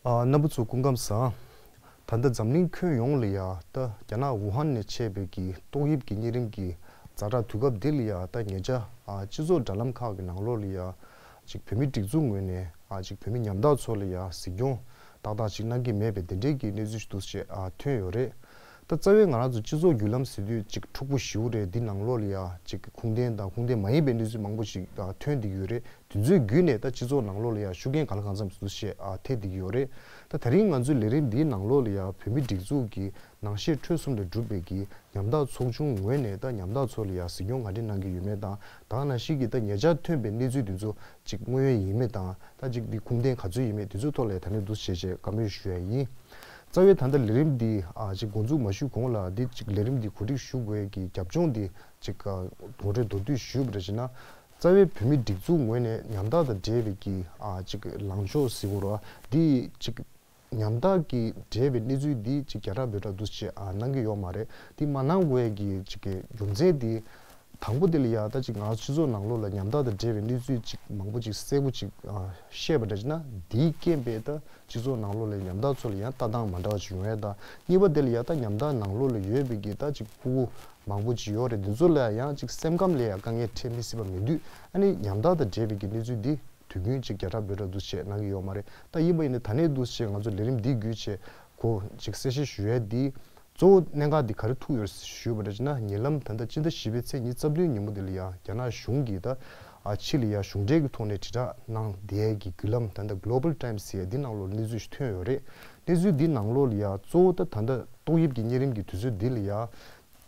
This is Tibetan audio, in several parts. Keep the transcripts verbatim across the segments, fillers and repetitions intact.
ཨ། རྣམ་པ་ཚོ་སྐུ་ཁམས་བཟང་། ད་ལྟ་འཛམ་གླིང་ཁྱོན་ཡོངས་ལ་ཡ་ད་རྒྱ་ནག་ཝུ་ཧན་ནས་མཆེད་པའི་གི་ཏོག་དབྱིབས་ཀྱི་གཉན་རིམས་ཀྱི་ཛ་དྲག་དུས་སྐབས་འདི་ལ་ཡ་ད་ཉེ་ཆར་ཨ་སྤྱི་ཚོགས་དྲ་ལམ་ཁག་གི་ནང་ལོགས་ལ་ཡ་ཅིག་བོད་མི་སྒྲིག་འཛུགས་ངོས་ནས་ཨ་ཅིག་བོད་མི་ཉམ་ཐག་ཚོ་ལ་ཡ་གཟིགས་སྐྱོང་ཏག་ཏག་ཅིག་གནང་གི་མེད་པའི་དེ་འདྲའི་གི་གནས་ཚུལ་ཞིག་འདུག་ཅེས་ཨ་ཐོན་ཡོད་རེད། ད་རྩ་བའི་ང་རང་ཚོ་སྤྱི་ཚོགས་བརྒྱུད་ལམ་ཟེར་དུས་ཅིག་འཁྲུག་པོ་ཞེ་པོ་རེད། འདི་ནང་ལོགས་ལ་ཡ་ཅིག་ཁུངས་ལྡན་དང་ཁུངས་ལྡན་མ་ཡིན་པའི་གནས་ཚུལ་མང་པོ་ཞིག་ཨ་ཐོན་བསྡད་ཀྱི་ཡོད་རེད། དེ་ཚོའི་བརྒྱུད་ནས་ད་སྤྱི་ཚོགས་ནང་ལོགས་ལ་ཡང་ཤུགས་རྐྱེན་གང་ལ་གང་འཚམ་ཞིག་ཏུ་བཤད་ཨ་ཐེབས་བསྡད་ཀྱི་ཡོད་རེད། ད་དེ་རིང་ང་ཚོའི་ལས་རིམ་འདིའི་ནང་ལོགས་ལ་ཡང་བོད་མི་སྒྲིག་འཛུགས་ཀྱི་ནང་བཤད་འཕྲོས་གསུམ་ལས་གྲུབ་པའི་གི་ཉམ་ཐག་ཚོགས་ཆུང་ངོས་ནས་ད་ཉམ་ཐག་ཚོ་ལ་ཡང་གཟིགས་སྐྱོང་ག་འདྲ་གནང་གི་ཡོད་མེད་དང་། ད་ག་ནང་བཞིན་གྱི་ད་ཉེ་ཆར་ཐོན་པའི་གནས་ཚུལ་འདི་ཚོ་ཅིག་དངོས་ཡོད་ཡིན་མེད་དང་། ད་ཅིག་འདི་ཁུངས་ལྡན་ག་ཚོད་ཡིན་མེད་དེ་ཚོའི་ཐོག་ལ་ད་ནས་འདུ་བྱེད་ཆེད་བཀའ་མོལ་ཞུ་ཡ་ཡིན། རྩ་བའི་ད་ལྟ་ལས་རིམ་འདི་ཨ་ཅིག་འགོ་འཛུགས་མ་ཞུས་གོང་ལ་འདི་ཅིག་ལས་རིམ་འདི་གོ་སྒྲིག་ཞུ་དགོས་ཀྱི་རྒྱབ་ལྗོངས་འདི་ཅིག་ཨ་ངོ་སྤྲོད་མདོར་བསྡུས་ཞུས་པ་རེད་ཅེ་ན། རྩ་བའི་བོད་མི་སྒྲིག་འཛུགས་ངོས་ནས་ཉམ་ཐག་དང་འབྲེལ་བའི་གི་ཨ་ཅིག་ལངས་ཕྱོགས་ཟེར་དགོས་རེད་བ། འདི་ཅིག་ཉམ་ཐག་གི་འབྲེལ་བའི་གནས་ཚུལ་འདི་ཅིག་རྒྱ་ཕྲག་བོད་ཕྲག་འདུ་ཅེས་ཨ་གནང་གི་ཡོད་མ་རེད། འདི་མ་གནང་དགོས་ཀྱི་ཅིག་གི་རྒྱུ་མཚན་འདི་དང་པོ་དེ་ལ་ཡ་ད་ཅིག་ང་སྤྱི་ཚོགས་ནང་ལོགས་ལ་ཉམ་ཐག་དང་འབྲེལ་བའི་གནས་ཚུལ་ཅིག་མང་པོ་ཅིག་གསལ་པོ་ཅིག་ཨ་བཤད་པ་འདྲ་ཅིག་ན། འདིའི་རྐྱེན་པས་ད་སྤྱི་ཚོགས་ནང་ལོགས་ལ་ཉམ་ཐག་ཚོ་ལ་ཡང་ལྟ་སྟངས་མ་འདྲ་བ་ཅིག་ཡོང་ཡ་དང་། གཉིས་པ་དེ་ལ་ཡ་ད་ཉམ་ཐག་ནང་ལོགས་ལ་ཡོད་པའི་གི་ད་ཅིག་ཕྲུ་གུ་མང་པོ་ཅིག་ཡོད་རེད། འདི་ཚོ་ལ་ཡང་ཅིག་སེམས་ཁམས་ལ་ཡང་དཀའ་ངལ་འཕྲད་མི་སྲིད་པ་མི་འདུག་ཨ་ནི་ཉམ་ཐག་དང་འབྲེལ་བའི་གི་གནས་ཚུལ་འདི་དུས་རྒྱུན་ཅིག་རྒྱ་ཕྲག་བོད་ཕྲག་འདུ་བྱེད་གནང་གི་ཡོད་མ་རེད། ད་ཡིན་པ་ཡིན་ན་ད་ནས་འདུ་བྱེད་ང་ཚོ་ལས་རིམ་འདི་བརྒྱུད་བྱས་གོ་ཅིག་གསལ་བཤད་ཞུ་ཡས་འདི་གཙོ་བོ་གནད་འགག་འདི་ག་རེ་ཐུག་ཡོད་ཞུས་པ་འདྲ་ཅིག་ན། ཉེ་ལམ་ད་ལྟ་སྤྱི་ཟླ་བཞི་པའི་ཚེས་ཉི་ཤུ་རྩ་བདུན་ཉིན་མོ་འདི་ལ་ཡང་རྒྱ་ནག་གཞུང་གིས་ད་ཨ་ཕྱི་ལ་ཡང་གཞུང་འབྲེལ་གྱི་ཐོག་ནས་དྲིལ་བསྒྲགས་གནང་བསྡད་ཀྱི་བརྒྱུད་ལམ་ད་ལྟ་Global Times་ཟེར་ཡ་འདི་ནང་ལོགས་གནས་ཚུལ་ཞིག་ཐོན་ཡོད་རེད། གནས་ཚུལ་འདི་ནང་ལོགས་ལ་ཡང་གཙོ་བོ་ད་ད་ལྟ་ཏོག་དབྱིབས་ཀྱི་གཉན་རིམས་ཀྱི་དུས་ཚོད་འདི་ལ་ཡང་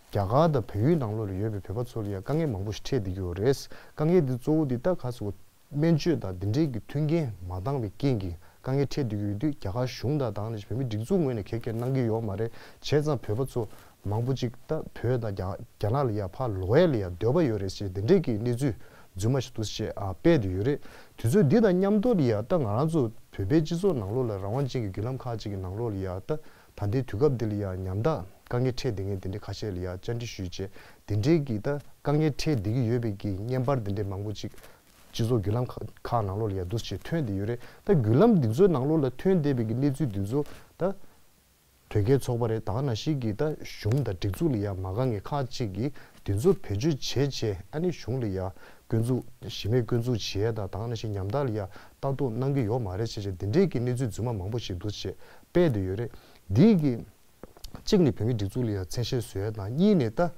རྒྱ་གར་དང་བལ་ཡུལ་ནང་ལོགས་ལ་ཡོད་པའི་བོད་པ་ཚོ་ལ་ཡང་དཀའ་ངལ་མང་པོ་ཞིག་འཕྲད་བསྡད་ཀྱི་ཡོད་རེད། དཀའ་ངལ་འདི་གཙོ་བོ་འདི་ད་ག་ཟེར་དགོས། སྨན་བཅོས་དང་འདི་འདྲའི་གི་མཐུན་རྐྱེན་མ་འདང་བའི་རྐྱེན་གྱིས་དཀའ་ངལ་འཕྲད་བསྡད་ཀྱི་ཡོད་དུས་རྒྱ་གར་གཞུང་དང་དེ་ནང་བཞིན་བོད་མིའི་སྒྲིག་འཛུགས་ངོས་ནས་གད་སྐྱེལ་གནང་གི་ཡོད་མ་རེད། བྱས་ཙང་བོད་པ་ཚོ་མང་པོ་ཅིག་ད་བོད་དང་རྒྱ་རྒྱ་ནག་ལ་ཡ་ཕར་ལོག་ཡས་ལ་ཡ་འདོད་པ་ཡོད་རེད་ཅེས་འདི་འདྲའི་གི་གནས་ཚུལ་རྫུན་མ་ཞིག་འདུག་ཅེས་ཨ་སྤེལ་བསྡད་ཡོད་རེད། དུས་ཚོད་འདི་དང་མཉམ་དུ་ལ་ཡ་ད་ང་རང་ཚོ་བོད་པའི་སྤྱི་ཚོགས་ནང་ལོགས་ལ་རང་དབང་ཅན་གྱི་བརྒྱུད་ལམ་ཁག་ཅིག་གི་ནང་ལོགས་ལ་ཡ་ད་ད་ལྟའི་དུས་སྐབས་འདི་ལ་ཡ་ཉམ་ཐག་དཀའ་ངལ་འཕྲད་བསྡད་མཁན་འདི་འདྲའི་ཁ་ཤས་ལ་ཡ་བཅར་འདྲི་ཞུས་བྱས་འདི་འདྲའི་གི་ད་དཀའ་ངལ་འཕྲད་བསྡད་ཀྱི་ཡོད་པའི་གི་བརྙན་པར་འདི་འདྲའི་མང་པོ་ཅིག་སྤྱི་ཚོགས་བརྒྱུད་ལམ་ཁག་ཁག་ནང་ལོགས་ལ་ཡ་འདུག་ཅེས་ཐོན་བསྡད་ཡོད་རེད། ད་བརྒྱུད་ལམ་འདི་ཚོའི་ནང་ལོགས་ལ་ཐོན་བསྡད་པའི་གི་གནས་ཚུལ་འདི་ཚོ་ད་དོལ་རྒྱལ་ཚོགས་པ་རེད། ད་ག་ནང་བཞིན་གི་ད་གཞུང་དང་སྒྲིག་འཛུགས་ལ་ཡ་མ་དགའ་མཁན་ཁག་ཅིག་གིས་འདི་ཚོ་བེད་སྤྱོད་བྱས་བྱས་ཨ་ནི་གཞུང་ལ་ཡ་སྐྱོན་འཛུགས་གཞི་མེད་སྐྱོན་འཛུགས་བྱས་དང་། ད་ག་ནང་བཞིན་ཉམ་ཐག་ལ་ཡ་ལྟ་རྟོག་གནང་གི་ཡོད་མ་རེད་ཅེས་བྱས་འདི་འདྲའི་གི་གནས་ཚུལ་རྫུན་མ་མང་པོ་ཞིག་འདུག་ཅེས་སྤེལ་བསྡད་ཡོད་རེད། འདིའི་གི་གཅིག་ནི་བོད་མིའི་སྒྲིག་འཛུགས་ལ་ཡང་མཚན་ཤས་བཟོ་ཡ་དང་། གཉིས་ནས་ད་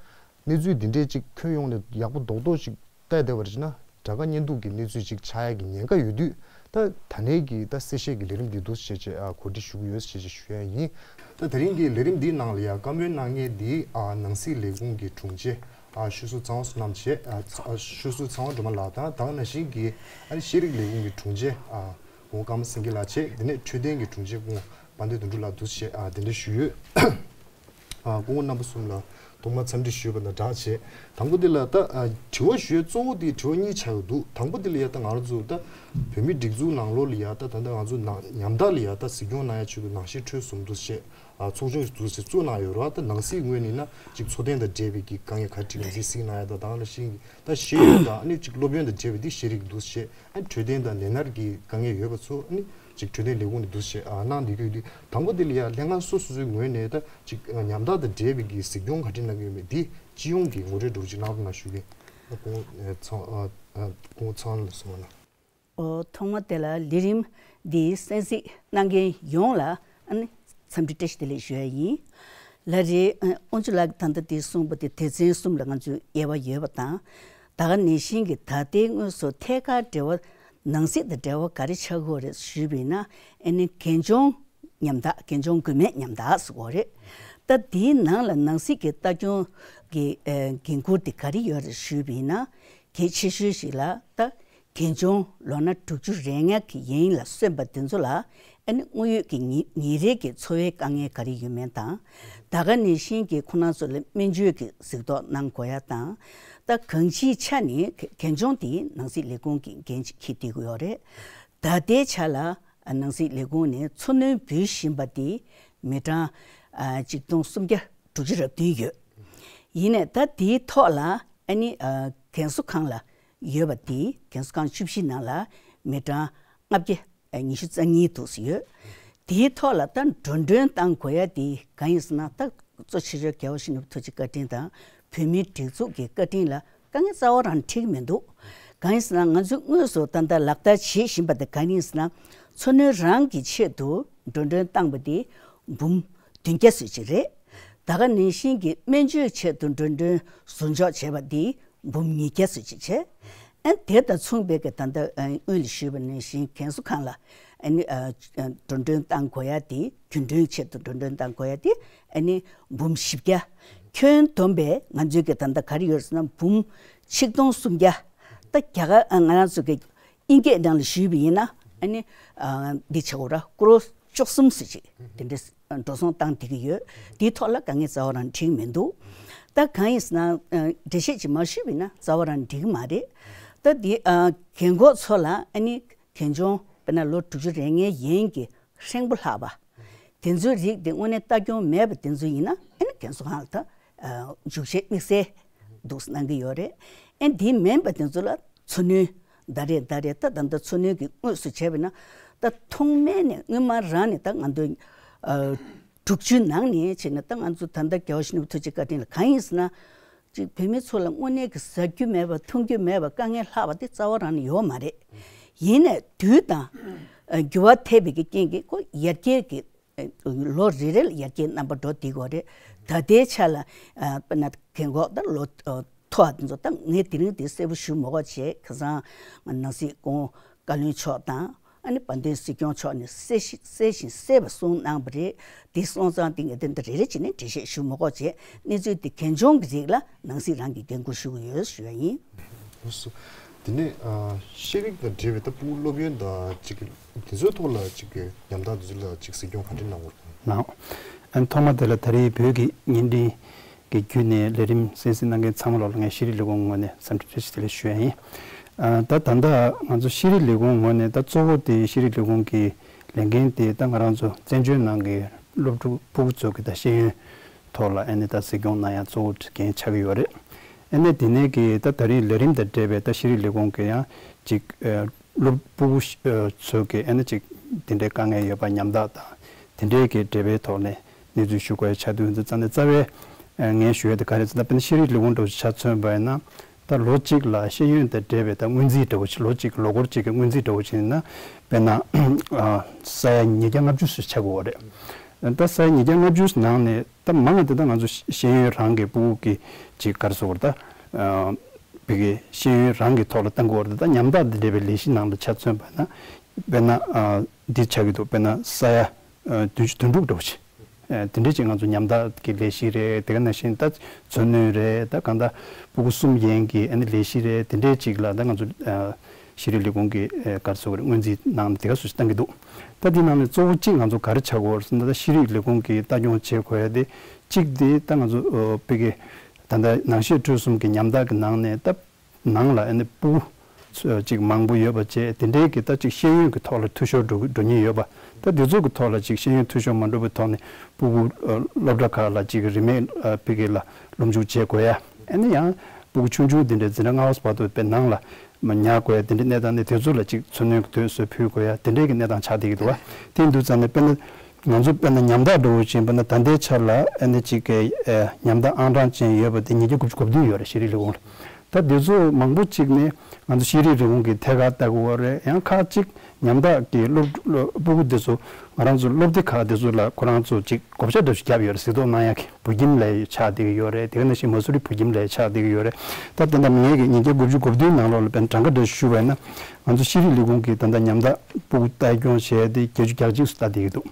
གནས་ཚུལ་འདི་འདྲའི་ཅིག་ཁྱོན་ཡོངས་ནས་ཡག་པོ་རྡོག་རྡོག་ཅིག་བལྟས་བསྡད་པ་རེད་ཅེ་ན་དགྲ་དགའ་གཉེན་སྡུག་གི་གནས་ཚུལ་ཅིག་ཆགས་ཡ་གི་ཉེན་ཁ་ཡོད་དུས། ད་ད་ནས་ཀྱི་ད་གསལ་བཤད་ཀྱི་ལས་རིམ་འདི་འདུག་ཞེས་བྱས་ཨ་གོ་སྒྲིག་ཞུ་གི་ཡོད་ཞེས་བྱས་ཞུ་ཡ་ཡིན། ད་དེ་རིང་གི་ལས་རིམ་འདིའི་ནང་ལ་ཡང་བཀའ་མོལ་གནང་མཁན་འདི་ཨ་ནང་སྲིད་ལས་ཁུངས་ཀྱི་དྲུང་ཆེ་ཨ་ཤོད་སུ་ཚང་བ་བསོད་ནམས་བྱས། ཨ་ཚ་ཨ་ཤོད་སུ་ཚང་བ་སྒྲོལ་མ་ལགས་དང་། ད་ག་ནང་བཞིན་གྱི་ཨ་ནི་ཤེས་རིག་ལས་ཁུངས་ཀྱི་དྲུང་ཆེ་ཨ་སྐུ་ངོ་ཀརྨ་སེང་གེ་ལགས་བྱས། དེ་ནས་འཕྲོད་བསྟེན་གྱི་དྲུང་ཆེ་སྐུ་ངོ་དཔལ་ལྡན་དོན་གྲུབ་ལགས་འདུག་ཞེས་ཨ་གདན་འདྲེན་ཞུས་ཡོད། ཨ་སྐུ་ངོ་རྣམ་པ་གསུམ་ལ་ཐོག་མར་འཚམས་འདྲི་ཞུས་པ་དང་སྦྲགས་བྱས། དང་པོ་འདི་ལ་ད་ཨ་དྲི་བ་ཞུ་ཡས་གཙོ་བོ་འདི་དྲི་བ་གཉིས་ཆགས་ཡོད་འདུག་དང་པོ་འདི་ལ་ཡ་ད་ང་རང་ཚོ་ད་བོད་མི་སྒྲིག་འཛུགས་ནང་ལོགས་ལ་ཡ་ད་ད་ལྟ་ང་ཚོ་ནང་ཉམ་ཐག་ལ་ཡ་ད་གཟིགས་སྐྱོང་གནང་ཡ་ཆེད་དུ་ནང་བཤད་འཕྲོས་གསུམ་འདུག་ཞེས་ཨ་ཚོགས་ཆུང་ཞིག་འདུག་ཞེས་བཙུགས་གནང་ཡོད་རེད་བ། ད་ནང་སྲིད་ངོས་ནས་ན་ཅིག་འཚོ་རྟེན་དང་འབྲེལ་བའི་གི་དཀའ་ངལ་ག་རེ་འཕྲད་ཡོད་འདི་གཟིགས་གནང་ཡ་དང་། ད་ག་ནང་བཞིན་ད་ཤེས་ཡོན་དང་ཨ་ནི་ཅིག་སློབ་ཡོན་དང་འབྲེལ་བའི་འདི་ཤེས་རིག་འདུག་ཞེས། ཨ་འཕྲོད་བསྟེན་དང་ནད་མནར་གྱི་དཀའ་ངལ་ཡོད་པ་ཚོ་ཨ་ནི་ཅིག་འཕྲོད་བསྟེན་ལས་ཁུངས་ནས་འདུག་ཞེས་ཨ་གནང་བསྡད་ཀྱི་ཡོད་དུས། དང་པོ་དེ་ལ་ཡ་ལྷན་ཁང་སོ་སོ་སོའི་ངོས་ནས་ད་ཅིག་ཉམ་ཐག་དང་འབྲེལ་བའི་གི་གཟིགས་སྐྱོང་ག་འདྲ་གནང་གི་ཡོད་མེད་འདི་སྤྱི་ཡོངས་ཀྱི་ངོ་སྤྲོད་འདྲ་བོ་ཅིག་གནང་རོགས་གནང་ཞུ་གི་ཡིན། ཨ་སྐུ་ངོ་ཚང་ཨ་ཨ་སྐུ་ངོ་ཚང་ལ་གསུངས་པ་ན། ཨོ་ཐོག་མ་དེ་ལ་ལས་རིམ་འདི་གསན་གཟིགས་གནང་མཁན་ཡོངས་ལ་ཨ་ནི་འཚམས་འདྲི་བཀྲ་ཤིས་བདེ་ལེགས་ཞུ་ཡ་ཡིན། ལགས་རེད། ཨ་དབང་ཕྱུག་ལགས་ཀྱིས་ད་ལྟ་འདི་གསུངས་པ་དེ་སྡེ་ཚན་གསུམ་ལ་ང་ཚོས་དབྱེ་བ་ཡོད་པ་དང་། ད་ག་ནང་བཞིན་གྱི་ད་ལྟའི་དངོས་སུ་ཐད་ཀར་འབྲེལ་བ་ནང་སྲིད་དང་འབྲེལ་བ་ག་རེ་ཆགས་ཀྱི་ཡོད་རེད་ཞུས་པ་ཡིན་ན། ཨ་ནི་རྒན་གཞོན་ཉམ་ཐག་རྒན་གཞོན་འགོས་མེད་ཉམ་ཐག་ཟེར་གྱི་ཡོད་རེད། ད་དེའི་ནང་ལ་ནང་སྲིད་ཀྱི་ལྟ་སྐྱོང་གི་ཨ་འགན་ཁུར་དེ་ག་རེ་ཡོད་རེད་ཞུས་པ་ཡིན་ན། གལ་ཆེ་ཤོས་ཤིག་ལ་ད་རྒན་གཞོན་ལོ་ན་དྲུག་ཅུ་རེ་ལྔ་གི་ཡན་ལ་སོན་པ་དེ་ཚོ་ལ་ཨ་ནི་དངོས་ཡོད་ཀྱི་ཉིན་ཉིན་རེ་གི་འཚོ་བའི་དཀའ་ངལ་ག་རེ་ཡོད་མེད་དང་། ད་ག་ནང་བཞིན་གྱི་ཁོ་རང་ཚོ་ལ་སྨན་བཅོས་ཀྱི་གཟིགས་རྟོག་གནང་དགོས་ཡ་དང་། ད་གང་ཅིའི་ཆ་ནས་རྒན་གཞོན་དེ་ནང་སྲིད་ལས་ཁུངས་ཀྱི་འགན་ཅིག་འཁྱེར་བསྡད་ཀྱི་ཡོད་རེད། ད་ལྟའི་ཆ་ལ་ནང་སྲིད་ལས་ཁུངས་ནས་འཚོ་སྣོན་འབུལ་བཞིན་པ་དེ་མི་གྲངས་ཨ་ཆིག་སྟོང་སུམ་བརྒྱ་དྲུག་ཅུ་རེ་བདུན་ཡོད། ཡིན་ནའི་ད་དེའི་ཐོག་ལ་ཨ་ནི་ཨ་རྒན་གསོ་ཁང་ལ་ཡོད་པ་དེ་རྒན་གསོ་ཁང་བཅུ་བཞི་ནང་ལ་མི་གྲངས་ལྔ་བརྒྱ་ཉི་ཤུ་རྩ་གཉིས་འདུག་སེ་ཡོད། དེའི་ཐོག་ལ་ད་འགྲོ་གྲོན་བཏང་དགོས་ཡ་དེ་གང་ཡིན་ཟེར་ན། ད་གཙོ་ཆེ་ཤོས་རྒྱལ་བ་ཡིད་བཞིན་ནོར་བུ་ཐུགས་རྗེ་བཀའ་དྲིན་དང་བོད་མིའི་སྒྲིག་འཛུགས་ཀྱི་བཀའ་དྲིན་ལ་དཀའ་ངལ་རྩ་བ་རང་འཕྲད་ཀྱི་མི་འདུག་གང་ཡིན་ཟེར་ན། ང་ཚོས་དངོས་སུ་ད་ལྟ་ལག་བསྟར་བྱེད་བཞིན་པ་དེ་གང་ཡིན་ཟེར་ན། འཚོ་སྣོན་རང་གི་ཆེད་དུ་འགྲོ་གྲོན་བཏང་བ་དེ་འབུམ་བདུན་བརྒྱ་ཙམ་ཅིག་རེད། ད་ག་ནང་བཞིན་གྱི་སྨན་བཅོས་ཆེད་དུ་འགྲོ་གྲོན་ཟུར་འཇོག་བྱས་པ་དེ་འབུམ་ཉིས་བརྒྱ་ཙམ་ཅིག་བྱས། ཨ་ནི་དེ་དང་མཚུངས་པའི་གི་ད་ལྟ་ཨ་སྔོན་ལ་ཞུས་པ་ནང་བཞིན་རྒན་གསོ་ཁང་ལ་ཨ་ནི་ཨ་འགྲོ་གྲོན་བཏང་དགོས་ཡ་དེ། རྒྱུན་གྲོན་ཆེད་དུ་འགྲོ་གྲོན་བཏང་དགོས་ཡ་དེ་ཨ་ནི་འབུམ་བཞི་བརྒྱ། ཁྱོན་བསྡོམས་པས་ང་ཚོའི་གི་ད་ལྟ་ག་རེ་ཡོད་ཟེར་ན། འབུམ་ཆིག་སྟོང་སུམ་བརྒྱ། ད་རྒྱ་གར་ཨ་ང་རང་ཚོ་གི་དབྱིན་སྐད་ནང་ལ་ཞུས་པ་ཡིན་ན། ཨ་ནི་ཨ་འདི་བྱེད་དགོས་ར། ཀོ་རོར་བཅུ་གསུམ་ཙམ་ཅིག་དེ་འདྲའི་འགྲོ་སོང་བཏང་བསྡད་ཀྱི་ཡོད། དེའི་ཐོག་ལ་དཀའ་ངལ་རྩ་བ་རང་འཕྲད་མི་འདུག་ད་གང་ཡིན་ཟེར་ན། ཨ་འགྲེལ་བཤད་ཅིག་མ་ཞུས་པ་ཡིན་ན་རྩ་བ་རང་འགྲིག་གི་མ་རེད། ད་འདི་ཨ་རྒན་གོག་ཚོ་ལ་ཨ་ནི་རྒན་གཞོན་དཔེར་ན་ལོ་དྲུག་ཅུ་རེ་ལྔའི་ཡན་གྱི་ཧྲེང་པོ་ལྷག་པ་དེ་ཚོའི་རིགས་དེ་དངོས་གནས་ལྟ་སྐྱོང་མེད་པ་དེ་ཚོ་ཡིན་ན། ཨ་ནི་རྒན་གསོ་ཁང་ལ་ད་ཨ་འཇུག་བྱེད་དམིགས་བསལ་འདུག་གནང་གི་ཡོད་རེད། ཨ་ནི་དེ་མིན་པ་དེ་ཚོ་ལ་འཚོ་སྣོན་ཟླ་རེ་ཟླ་རེ་ད་ད་ལྟ་འཚོ་སྣོན་གྱི་དངོས་སུ་བྱས་པ་ན། ད་ཐོག་མེད་ནས་སྔོན་མ་རང་ནས་ད་ང་ཚོ་ཨ་དྲུག་ཅུའི་ནང་ནས་བྱས་ན། ད་ང་ཚོ་ད་ལྟ་རྒྱལ་བ་ཡིད་བཞིན་ནོར་བུ་ཐུགས་རྗེ་བཀའ་དྲིན་ལ་གང་ཡིན་ཟེར་ན། ཅིག་བོད་མི་ཚོ་ལ་དངོས་གནས་ཀྱི་ཟ་རྒྱུ་མེད་པ་འཐུང་རྒྱུ་མེད་པ་དཀའ་ངལ་ལྷག་པ་དེ་རྩ་བ་རང་ནས་ཡོད་མ་རེད། ཡིན་ནའི་དུས་དང་ཨ་འགྱུར་བ་ཐེབས་པའི་གི་རྐྱེན་གྱིས་ཁོ་ཡར་རྒྱས་ཀྱི་ཨ་ལོ་རེ་རེ་ལ་ཡར་རྒྱས་རྣམ་པ་འགྲོ་བསྡད་ཀྱི་ཡོད་རེད། ད་ལྟའི་ཆ་ལ་ཨ་དཔེར་ན་རྒན་གོག་དང་ལོ་ཨ་མཐོ་བ་དེ་ཚོ། ད་ངས་དེ་རིང་དེ་གསལ་པོ་ཞུ་མི་དགོས་བྱས། ཁ་སང་ང་ནང་སྲིད་ཀུན་བཀའ་བློན་མཆོག་དང་ཨ་ནི་དཔལ་ལྡན་སྲིད་སྐྱོང་མཆོག་ནས་གསལ་ཞིང་གསལ་ཞིང་གསལ་བ་གསུངས་གནང་བ་རེད། དེ་སོང་ཙང་དེ་ངས་དེ་འདྲ་རེ་རེ་བྱས་ནས་འགྲེལ་བཤད་ཞུ་མི་དགོས་བྱས། གནས་ཚུལ་དེ་རྒན་གཞོན་གྱི་རིགས་ལ་ནང་སྲིད་རང་གིས་འགན་འཁུར་ཞུ་གི་ཡོད་ཞུ་ཡ་ཡིན། ལགས་སོ། དེ་ནས་ཨ་ཤེས་རིག་དང་འབྲེལ་བའི་ད་ཕྲུ་གུ་སློབ་ཡོན་དང་ཅིག་གི་དེ་ཚོའི་ཐོག་ལ་ཅིག་གི་ཉམ་ཐག་དེ་ཚོ་ལ་ཅིག་གཟིགས་སྐྱོང་ག་འདྲ་གནང་དགོས་རེད། གནང་། ཨ་ཐོག་མ་དེ་ལ་ད་རེས་བོད་ཀྱི་བརྙན་འཕྲིན་གྱི་བརྒྱུད་ནས་ལས་རིམ་གསན་གཟིགས་གནང་མཁན་ཚང་མ་ལོག་ལ་ངས་ཤེས་རིག་ལས་ཁུངས་ངོས་ནས་འཚམས་འདྲི་བཀྲ་ཤིས་བདེ་ལེགས་ཞུ་ཡ་ཡིན། ཨ་ད་ད་ལྟ་ང་ཚོ་ཤེས་རིག་ལས་ཁུངས་ངོས་ནས་ད་གཙོ་བོ་དེ་ཤེས་རིག་ལས་ཁུངས་ཀྱི་ལས་འགན་དེ་ད་ང་རང་ཚོ་བཙན་བྱོལ་ནང་གི་སློབ་ཕྲུག་ཕྲུ་གུ་ཚོ་གི་ད་ཤེས་ཡོན་ཐོག་ལ་ཨ་ནི་ད་གཟིགས་སྐྱོང་གནང་ཡ་གཙོ་བོ་འགན་ཆགས་ཀྱི་ཡོད་རེད། ཨ་ནི་དེ་ནས་ཀྱི་ད་ད་རིང་ལས་རིམ་དང་འབྲེལ་བའི་ད་ཤེས་རིག་ལས་ཁུངས་ཀྱི་ཡང་ཅིག་ཨ་སློབ་ཕྲུ་གུ་ཨ་ཚོ་གི་ཨ་ནི་ཅིག་དེ་འདྲའི་དཀའ་ངལ་ཡོད་པ་ཉམ་ཐག་དང་དེ་འདྲའི་གི་འབྲེལ་བའི་ཐོག་ནས་གནས་ཚུལ་ཞུ་དགོས་ཡ་ཆགས་དུས་ཙམ་ནས། རྩ་བའི་ཨ་ངས་ཞུ་ཡ་དེ་ག་རེ་ཟེར་ན། དཔེར་ན་ཤེས་རིག་ལས་ཁུངས་འདྲ་བོ་ཆ་མཚོན་པ་ཡིན་ན། ད་ལོ་གཅིག་ལ་ཤེས་ཡོན་དང་འབྲེལ་བའི་ད་སྔོན་རྩིས་འདྲ་བོ་ཅིག་ལོ་གཅིག་གི་ལོ་འཁོར་གཅིག་གི་སྔོན་རྩིས་འདྲ་བོ་ཅིག་ཡིན་ན། དཔེར་ན་ཨ་ས་ཡ་ཉིས་བརྒྱ་ལྔ་བཅུ་ཙམ་ཆགས་ཀྱི་ཡོད་རེད། ད་ས་ཡ་ཉིས་བརྒྱ་ལྔ་བཅུ་ནང་ནས་ད་མང་བ་དེ་ད་ང་ཚོ་ཤེས་ཡོན་རང་གི་ཕྲུ་གུ་གི་ཅིག་ག་རེ་ཟེར་དགོས་རེད། ད་ཨ་བོད་ཀྱི་ཤེས་ཡོན་རང་གི་ཐོག་ལ་བཏང་དགོས་རེད། ད་ཉམ་ཐག་དང་འབྲེལ་བའི་ལས་གཞི་ནང་ལ་ཆ་མཚོན་པ་ན། དཔེར་ན་ཨ་འདི་ཆགས་ཀྱི་འདུག་དཔེར་ན་ས་ཡ་ཨ་བདུན་ཅུ་དོན་དྲུག་འདྲ་བོ་ཅིག་ཨ་དེ་འདྲས་ཅིག་ང་ཚོ་ཉམ་ཐག་གི་ལས་གཞི་རེད། དེ་ག་ནང་བཞིན་ད་འཚོ་སྣོན་རེད། ད་གང་ལྟར་ཕྲུ་གུ་གསུམ་ཡན་གྱི་ཨ་ནི་ལས་གཞི་རེད། དེ་འདྲས་ཅིག་ལ་ད་ང་ཚོ་ཨ་ཤེས་རིག་ལས་ཁུངས་ཀྱི་ཨ་ག་རེ་ཟེར་དགོས་རེད། སྔོན་རྩིས་ནང་ནས་དེ་ག་ཚོད་ཅིག་བཏང་གི་འདུག་ད་དེ་ནང་ནས་གཙོ་བོ་གཅིག་ང་ཚོ་ག་རེ་ཆགས་ཀྱི་ཡོད་རེད་ཟེར་ན། ད་ཤེས་རིག་ལས་ཁུངས་ཀྱིས་ལྟ་སྐྱོང་བྱེད་དགོས་ཡ་དེ་གཅིག་དེ་ད་ང་ཚོ་ཨ་བོད་ཀྱི་ད་ལྟ་ནང་ཤེས་འཕྲོད་གསུམ་གྱི་ཉམ་ཐག་གི་ནང་ནས་ད་ནང་ལ་ཨ་ནི་ཕྲུ་གུ་ཅིག་མང་པོ་ཡོད་པ་བཅས། དེ་འདྲའི་གི་ད་ཅིག་ཤེས་ཡོན་གྱི་ཐོག་ལ་འཐུས་ཤོར་འགྲོ་འགྲོ་ཉེན་ཡོད་པ། ད་དེ་ཚོ་གི་ཐོག་ལ་ཅིག་ཤེས་ཡོན་འཐུས་ཤོར་མ་འགྲོ་བའི་ཐོག་ནས་ཕྲུ་གུ་ཨ་སློབ་གྲྭ་ཁག་ལ་ཅིག་རིན་མེད་ཨ་ཕ་གི་ལ་སློབ་འཇུག་བྱེད་དགོས་ཡ། ཨ་ནི་ཡང་ཕྲུ་གུ་ཆུང་ཆུང་དེ་འདྲའི་འཛིན་གྲྭ་ལྔ་པ་བར་དུ་དཔེ་ནང་ལ་མ་ཉར་དགོས་ཡ། དེ་འདྲའི་གནས་སྟངས་ནས་དེ་ཚོ་ལ་ཅིག་འཚོ་སྣོན་གྱི་དུས་ཚོད་ཕུལ་དགོས་ཡ། དེ་འདྲའི་གི་གནས་སྟངས་ཆགས་བསྡད་ཀྱི་འདུག་བ། དེ་ཡིན་དུས་ཙམ་ནས་དཔེར་ན་ང་ཚོ་དཔེར་ན་ཉམ་ཐག་འདྲ་བོ་ཅིག་ཡིན་པ་ན། ད་ལྟའི་ཆ་ལ་ཨ་ནི་ཅིག་གི་ཨ་ཉམ་ཐག་ཨང་གྲངས་ཅན་ཡོད་པ་དེ་ཉིས་བརྒྱ་དགུ་བཅུ་གོ་བདུན་ཡོད་རེད། ཤེས་རིག་ལས་ཁུངས་ལ། ད་དེ་ཚོ་མང་པོ་ཅིག་ནི་ང་ཚོ་ཤེས་རིག་ལས་ཁུངས་ཀྱིས་ཐད་ཀར་ལྟ་དགོས་པ་རེད། ཡང་ཁག་ཅིག་ཉམ་ཐག་གི་སློབ་སློབ་ཕྲུ་གུ་དེ་ཚོ་ང་རང་ཚོ་སློབ་སྡེ་ཁག་དེ་ཚོ་ལ་ཁོ་རང་ཚོ་ཅིག་བགོ་བཤའ་འདྲ་ཞིག་བརྒྱབ་ཡོད་རེད། གཟིགས་རྟོག་གནང་ཡག་གི་བོད་ཁྱིམ་ལ་ཆགས་བསྡད་ཀྱི་ཡོད་རེད། དེ་ག་ནང་བཞིན་མ་སུ་རི་བོད་ཁྱིམ་ལ་ཆགས་བསྡད་ཀྱི་ཡོད་རེད། ད་ད་ལྟ་ངས་ཀྱི་ཉིས་བརྒྱ་དགུ་བཅུ་གོ་བདུན་ནང་ལོགས་ལ་དཔེར་ན་གྲངས་ཀ་འདྲ་ཞིག་ཞུས་པ་ཡིན་ན། ང་ཚོ་ཤེས་རིག་ལས་ཁུངས་ཀྱིས་ད་ལྟ་ཉམ་ཐག་ཕྲུ་གུ་ལྟ་སྐྱོང་བྱས་ཏེ་བརྒྱད་ཅུ་གྱ་གཅིག་སུ་ལྟ་བསྡད་ཀྱི་འདུག་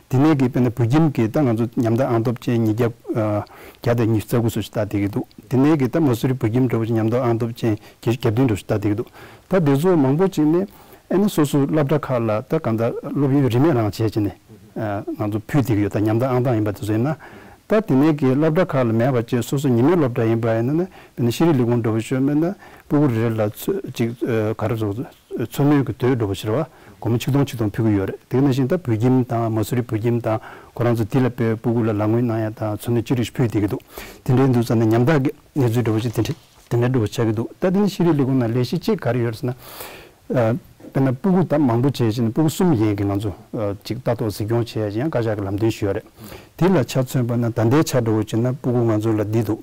དེ་ནས་ཀྱི་དཔེར་ན་བོད་ཁྱིམ་གྱི་ད་ང་ཚོ་ཉམ་ཐག་ཨང་སྟོབས་ཅན་ཉིས་བརྒྱ་ཨ་བརྒྱ་དང་ཉི་ཤུ་རྩ་དགུ་ཙམ་ཞིག་ལྟ་བསྡད་ཀྱི་འདུག་དེ་ནས་ཀྱི་ད་མ་སུ་རི་བོད་ཁྱིམ་འདྲ་བོ་ཞིག་ཉམ་ཐག་ཨང་སྟོབས་ཅན་བརྒྱད་ཅུ་གྱ་བདུན་འདྲ་བོ་ཞིག་ལྟ་བསྡད་ཀྱི་འདུག་ད་དེ་ཚོ་མང་པོ་ཅིག་ནི་ཨ་ནི་སོ་སོའི་སློབ་གྲྭ་ཁག་ལ་ད་གང་ལྟར་སློབ་ཡོན་རིན་མེད་རང་བྱས་བྱས་ནས་ཨ་ང་ཚོ་ཕུལ་བསྡད་ཀྱི་ཡོད། ད་ཉམ་ཐག་ཨང་གྲངས་ཡིན་པ་དེ་ཚོ་ཡིན་ན། ད་དེ་ནས་ཀྱི་སློབ་གྲྭ་ཁག་ལ་མེད་པ་བཅས་སོ་སོ་ཉི་མའི་སློབ་གྲྭ་ཡིན་པ་ཡིན་ན་ནི། དཔེར་ན་ཤེས་རིག་ལས་ཁུངས་འདྲ་བོ་ཞིག་མེད་ན་ཕྲུ་གུ་རེ་རེ་ལ་ཚོད་ཅིག་ཨ་ག་རེ་ཟེར། འཚོ་སྣོན་གྱི་དུས་འདྲ་བོ་ཞིག་རེད་བ། སྒོར་མོ་ཆིག་སྟོང་ཆིག་སྟོང་ཕུལ་གྱི་ཡོད་རེད། དེ་ནང་བཞིན་ད་བོད་ཁྱིམ་དང་མ་སུ་རི་བོད་ཁྱིམ་དང་ཁོ་རང་ཚོ་དེ་ལ་དཔེ་ཕྲུ་གུ་ལ་ལག་དངུལ་གནང་ཡ་དང་འཚོ་སྣོན་ཅི་རིགས་ཤིག་ཕུལ་བསྡད་ཀྱི་འདུག་དེ་འདྲའི་འདུག་ཙང་ནས་ཉམ་ཐག་གི་གནས་ཚུལ་འདྲ་བོ་ཞིག་དེ་འདྲ་དེ་འདྲ་འདྲ་བོ་ཆགས་ཀྱི་འདུག་ད་དེ་ནི་ཤེས་རིག་ལས་ཁུངས་ནང་ལས་གཞི་གཅིག་ག་རེ་ཡོད་རེད་ཟེར་ན། ཨ་ དཔེར་ན་སྤུ་གུ་ད་མང་པོ་བྱས་ཕྱིན་ན་སྤུ་གུ་གསུམ་ཡན་གྱི་ང་ཚོ་ཨ་ཅིག་ལྟ་རྟོག་གཟིགས་སྐྱོང་བྱེད་ཡ་ཅིག་ཡང་བཀའ་ཤག་གི་ལམ་སྟོན་ཞུ་ཡ་རེད། དེ་ལ་ཆ་མཚོན་པ་ན་ད་ལྟའི་ཆ་འདྲ་བོ་བྱས་ན་སྤུ་གུ་ང་ཚོ་ལ་འདི་འདུག་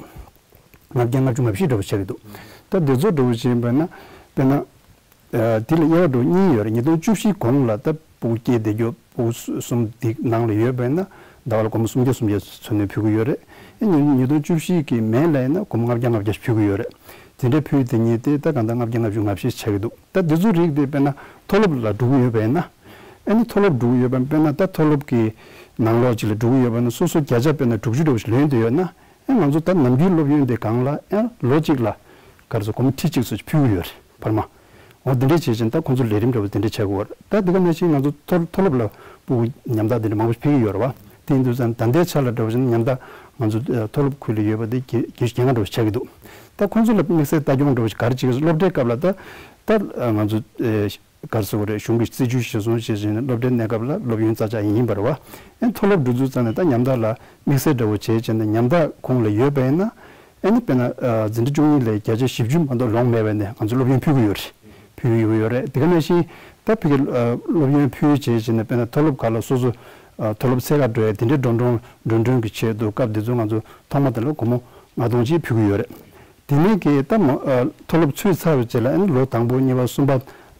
ལྔ་བརྒྱ་ལྔ་བཅུ་ང་བཞི་འདྲ་བོ་ཆགས་ཀྱི་འདུག་ད་དེ་ཚོ་འདྲ་བོ་བྱས་པ་ན་དཔེར་ན། ཨ་དེ་ལ་དབྱེ་བ་འདྲ་བོ་གཉིས་ཡོད་རེད། ཉིས་སྟོང་བཅུ་བཞི་གོང་ལ་ད་སྤུ་གུ་སྐྱེས་བསྡད་རྒྱུ་སྤུ་གུ་གསུམ་འདི་ནང་ལ་ཡོད་པ་ཡིན་ན་ཟླ་བ་ལ་སྒོར་མོ་སུམ་བརྒྱ་སུམ་བརྒྱ་འཚོ་སྣོན་ཕུལ་གྱི་ཡོད་རེད། ཨ་ཉིས་ཉིས་སྟོང་བཅུ་བཞི་གི་མེ་ལ་ཡིན་ན་སྒོར་མོ་ལྔ་བརྒྱ་ལྔ་བརྒྱ་ཕུལ་གྱི་ཡོད་རེད། དེ་འདྲའི་ཕུལ་དེ་ཉིད་དེ་ད་གང་ལྟར་ལྔ་བརྒྱ་ལྔ་བཅུ་ང་བཞི་ཆགས་ཀྱི་འདུག་ད་དེ་ཚོ་རིགས་དེ་དཔེར་ན་མཐོ་སློབ་ལ་འགྲོ་གི་ཡོད་པ་ཡིན་ན། ཨ་ནི་མཐོ་སློབ་འགྲོ་གི་ཡོད་པ་ཡིན་ན་དཔེར་ན་ད་མཐོ་སློབ་ཀྱི་ནང་ལོགས་ཅིག་ལ་འགྲོ་གི་ཡོད་པ་ཡིན་ན་སོ་སོ་བརྒྱ་ཆ་དཔེར་ན་དྲུག་ཅུ་འདྲ་བོ་ཞིག་ལོན་བསྡད་ཡོད་ན། ཨེ་ང་ཚོ་ད་ནམ་རྒྱུན་སློབ་ཡོན་དེ་སྒང་ལ་ཨེ་ལོ་གཅིག་ལ་ག་རེ་ཟེར་སྒོར་མོ་ཁྲི་གཅིག་ཙམ་ཞིག་ཕུལ་གྱི་ཡོད་རེད་བར་མ། འོ་འདི་འདྲས་བྱས་ཙང་ད་ཁོང་ཚོ་ལས་རིམ་འདྲ་བོ་དེ་འདྲས་བྱ་དགོས་རེད། ད་འདི་ག་ནང་བཞིན་ང་ཚོ་མཐོ་མཐོ་སློབ་ལ་སྤུ་གུ་ཉམ་ཐག་དེ་འདྲས་མང་པོ་ཞིག་ཕུལ་གྱི་ཡོད་རེད་བ། དེ་ཡིན་དུས་ཙང་ད་ལྟའི་ཆ་ལ་འདྲ་བོ་ཞིག་ན་ཉམ་ཐག་ང་ཚོ་ཨ་མཐོ་སློབ་ཁུལ་ལ་ཡོད་པ་དེ་བརྒྱད་བརྒྱད་ཅུ་གྱ་ལྔ་འདྲ་བོ་ཞིག་ཆགས་ཀྱི་འདུག་ད་ཁོང་ཚོ་ལ་དམིགས་བསལ་ལྟ་སྐྱོང་འདྲ་བོ་ཞིག་ག་རེ་བྱེད་ཀྱི་སློབ་གྲྭའི་སྐབས་ལ་ད་ད་ང་ཚོ་ཨ། ག་རེ་ཟེར་དགོས་རེད། གཞུང་གི་སྲིད་ཇུས་གཞིར་བཟུང་བྱས་བྱས་ནས་སློབ་གྲྭའི་གནས་སྐབས་ལ་སློབ་ཡོན་རྩ་ཆག་ཡིན་པ་རེད་བ། ཨེ་མཐོ་སློབ་འགྲོ་དུས་ཙམ་ནས་ད་ཉམ་ཐག་ལ་དམིགས་བསལ་འདྲ་བོ་བྱས་བྱས་ནས་ཉམ་ཐག་ཁོངས་ལ་ཡོད་པ་ཡིན་ན། ཨེ་ནི་དཔེར་ན་འཛིན་གྲྭ་བཅུ་གཉིས་ལ་བརྒྱ་ཆ་བཞི་བཅུ་མ་གཏོགས་ལོངས་མེད་པ་ཡིན་ན་ང་ཚོ་སློབ་ཡོན་ཕུལ་གྱི་ཡོད་རེད། ཕུལ་གྱི་ཡོད་རེད། དེ་ག་ནང་བཞིན་ད་ཕ་གི་སློབ་ཡོན་ཕུལ་བྱས་བྱས་ནས་དཔེར་ན་མཐོ་སློབ་ཁག་ལ་སོ་སོ་མཐོ་སློབ་འཚོལ་ག་འགྲོ་ཡ་དེ་འདྲའི་འགྲོ་གྲོན་འགྲོ་གྲོན་གྱི་ཆེད་དུ་སྐབས་དེ་ཚོ་ང་ཚོ་ཐོག་མ་དེ་ལ་སྒོར་མོ་ལྔ་སྟོང་ཅིག་ཕུལ་གྱི་ཡོད་རེད། དེ་ནས་ཀྱི་ད་མ་ཨ་མཐོ་སློབ་ཚུད་ཚར་བའི་རྗེས་ལ་ཨ་ནི་ལོ་དང་པོ་གཉིས་པ་གསུམ་པ་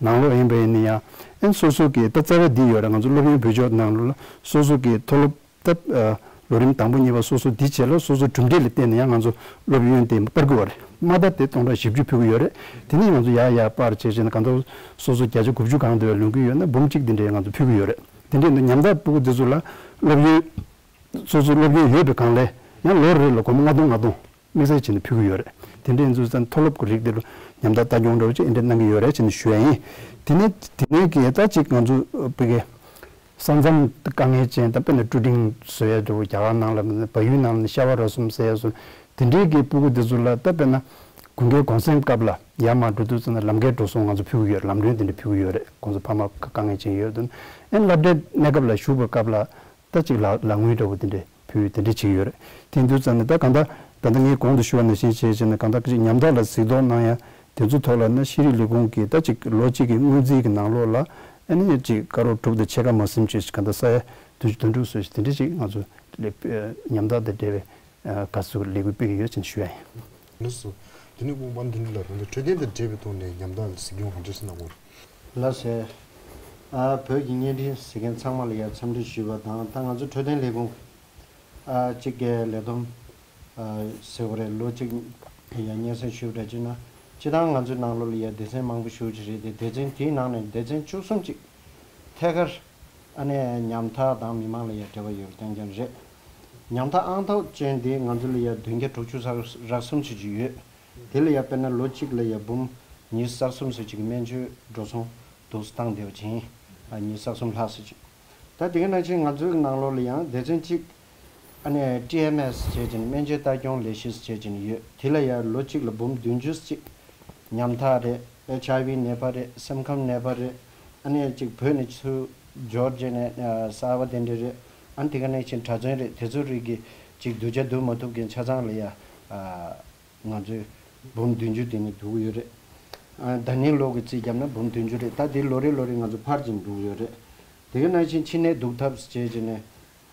ནང་ལོགས་ཡིན་པ་ཡིན་ན་ཡང་ཨ་ནི་སོ་སོ་གི་ད་རྩ་བ་འདི་ཡོད་རེད། ང་ཚོ་སློབ་ཡོན་བེད་སྤྱོད་ནང་ལོགས་ལ་སོ་སོ་གི་མཐོ་སློབ་ད་ཨ་ལོ་རིམ་དང་པོ་གཉིས་པ་སོ་སོ་འདི་བྱས་ལ་སོ་སོ་གྲུབ་འབྲས་ལ་བརྟེན་ནས་ཡང་ང་ཚོ་སློབ་ཡོན་དེ་སྤར་དགོས་པ་རེད། མ་མཐའ་དེ་སྟོང་ཕྲག་བཞི་བཅུ་ཕུལ་གྱི་ཡོད་རེད། དེ་ནས་ང་ཚོ་ཡར་ཡར་སྤར་བྱས་བྱས་ནས་གང་ལྟར་སོ་སོ་བརྒྱ་ཆ་དགུ་བཅུ་གང་དེ་བས་ལོན་གྱི་ཡོད་ན་འབུམ་གཅིག་འདི་འདྲའི་ང་ཚོ་ཕུལ་གྱི་ཡོད་རེད། དེ་འདྲའི་ཉམ་ཐག་སྤུ་གུ་འདི་ཚོ་ལ་སློབ་ཡོན་སོ་སོ་སློབ་ཡོན་ཡོད་པའི་སྒང་ལས་ཡང་ལོ་རེ་ལ་སྒོར་མོ་ལྔ་སྟོང་ལྔ་སྟོང་དམིགས་བསལ་བྱས་ནས་ཕུལ་གྱི་ཡོད་རེད། དེ་འདྲ་ཡིན་ཙང་མཐོ་སློབ་ཀྱི་རིགས་དེ་ལ་ཉམ་ཐག་ལྟ་སྐྱོང་འདྲ་བོ་ཅིག་ཨེ་འདྲ་གནང་གི་ཡོད་རེད་ཅེས་ནས་ཞུ་ཡ་ཡིན། དེ་ནས་དེ་ནས་གི་ད་ཅིག་ང་ཚོ་བོད་ཀྱི་ས་མཚམས་དཀའ་ངལ་ཅན་ད་དཔེར་ན་ཀྲུ་ཀྲིང་བཟོ་ཡ་འདྲ་བོ་རྒྱ་གར་ནང་ལ་བལ་ཡུལ་ནང་ལ་ཤ་བ་ར་གསུམ་ཟེར་ཡ་སོགས་དེ་འདྲའི་གི་སྤུ་གུ་དེ་ཚོ་ལ་ད་དཔེར་ན་དགུན་ཁའི་གུང་སེང་སྐབས་ལ་ཡར་མར་འགྲོ་དུས་ཙམ་ན་ལམ་ཁའི་འགྲོ་སོང་ང་ཚོ་ཕུལ་གྱི་ཡོད་རེད། ལམ་གྲོན་དེ་འདྲ་ཕུལ་གྱི་ཡོད་རེད། ཁོང་ཚོ་ཕ་མ་དཀའ་ངལ་ཅན་ཡོད་དུས་ཨེ་སློབ་གྲྭའི་གནས་སྐབས་ལ་བཞུགས་པའི་སྐབས་ལ། ད་ཅིག་ལག་ལག་དངུལ་འདྲ་བོ་དེ་འདྲས་ཕུལ་དེ་འདྲས་བྱེད་ཀྱི་ཡོད་རེད། དེ་འདུག་ཙང་ནས་ད་གང་ལྟར་ད་ལྟ་ངས་གོང་དུ་ཞུ་བ་ནང་བཞིན་བྱས་བྱས་ནས་གང་ལྟར་ཅིག་ཉམ་ཐག་ལ་གཟིགས་རྟོག་གནང་ཡ་དེ་ཚོ་ཐོག་ལ་ན་ཤེས་རིག་ལས་ཁུངས་ཀྱིས་ད་ཅིག་ལོ་གཅིག་གི་སྔོན་རྩིས་ཀྱི་ནང་ལོགས་ལ་ཨ་ནི་ཅིག་ཀ་རོར་དྲུག་དང་ཕྱེད་ཀ་མ་ཟིན་ཅིག་གང་ལྟར་ས་ཡ་བདུན་ཅུ་དོན་དྲུག་ཙམ་ཞིག་དེ་འདྲས་ཅིག་ང་ཚོ་ཉམ་ཐག་དང་འབྲེལ་བའི་ག་ཚོད་ལས་འགུལ་སྤེལ་གྱི་ཡོད་ཅེས་ཞུ་ཡ་ཡིན། ལགས་སོ། དེ་ནས་དབུ་མ་འདི་ལ་རང་འཁྲོད་ལྡན་དང་འབྲེལ་བའི་ཐོག་ནས་ཉམ་ཐག་ལ་གཟིགས་སྐྱོང་ག་འདྲ་ཞིག་གནང་དགོས། ལགས་སོ། ཨ་བོད་ཀྱི་བརྙན་འཕྲིན་གཟིགས་མཁན་ཚང་མ་ལ་ཡང་འཚམས་འདྲི་ཞུས་པ་དང་ད་ང་ཚོ་འཕྲོད་བསྟེན་ལས་ཁུངས་ཨ་གཅིག་གི་ལས་བསྡོམས་ཨ་ཟེར་བ་རེད། ལོ་གཅིག་ཡང་སྙན་སེང་ཞུས་པ་འདྲ་བྱས་ན་སྤྱི་བཏང་ང་ཚོའི་ནང་ལོགས་ལ་ཡང་སྡེ་ཚན་མང་པོ་ཞེ་པོ་ཅིག་རེད་དེ། སྡེ་ཚན་དེའི་ནང་ནས་སྡེ་ཚན་བཅུ་གསུམ་ཅིག་ཐད་ཀར་ཨ་ནི་ཉམ་ཐག་དང་མི་མང་ལ་ཡང་འབྲེལ་བ་ཡོད་རྐྱང་རྐྱང་རེད། ཉམ་ཐག་ཨང་ཐོག་ཅན་དེ་ང་ཚོ་ལ་ཡང་བདུན་བརྒྱ་དྲུག་ཅུ་རེ་གསུམ་ཙམ་ཅིག་ཡོད། དེ་ལ་ཡང་དཔེར་ན་ལོ་གཅིག་ལ་ཡང་འབུམ་ཉི་ཤུ་རྩ་གསུམ་ཙམ་ཅིག་གི་སྨན་བཅོས་འགྲོ་སོང་འདུག་སེ་བཏང་བསྡད་པ་ཅིག་ཡིན། ཨ་ཉི་ཤུ་རྩ་གསུམ་ལྷག་ཙམ་ཅིག་ད་དེ་ག་ནང་བཞིན་ང་ཚོའི་ནང་ལོགས་ལ་ཡང་སྡེ་ཚན་གཅིག་ཨ་ནི་ཊི་ཨེམ་ཨེས་བྱས་ཅིང་སྨན་བཅོས་ལྟ་སྐྱོང་ལས་གཞི་བྱས་ཅིག་ཡོད། དེ་ལ་ཡང་ལོ་གཅིག་ལ་འབུམ་བདུན་ཅུ་ཙམ་ཅིག་ཉམ་ཐག་རེད། ཨེཆ་ཨའི་ཝི་ནད་པ་རེད། སེམས་ཁམས་ནད་པ་རེད། ཨ་ནི་གཅིག་བོད་ནས་ཚུར་འབྱོར་རྗེས་ནས་གསར་པ་དེ་འདྲ་རེད། ཨ་ནི་དེ་ག་ནང་བཞིན་གྲྭ་བཙུན་རེད། དེ་ཚོ་རིགས་ཀྱི་གཅིག་སྡུག་ཅག་སྡུག་མ་ཐུབ་མཁན་ཆ་ཚང་ལ་ཡ་ང་ཚོས་འབུམ་བདུན་ཅུ་དེ་ནས་བསྡུ་གི་ཡོད་རེད། ཨ་ཟླ་ནིང་ལོ་གི་རྩིས་བརྒྱབ་ན་འབུམ་བདུན་ཅུ་རེད། ད་དེ་ལོ་རེ་ལོ་རེ་ང་ཚོ་འཕར་ཅིང་འགྲོ་གི་ཡོད་རེད། དེ་ག་ནང་བཞིན་ཕྱི་ནད་བསྡུ་ཐབས་བྱས་བྱས་ནས་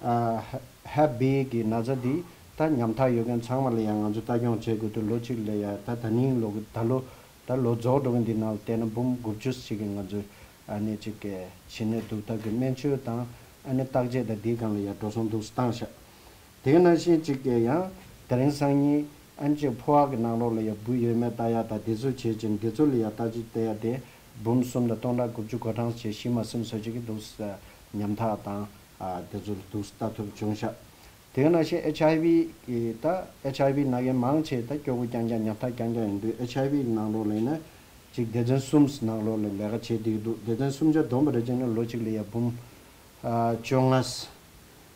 ཨ་ཧ་ཧེབ་བི་གི་ན་ཚ་འདི་ད་ཉམ་ཐག་ཡོད་མཁན་ཚང་མ་ལ་ཡང་ང་ཚོས་ལྟ་སྐྱོང་བྱེད་དགོས་འདུག་ལོ་གཅིག་ལ་ཡ་ད་ད་ནིང་ལོ་གི་ད་ལོ་ད་ལོ་རྫོགས་འགྲོ་མཁན་འདི་ནང་ལ་བལྟས་ན་འབུམ་དགུ་བཅུ་ཞིག་གི་ང་ཚོས་ཨ་ནི་གཅིག་གི་ཕྱི་ནད་བསྡུ་ཐབས་ཀྱི་སྨན་བཅོས་དང་ཨ་ནི་བརྟག་དཔྱད་དང་འདིའི་སྒང་ལ་ཡ་འགྲོ་སོང་འདུག་སེ་བཏང་ཤག་དེ་ག་ནང་བཞིན་གཅིག་གི་ཡང་དེ་རིང་སང་ཉིན་ཨ་ནི་གཅིག་ཕོ་བ་གི་ནང་ལོགས་ལ་ཡ་བུ་ཡོད་མེད་ལྟ་ཡ་དང་དེ་ཚོ་བྱེད་ཅིང་དེ་ཚོ་ལ་ཡ་བརྟག་དཔྱད་བལྟ་ཡ་དེ་འབུམ་གསུམ་དང་སྟོང་ཕྲག་དགུ་བཅུ་གོ་གྲངས་བྱས་ཤི་མ་ཟིན་བཟོ་བྱེད་ཀྱི་འདུག་སེ་ཉམ་ཐག་དང་། ཨ་དེ་ཚོ་ལ་འདུག་སེ་ལྟ་ཐུབ་བྱུང་ཤག་དེ་ག་ནང་བཞིན་ཨེཆ་ཨའི་ཝི་གི་ད་ཨེཆ་ཨའི་ཝི་ན་མཁན་མང་ཆེ་ད་སྐྱོ་པོ་རྐྱང་རྐྱང་ཉམ་ཐག་རྐྱང་རྐྱང་ཡིན་དུས་ཨེཆ་ཨའི་ཝི་གི་ནང་ལོགས་ལ་ཡིན་ན་གཅིག་སྡེ་ཚན་གསུམ་ནང་ལོགས་ལ་ལས་ཀ་བྱེད་བསྡད་ཀྱི་འདུག་སྡེ་ཚན་གསུམ་ཆ་བསྡོམས་པ་རེད་བྱས་ན་ལོ་གཅིག་ལ་ཡ་འབུམ་ཨ་བཅོ་ལྔ་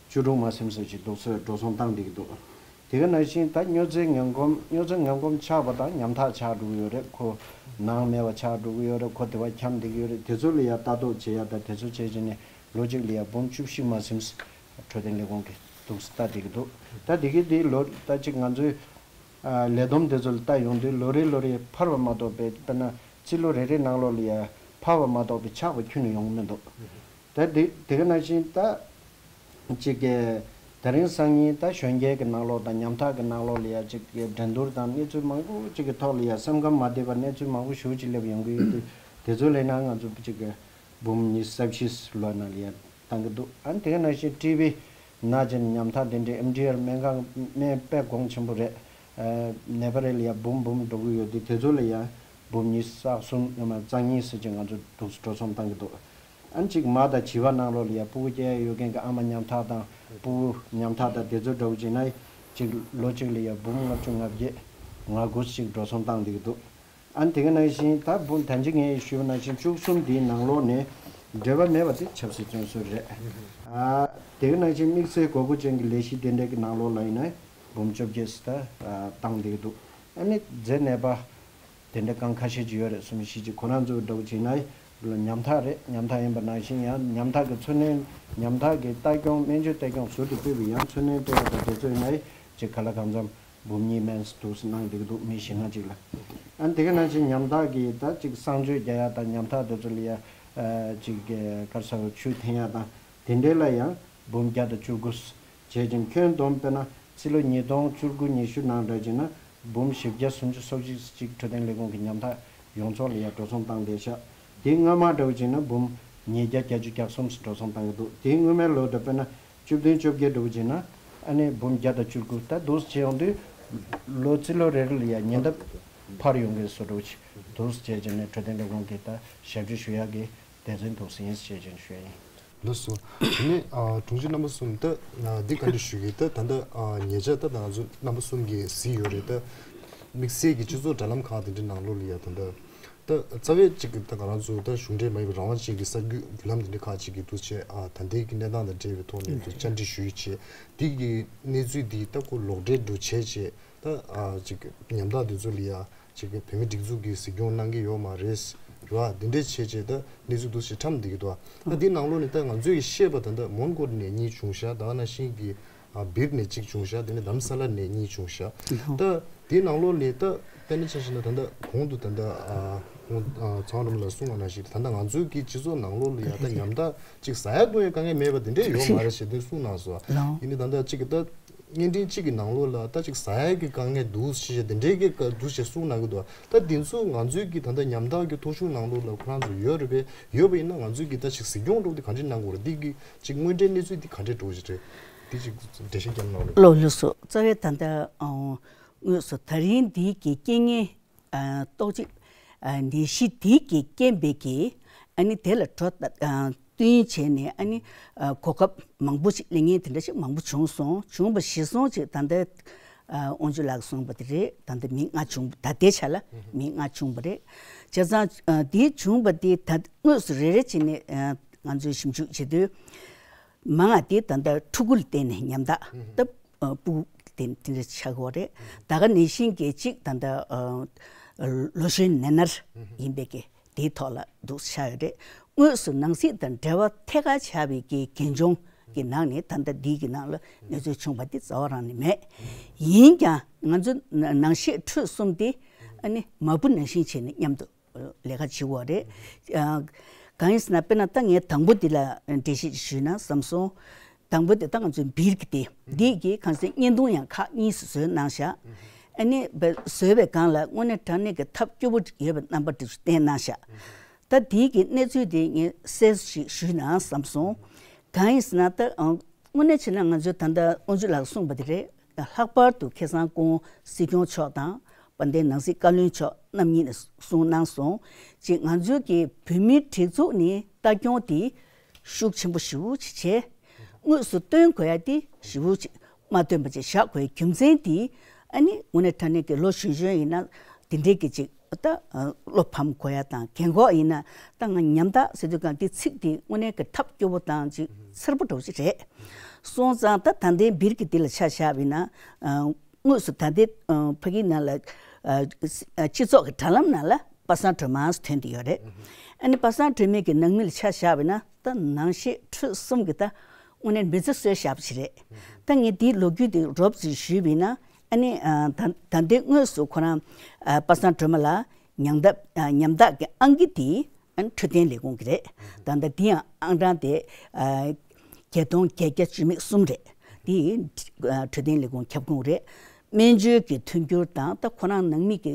བཅུ་དྲུག་མ་ཟིན་ཙམ་ཅིག་འདུག་སེ་འགྲོ་སོང་བཏང་བསྡད་ཀྱི་འདུག་དེ་ག་ནང་བཞིན་ད་སྨྱོ་རྫས་ངན་གོམས་སྨྱོ་རྫས་ངན་གོམས་ཆགས་པ་དང་ཉམ་ཐག་ཆགས་འགྲོ་གི་ཡོད་རེད། ཁོ་ནང་མེད་པ་ཆགས་འགྲོ་གི་ཡོད་རེད། ཁོ་དེ་བ་འཁྱམས་བསྡད་ཀྱི་ཡོད་རེད། དེ་ཚོ་ལ་ཡ་ལྟ་རྟོག་བྱེད་ཡ་དང་དེ་ཚོ་བྱེད་བྱས་ནས་ལོ་གཅིག་ལ་ཡ་འབུམ་བཅུ་བཞི་མ་ཟིན་འཕྲོད་བསྟེན་ལས་ཁུངས་ཀྱིས་འདུག་སེ་ལྟ་བསྡད་ཀྱི་འདུག་ད་དེ་གི་དེ་ལོ་ད་ཅིག་ང་ཚོའི་ཨ་ལས་བསྡོམས་དེ་ཚོ་ལ་ལྟ་ཡོང་དུས་ལོ་རེ་ལོ་རེ་འཕར་བ་མ་གཏོགས་པའི་དཔེར་ན་རྩིས་ལོ་རེ་རེ་ནང་ལོགས་ལ་ཡ་ ཕར་བ་མ་གཏོགས་པའི་ཆགས་པ་ཁྱོན་ནས་ཡོང་གི་མི་འདུག་ད་དེ་དེ་ག་ནང་བཞིན་ད་ཅིག་གི་དེ་རིང་སང་ཉིན་ད་གཞོན་སྐྱེས་ཀྱི་ནང་ལོགས་དང་ཉམ་ཐག་གི་ནང་ལོགས་ལ་ཡ་ཅིག་གི་འགྲན་བསྡུར་དང་གནས་ཚུལ་མང་པོ་ཅིག་གི་ཐོག་ལ་ཡ་སེམས་ཁམས་མ་བདེ་བ་གནས་ཚུལ་མང་པོ་ཞེ་པོ་ཅིག་སླེབས་ཡོང་གི་ཡོད་དུས། དེ་ཚོ་ལས་ན་ང་ཚོ་ཅིག་གི་འབུམ་ཉི་ཤུ་རྩ་བཞི་ལོ་ནང་ལ་ཡ་བཏང་གི་འདུག་ཨ་ནི་དེ་ག་ནང་བཞིན་ཊི་བི་ན་ཅན་ཉམ་ཐག་དེ་འདྲའི་ཨེམ་ཌི་ཨར་སྨན་ཁང་སྨན་དཔེ་གོང་ཆེན་པོ་རེད། ཨ་ནད་པ་རེ་ལ་ཡ་འབུམ་འབུམ་འགྲོ་གི་ཡོད་དུས། དེ་ཚོ་ལ་ཡ་འབུམ་ཉི་ཤུ་རྩ་གསུམ་ཡང་མ་རྩ་གཉིས་ཟེར་ཅིག་ང་ཚོ་འདུག་སེ་འགྲོ་སོང་བཏང་གི་འདུག་ཨ་ནི་ཅིག་མ་དང་བྱིས་པ་ནང་ལོགས་ལ་ཡ་སྤུ་གུ་སྐྱེ་ཡ་ཡོད་མཁན་གྱི་ཨ་མ་ཉམ་ཐག་དང་སྤུ་གུ་ཉམ་ཐག་དང་དེ་ཚོ་འདྲ་བོ་བྱས་ན་ཅིག་ལོ་གཅིག་ལ་ཡ་འབུམ་ལྔ་བཅུ་ང་བརྒྱད་ང་དགུ་ཅིག་འགྲོ་སོང་བཏང་བསྡད་ཀྱི་འདུག་ཨ་ནི་དེ་ག་ནང་བཞིན་ད་འབུམ་ད་ཅི་ངས་ཞུས་པ་ནང་བཞིན་བཅུ་གསུམ་འདིའི་ནང་ལོགས་ནས་འབྲེལ་བ་མེད་པ་དེ་ཆབ་སྲིད་བཙོན་ཟུར་རེད། ཨ་དེ་ག་ནང་བཞིན་དམིགས་བསལ་དགོས་མཁོ་ཅན་གྱི་ལས་གཞི་དེ་འདྲ་གི་ནང་ལོགས་ལ་ཡིན་ན་འབུམ་བཅོ་བརྒྱད་ཙམ་ད་བཏང་བསྡད་ཀྱི་འདུག་ཨ་ནི་མཛེ་ནད་པ་དེ་འདྲ་གང་ཁ་ཤས་ཅིག་ཡོད་རེད་གསུངས་ཤིག་ཅིག་ཁོ་རང་ཚོ་འདྲ་བོ་བྱས་ན་ཉམ་ཐག་རེད། ཉམ་ཐག་ཡིན་པ་ནང་བཞིན་ཡང་ཉམ་ཐག་གི་འཚོ་སྣོན་ཉམ་ཐག་གི་ལྟ་སྐྱོང་སྨན་བཅོས་ལྟ་སྐྱོང་ཟུར་དུ་སྤེལ་བའི་ཡང་འཚོ་སྣོན་སྤྲད་པ་དང་དེ་ཚོ་ཡིན་ན་ཅིག་ག་ལ་གང་འཚམ་འབུམ་གཉིས་མན་འདུག་སེ་གནང་བསྡད་ཀྱི་འདུག་མི་ཞེ་ལྔ་ཅིག་ལ། ཨ་ནི་དེ་ག་ནང་བཞིན་ཉམ་ཐག་གི་ད་ཅིག་གསང་སྤྱོད་རྒྱག་ཡ་དང་ཉམ་ཐག་དེ་ཚོ་ལ་ཡ་ཨ་ཅིག་ག་རེ་ཟེར་ཆུ་འཐེན་ཡ་དང་དེ་འདྲའི་ལ་ཡང་འབུམ་བརྒྱ་དང་བཅུ་དགུ་བྱས་ཅིང་ཁྱོན་བསྡོམས་དཔེར་ན་ཕྱི་ལོ་ཉིས་སྟོང་བཅུ་དགུ་ཉི་ཤུ་ནང་འདྲ་བྱས་ན་འབུམ་བཞི་བརྒྱ་སུམ་ཅུ་སོ་གཅིག་ཅིག་འཕྲོད་བསྟེན་ལས་ཁུངས་ཀྱི་ཉམ་ཐག་ཡོངས་རྫོགས་ལ་ཡ་འགྲོ་སོང་བཏང་བསྡད་ཤག་དེ་སྔོན་མ་འདྲ་བོ་བྱས་ན་འབུམ་ཉིས་བརྒྱ་བརྒྱད་ཅུ་གྱ་གསུམ་འགྲོ་སོང་བཏང་གི་འདུག་དེའི་སྔོན་མའི་ལོ་འདྲ་དཔེར་ན་བཅུ་བདུན་བཅོ་བརྒྱད་འདྲ་བོ་བྱས་ན་ཨ་ནི་འབུམ་བརྒྱ་དང་བཅུ་དགུ་ད་འདུག་སེ་བྱས་ཡོང་དུས་ལོ་ཕྱི་ལོ་རེ་རེ་ལ་ཡ་ཉེན་བརྡ་འཕར་ཡོང་གི་བཟོ་འདྲ་བོ་ཅིག་འདུག་སེ་བྱས་བྱས་ནས་འཕྲོད་བསྟེན་ལས་ཁུངས་ཀྱིས་ད་ཞབས་ཕྱི་ཞུ་ཡག་གི་སྡེ་ཚན་འདུག་སེ་ཡིན་ཟེར་བྱས་བྱས་ནས་ཞུ་ཡ་ཡིན། ལགས་སོ། དེ་ནས་ཨ་དྲུང་ཆེ་རྣམ་པ་གསུམ་ད་ཨ་འདི་བཀའ་འདྲི་ཞུ་གི་ད་ད་ལྟ་ཨ་ཉེ་ཆར་ད་ང་ཚོ་རྣམ་པ་གསུམ་གྱིས་གཟིགས་ཡོད་རེད། ད་དམིགས་བསལ་གྱི་སྤྱི་ཚོགས་དྲ་ལམ་ཁག་དེ་འདྲའི་ནང་ལོགས་ལ་ཡ་ད་ལྟ་ད་རྩ་བའི་གཅིག་གི་ད་ང་རང་ཚོ་ད་གཞུང་འབྲེལ་མ་ཡིན་པའི་རང་དབང་ཅན་གྱི་གསར་འགྱུར་བརྒྱུད་ལམ་དེ་འདྲ་ཁག་ཅིག་གིས་འདུག་སེ་ཨ་ད་ལྟའི་གི་གནས་སྟངས་དང་འབྲེལ་བའི་ཐོག་ནས་འདུག་བཅར་འདྲི་ཞུས་བྱས་འདི་གི་གནས་ཚུལ་འདི་ད་ཁོ་ལོག་འགྲེལ་འདྲ་བོ་བྱས་བྱས་ད་ཨ་ཅིག་ཉམ་ཐག་འདི་ཚོ་ལ་ཡ། ཅིག་གི་བོད་མི་སྒྲིག་འཛུགས་ཀྱིས་གཟིགས་སྐྱོང་གནང་གི་ཡོད་མ་རེད། རེད་བ། འདི་འདྲས་བྱས་བྱས་ད་གནས་ཚུལ་འདུག་སེ་ཁྲམ་བསྡད་ཀྱི་འདུག་ད་འདི་ནང་ལོགས་ནས་ད་ང་ཚོས་ཤེས་པ་ད་ལྟ་མོན་གྷོ་ནས་གཉིས་བྱུང་ཤག་ད་ག་ནང་བཞིན་གྱི་ཨ་སྦིར་ནས་གཅིག་བྱུང་ཤག་དེ་ནས་དྷ་རམ་ས་ལ་ནས་གཉིས་བྱུང་ཤག་ད་འདི་ནང་ལོགས་ནས་ད་དཔེར་ན་ཆ་བཞག་ན་ད་ལྟ་གོང་དུ་ད་ལྟ་ཨ་ཁོང་ཨ་ཚེ་དབང་སྒྲོལ་མ་ལགས་གསུངས་པ་ནང་བཞིན་ད་ལྟ་ང་ཚོའི་གི་སྤྱི་ཚོགས་ནང་ལོགས་ལ་ཡ་ད་ཉམ་ཐག་ཅིག་ཟ་ཡ་བཏུང་ཡ་དཀའ་ངལ་མེད་པ་དེ་འདྲས་ཡོད་མ་རེད་ཞེས་དེ་གསུངས་གནང་སོང་། ཡིན་ནའི་ད་ལྟ་ཅིག་གི་ད། བརྙན་འཕྲིན་གཅིག་གི་ནང་ལོགས་ལ་ད་ཅིག་ཟ་ཡ་གི་དཀའ་ངལ་འདུག་ཞེས་བྱས་དེ་འདྲའི་གི་འདུག་ཞེས་གསུངས་གནང་གི་འདུག་ད་འདི་ཚོ་ང་ཚོའི་གི་ད་ལྟ་ཉམ་ཐག་གི་ཐོ་གཞུང་ནང་ལོགས་ལ་ཁོ་རང་ཚོ་ཡོད་རེད་པས། ཡོད་པ་ཡིན་ན་ང་ཚོའི་གི་ད་ཅིག་གཟིགས་སྐྱོང་འདྲ་བོ་དེ་ག་འདྲས་གནང་དགོས་རེད། འདི་གི་ཅིག་དངོས་འབྲེལ་གནས་ཚུལ་འདི་ག་འདྲས་འགྲོ་གི་རེད། འདི་ཅིག་འགྲེལ་བཤད་རྒྱབ་གནང་རོགས། ལགས་ལགས་སོ། རྩ་བའི་ད་ལྟ་ཨང་དངོས་སུ་ད་རིང་འདི་གི་རྐྱེན་ངན། ཨ་ཏོག་ཅིག་ཨ་ནད་གཞི་དེ་གི་རྐྱེན་པས་ཀྱི་ཨ་ནི་དེ་ལ་འགྲོ་ཨ་བསྟུན་བྱས་ནས་ཨ་ནི་ཨ་གོ་སྐབས་མང་པོ་ཞིག་སླེབས་མཁན་དེ་འདྲ་ཞིག་མང་པོ་བྱུང་སོང་། བྱུང་བ་གཞིར་བཟུང་ཅིག་ད་ལྟ་ཨ་དབང་ཕྱུག་ལགས་གསུངས་པ་དེ་རེད། ད་ལྟ་མི་ལྔ་བྱུང་། ད་ལྟའི་ཆ་ལ་མི་ལྔ་བྱུང་བ་རེད། བྱས་ཙང་ཨ་དེ་བྱུང་བ་དེ་ད་དངོས་སུ་རེ་རེ་བྱས་ནས་ཨ་ང་ཚོས་ཞིབ་འཇུག་བྱེད་དུས། མང་བ་དེ་ད་ལྟ་ཕྲུ་གུ་ལ་བརྟེན་ནས་ཉམ་ཐག་ད་ཨ་སྤུ་གུ་དེ་དེ་འདྲ་ཆགས་ཀྱི་ཡོད་རེད། ད་ག་ནང་བཞིན་གྱི་གཅིག་ད་ལྟ་ཨ་ལོ་གཞོན་ནད་མནར་ཡིན་པའི་གི་དེའི་ཐོག་ལ་འདུག་ཆགས་ཡོད་རེད། དངོས་སུ་ནང་སྲིད་དང་འབྲེལ་བ་ཐད་ཀར་ཆགས་པའི་གི་གལ་འགྱུར་གྱི་ནང་ནས་ད་ལྟ་འདི་གི་ནང་ལ་གནས་ཚུལ་བྱུང་བ་འདི་རྩ་བ་རང་ནས་མེད། ཡིན་ཀྱང་ང་ཚོ་ནང་གཞིས་ཁྲོད་གསུམ་དེ་ཨ་ནི་མ་བུ་ནང་བཞིན་བྱས་ནས་མཉམ་དུ་ལས་ཀ་བྱེད་དགོས་རེད། ཨ་གང་ཡིན་ཟེར་ན་དཔེར་ན་ད་ངས་དང་པོ་འདི་ལ་འགྲེལ་བཤད་ཅིག་ཞུས་ན་བསམ་སོང་། དང་པོ་དེ་ད་ང་ཚོའི་སྦིར་གྱི་དེ་འདི་གི་གང་ཟེར་བརྙན་ཐུང་ཡང་ཁག་གཉིས་སུ་བཟོས་གནང་ཤག་ཨ་ནི་བཟོས་པའི་སྒང་ལ་དངོས་གནས་དྲང་གནས་ཀྱི་ཐབས་སྐྱོ་པོ་ཡོད་པའི་རྣམ་པ་དེ་ཚོ་བསྟན་གནང་ཤག་ད་དེའི་གི་གནས་ཚུལ་དེ་ངས་གསལ་ཞིག་ཞུས་ན་བསམ་སོང་། གང་ཡིན་ཟེར་ན་ད་ཨང་དངོས་གནས་བྱས་ན་ང་ཚོས་ད་ལྟ་དབང་ཕྱུག་ལགས་གསུངས་པ་དེ་རེད། ལྷག་པར་དུ་ཁ་སང་སྐུ་ངོ་སྲིད་སྐྱོང་མཆོག་དང་དཔལ་ལྡན་ནང་སྲིད་བཀའ་བློན་མཆོག་རྣམ་གཉིས་ནས་གསུངས་གནང་སོང་། ཅིག་ང་ཚོའི་གི་བོད་མིའི་སྒྲིག་འཛུགས་ནི་ལྟ་སྐྱོང་དེ་ཤུགས་ཆེན་པོ་ཞེ་པོ་ཅིག་བྱས། དངོས་སུ་བཏོན་དགོས་ཡ་དེ་ཞེ་པོ་ཅིག་མ་བཏོན་པ་ཅིག་བཞག་དགོས་ཡའི་རྒྱུ་མཚན་དེ་ཨ་ནི་དངོས་གནས་དྲང་གནས་ཀྱི་ལོ་གཞོན་གཞོན་ཡིན་ན་དེ་འདྲའི་གི་ཅིག་ད་བློ་ཕམ་དགོས་ཡ་དང་རྒན་གོག་ཡིན་ན་ད་ང་ཉམ་ཐག་ཟེར་དུས་གང་དེ་ཚིག་དེ་དངོས་གནས་ཀྱི་ཐབས་སྐྱོ་པོ་དང་ཅིག་འཚེར་པོ་འདྲ་པོ་ཅིག་རེད། སོང་ཙང་ད་ད་ལྟའི་སྦིར་གྱི་འདི་ལ་ཆ་བཞག་པ་ཡིན་ན་དངོས་སུ་ད་ལྟའི་ཕ་གི་ནང་ལ་སྤྱི་ཚོགས་ཀྱི་དྲ་ལམ་ནང་ལ་པ་སངས་སྒྲོལ་མ་ཐོན་བསྡད་ཡོད་རེད། ཨ་ནི་པ་སངས་སྒྲོལ་མའི་གི་ནང་མི་ལ་ཆ་བཞག་པ་ཡིན་ན་ད་ནང་གཞིས་ཁྲོད་གསུམ་གྱི་ད་དངོས་གནས་མི་ཚེ་གསོལ་བཞག་པ་ཞིག་རེད། ད་ངས་འདིའི་ལོ་རྒྱུས་དེ་རོབ་ཙམ་ཞུས་པ་ཡིན་ན་ཨ་ནི་ད་ད་ལྟའི་དངོས་སུ་ཁོ་རང་པ་སངས་སྒྲོལ་མ་ལ་ཉམ་ཐག་ཉམ་ཐག་གི་ཨང་ཀི་དེ་ འཕྲོད་བསྟེན་ལས་ཁུངས་ཀྱི་རེད། ད་ལྟ་འདི་ཡང་ཨང་གྲངས་དེ་བརྒྱད་སྟོང་བརྒྱད་བརྒྱ་བཅུ་མེད་གསུམ་རེད། འདི་འཕྲོད་བསྟེན་ལས་ཁུངས་ཁྱབ་ཁོངས་རེད། སྨན་བཅོས་ཀྱི་མཐུན་འགྱུར་དང་ད་ཁོ་རང་ནང་མི་གི་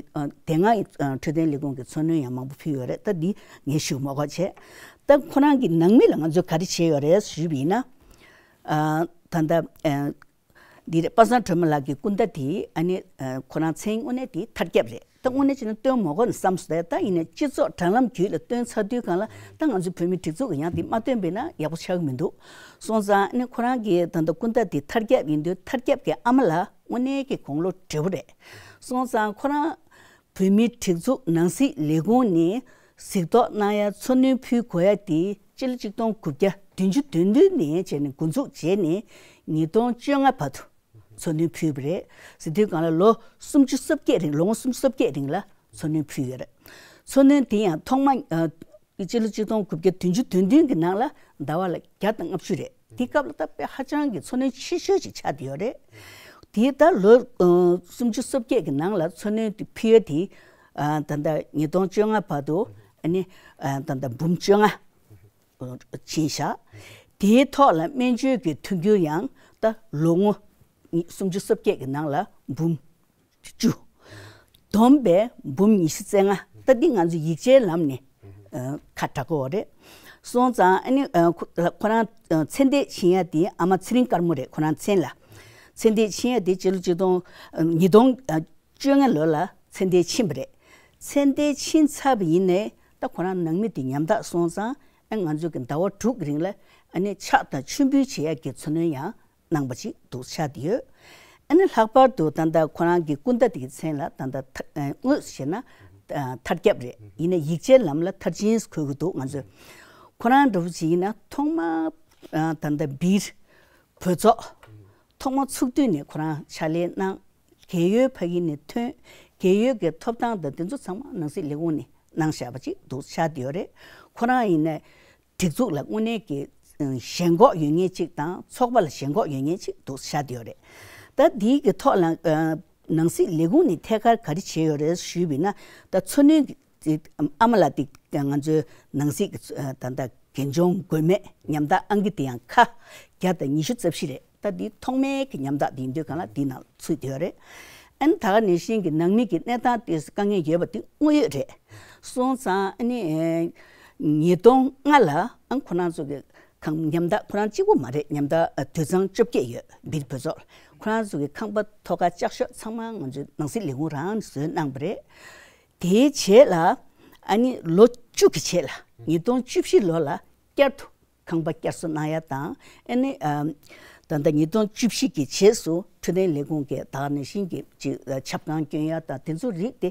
དེ་སྔ་འཕྲོད་བསྟེན་ལས་ཁུངས་ཀྱི་འཚོ་སྣོན་ཡང་མང་པོ་ཕུལ་ཡོད་རེད། ད་འདི་ངས་ཞུ་མ་དགོས་བྱས། ད་ཁོ་རང་གི་ནང་མི་ལ་ང་ཚོས་ག་རེ་བྱས་ཡོད་རེད་ཞུས་པ་ཡིན་ན། ད་ལྟ་འདི་རེད། པ་སངས་སྒྲོལ་མ་ལགས་ཀྱི་སྐུ་ཟླ་དེ་ཨ་ནི་ཁོ་རང་མཚན་དངོས་གནས་དེ་ཐར་རྒྱབ་རེད། ད་དངོས་གནས་བྱས་ན་བཏོན་མ་དགོས་ན་བསམ་སོང་། ད་ཡིན་ནའི་སྤྱི་ཚོགས་དྲ་ལམ་བརྒྱུད་ལ་བཏོན་ཚར་དུས་སྒང་ལ་ད་ང་ཚོའི་བོད་མིའི་སྒྲིག་འཛུགས་ཀྱི་ཡང་དེ་མ་བཏོན་པས་ན་ཡག་པོ་ཆགས་ཀྱི་མི་འདུག་སོང་ཙང་ཨ་ནི་ཁོ་རང་གི་ད་ལྟ་སྐུ་ཟླ་དེ་ཐར་རྒྱབ་ཡིན་དུས་ཐར་རྒྱབ་ཀྱི་ཨ་མ་ལགས་དངོས་གནས་ཀྱི་དགུང་ལོ་བགྲེས་པོ་རེད། སོང་ཙང་ཁོ་རང་བོད་མིའི་སྒྲིག་འཛུགས་ནང་སྲིད་ལས་ཁུངས་ནས་གཟིགས་རྟོག་གནང་ཡ་འཚོ་སྣོན་ཕུལ་དགོས་ཡ་དེ་སྤྱི་ལོ་གཅིག་སྟོང་དགུ་བརྒྱ་བདུན་ཅུ་དོན་བདུན་ནས་བྱས་ནས་འགོ་འཛུགས་བྱས་ནས་ཉིས་སྟོང་བཅོ་ལྔ་བར་དུ་འཚོ་སྣོན་ཕུལ་བ་རེད། ཟེར་དུས་སྒང་ལ་ལོ་སུམ་ཅུ་སོ་བརྒྱད་རིང་ལོ་ངོ་སུམ་ཅུ་སོ་བརྒྱད་རིང་ལ་འཚོ་སྣོན་ཕུལ་ཡོད་རེད། འཚོ་སྣོན་དེ་ཡང་ཐོག་མ་ཨ་སྤྱི་ལོ་གཅིག་སྟོང་དགུ་བརྒྱ་བདུན་ཅུ་དོན་བདུན་གྱི་ནང་ལ་ཟླ་བ་ལ་བརྒྱ་དང་ལྔ་བཅུ་རེད། དེ་སྐབས་ལ་ད་དཔེ་ཧ་ཅང་གི་འཚོ་སྣོན་ཆེ་ཤོས་ཅིག་ཆགས་བསྡད་ཡོད་རེད། དེ་ད་ལོ་ཨ་སུམ་ཅུ་སོ་བརྒྱད་ཀྱི་ནང་ལ་འཚོ་སྣོན་དེ་ཕུལ་ཡ་དེ་ཨ་ད་ལྟ་ཉིས་སྟོང་བཅོ་ལྔ་བར་དུ་ཨ་ནི་ཨ་ད་ལྟ་འབུམ་བཅོ་ལྔ་ཕྱིན་བཞག་དེའི་ཐོག་ལ་སྨན་བཅོས་ཀྱི་མཐུན་འགྱུར་ཡང་ད་ལོ་ངོ་སུམ་ཅུ་སོ་བརྒྱད་ཀྱི་ནང་ལ་འབུམ་བཅུ། བསྡོམས་པས་འབུམ་ཉི་ཤུ་རྩ་ལྔ། ད་འདི་ང་ཚོ་ཡིག་ཆའི་ལམ་ནས་ཨ་ཁ་གྲག་གི་ཡོད་རེད། སོང་ཙང་ཨ་ནི་ཨ་ཁོ་ཁོ་རང་ཨ་མཚན་ལྡན་ཕྱིན་ཡ་དེ་ཨ་མ་ཚེ་རིང་དཀར་མོ་རེད། ཁོ་རང་མཚན་ལ་མཚན་ལྡན་ཕྱིན་ཡ་དེ་སྤྱི་ལོ་ཆིག་སྟོང་ཨ་ཉིས་སྟོང་ཨ་བཅོ་ལྔ་ལོ་ལ་མཚན་ལྡན་ཕྱིན་པ་རེད། མཚན་ལྡན་ཕྱིན་ཚར་བ་ཡིན་ནའི་ད་ཁོ་རང་ནང་མི་དེ་ཉམ་ཐག་སོང་ཙང་ཨ་ང་ཚོ་གི་ཟླ་བ་དྲུག་གི་རིང་ལ་ཨ་ནི་ཕྱག་དང་མཆོད་འབུལ་བྱེད་ཡ་གི་འཚོ་སྣོན་ཡང་གནང་པ་ཅིག་འདུག་ཆགས་བསྡད་ཡོད། ཨ་ནི་ལྷག་པར་དུ་ད་ལྟ་ཁོ་རང་གི་སྐུ་ཟླ་དེ་གི་མཚན་ལ་ད་ལྟ་ཐ་ཨ་དངོས་སུ་བྱས་ན་ཨ་ཐར་རྒྱབ་རེད། ཡིན་ན་ཡིག་ཆའི་ལམ་ལ་ཐར་ཆེན་འཁོད་ཀྱི་འདུག་ང་ཚོས་ཁོ་རང་འདྲ་པོ་ཅིག་ཡིན་ན་ཐོག་མ་ཨ་ད་ལྟ་སྦིར་བོད་ཚོགས་ཐོག་མ་ཚུགས་དུས་ནས་ཁོ་རང་ཕྱག་ལས་གནང་། རྒས་ཡོལ་ཕ་གི་ནས་ཐོན། རྒས་ཡོལ་གྱི་ཐོབ་ཐང་དང་དེ་ཚོ་ཚང་མ་ནང་སྲིད་ལས་ཁུངས་ནས་གནང་བཞག་པ་ཅིག་འདུག་ཆགས་བསྡད་ཡོད་རེད། ཁོ་རང་ཡིན་ན་སྒྲིག་འཛུགས་ལ་དངོས་གནས་ཀྱི་ཨ་ཞེན་ཁོག་ཡོད་མཁན་ཅིག་དང་ཚོགས་པ་ལ་ཞེན་ཁོག་ཡོད་མཁན་ཅིག་འདུག་ཆགས་བསྡད་ཡོད་རེད། ད་འདིའི་གི་ཐོག་ལ་ཨ་ནང་སྲིད་ལས་ཁུངས་ནས་ཐད་ཀར་ག་རེ་བྱས་ཡོད་རེད་ཞུས་པ་ཡིན་ན། ད་འཚོ་སྣོན་གྱི་ཨ་མ་ལགས་དེ་ང་ཚོའི་ནང་སྲིད་ཀྱི་ཨ་ད་ལྟ་རྒན་གཞོན་མགོན་མེད་ཉམ་ཐག་ཨང་ཀི་དེ་ཡང་ཁ་བརྒྱ་དང་ཉི་ཤུ་རྩ་བཞི་རེད། ད་འདི་ཐོག་མའི་གི་ཉམ་ཐག་འདི་ཡིན་དུས་སྒང་ལ་འདི་ནང་ཚུད་ཡོད་རེད། ཨ་ནི་ད་ག་ནང་བཞིན་གྱི་ནང་མི་གི་གནས་སྟངས་དེ་དཀའ་ངལ་ཡོད་པ་དེ་དངོས་ཡོད་རེད། སོང་ཙང་ཨ་ནི་ཨེ་ཉིས་སྟོང་ལྔ་ལ་ཨ་ཁོ་རང་ཚོ་གི་ཁང་ཉམ་ཐག་ཁོ་རང་གཅིག་པུ་མ་རེད། ཉམ་ཐག་ཨ་དུད་ཚང་བཅོ་བརྒྱད་ཡོད་སྦིར་བོད་ཚོགས། ཁོ་རང་ཚོ་གི་ཁང་པ་ཐོག་ཁ་ལྕགས་ཤོག་ཚང་མ་ང་ཚོའི་ནང་སྲིད་ལས་ཁུངས་རང་ནས་བཟོས་གནང་བ་རེད། དེའི་རྗེས་ལ་ཨ་ནི་ལོ་བཅུ་གི་རྗེས་ལ་ཉིས་སྟོང་བཅུ་བཞི་ལོ་ལ་བསྐྱར་དུ་ཁང་པ་བསྐྱར་གསོ་གནང་ཡ་དང་། ཨ་ནི་ཨ་ད་ལྟ་ཉིས་སྟོང་བཅུ་བཞི་གི་རྗེས་སུ་འཕྲོད་བསྟེན་ལས་ཁུངས་ཀྱི་ད་ག་ནང་བཞིན་གྱི་ཅིག་ཆབ་ཁང་བསྐྱོན་ཡ་དང་དེ་ཚོ་རིགས་དེ་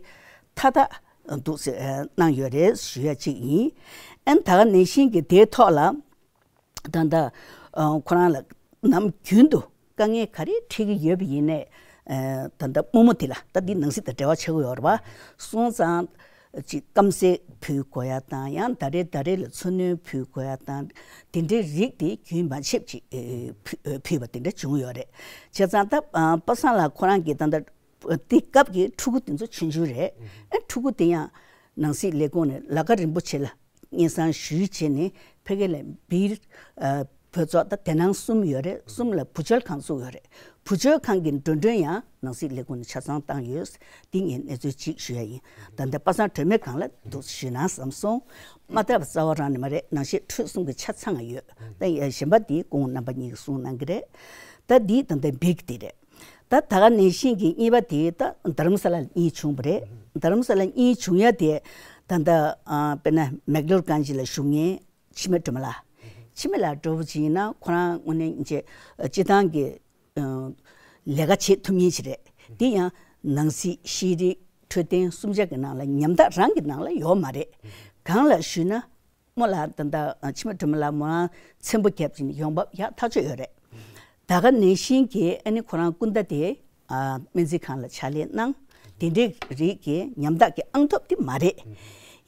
མཐའ་དག་འདུག་སེ་གནང་ཡོད་རེད་ཞུ་ཡ་ཅིག་ཡིན། ཨ་ནི་ད་ག་ནང་བཞིན་གྱི་དེའི་ཐོག་ལ་ད་ལྟ་ཨ་ཁོ་རང་ལ་ནམ་རྒྱུན་དུ་དཀའ་ངལ་ག་རེ་འཕྲད་ཀྱི་ཡོད་པ་ཡིན་ནའི་ཨ་ད་ལྟ་རྨོ་མོ་དེ་ལ་ད་འདི་ནང་སྲིད་དང་འབྲེལ་བ་ཆགས་ཀྱི་ཡོད་རེད་པ། སོང་ཙང་། ཅིག་སྐམ་ཟས་ཕུལ་དགོས་ཡ་དང་། ཡང་ཟླ་རེ་ཟླ་རེ་ལ་འཚོ་སྣོན་ཕུལ་དགོས་ཡ་དང་། དེ་འདྲའི་རིགས་དེ་རྒྱུན་མ་ཆད་ཅིག་ཨེ་ཕུལ་ཨེ་ཕུལ་བ་དེ་འདྲ་བྱུང་ཡོད་རེད། བྱས་ཙང་ད་ཨ་པ་སངས་ལགས་ཁོ་རང་གིས་ད་ལྟ་དེ་སྐབས་ཀྱི་ཕྲུ་གུ་དེ་ཚོ་ཆུང་ཆུང་རེད། ཨེ་ཕྲུ་གུ་དེ་ཡང་ནང་སྲིད་ལས་ཁུངས་ནས་ལ་ཀ་རིན་པོ་ཆེ་ལ་སྙན་སེང་ཞུས་བྱས་ནས་ཕ་གི་ལ་སྦིར་ཨ་བོད་ཚོགས་ད་དེ་ནང་གསུམ་ཡོད་རེད། གསུམ་ལ་བུ་བཅོལ་ཁང་བཙུགས་ཡོད་རེད། བུ་བཅོལ་ཁང་གི་འགྲོ་གྲོན་ཡང་ནང་སྲིད་ལས་ཁུངས་ནས་ཆ་ཚང་བཏང་ཡོད། འདི་ངས་གནས་ཚུལ་གཅིག་ཞུ་ཡ་ཡིན། ད་ལྟ་པ་སངས་སྒྲོལ་མའི་སྒང་ལ་འདུག་ཞུས་ན་བསམ་སོང་། མ་བཏབ་པ་རྩ་བ་རང་ནས་མ་རེད། ནང་ཤེས་འཕྲོད་གསུམ་གྱི་ཆ་ཚང་ཡོད། ད་ཡ་གཞན་པ་འདི་སྐུ་ངོ་རྣམ་པ་གཉིས་ཀྱིས་གསུངས་གནང་གི་རེད། ད་འདི་ད་ལྟ་སྦིར་གྱི་དེ་རེད། ད་ད་ག་ནང་བཞིན་གྱི་གཉིས་པ་དེ་ད་རྡ་རམ་ས་ལ་གཉིས་བྱུང་བ་རེད། རྡ་རམ་ས་ལ་གཉིས་བྱུང་ཡ་དེ་ད་ལྟ་ཨ་དཔེར་ན་མེག་ལོར་གྷན་ཇི་ལ་བཞུགས་མཁན་འཆི་མེད་སྒྲོལ་མ་ལགས། འཆི་མེད་ལགས་འདྲ་པོ་ཅིག་ཡིན་ན་ཁོ་རང་དངོས་གནས་ཅེ་སྤྱི་བཏང་གི་ཨ་ལས་ཀ་བྱེད་ཐུབ་མཁན་ཞིག་རེད། དེ་ཡང་ནང་སྲིད་ཤེས་རིག་འཕྲོད་བསྟེན་གསུམ་ཆ་གི་ནང་ལ་ཉམ་ཐག་རང་གི་ནང་ལ་ཡོད་མ་རེད། གང་ལགས་ཞུས་ན་རྨོ་ལགས་ད་ལྟ་འཆི་མེད་སྒྲོལ་མ་ལགས་མོ་རང་ཚེམ་པོ་བརྒྱབ་ཅིང་ཡོང་འབབ་ཡག་ཐག་ཆོད་ཡོད་རེད། ད་ག་ནང་བཞིན་གྱི་ཨ་ནི་ཁོ་རང་སྐུ་ཟླ་དེ་ཨ་སྨན་རྩིས་ཁང་ལ་ཕྱག་ལས་གནང་། དེ་འདྲའི་རིགས་ཀྱི་ཉམ་ཐག་གི་ཨང་ཐོབ་དེ་མ་རེད།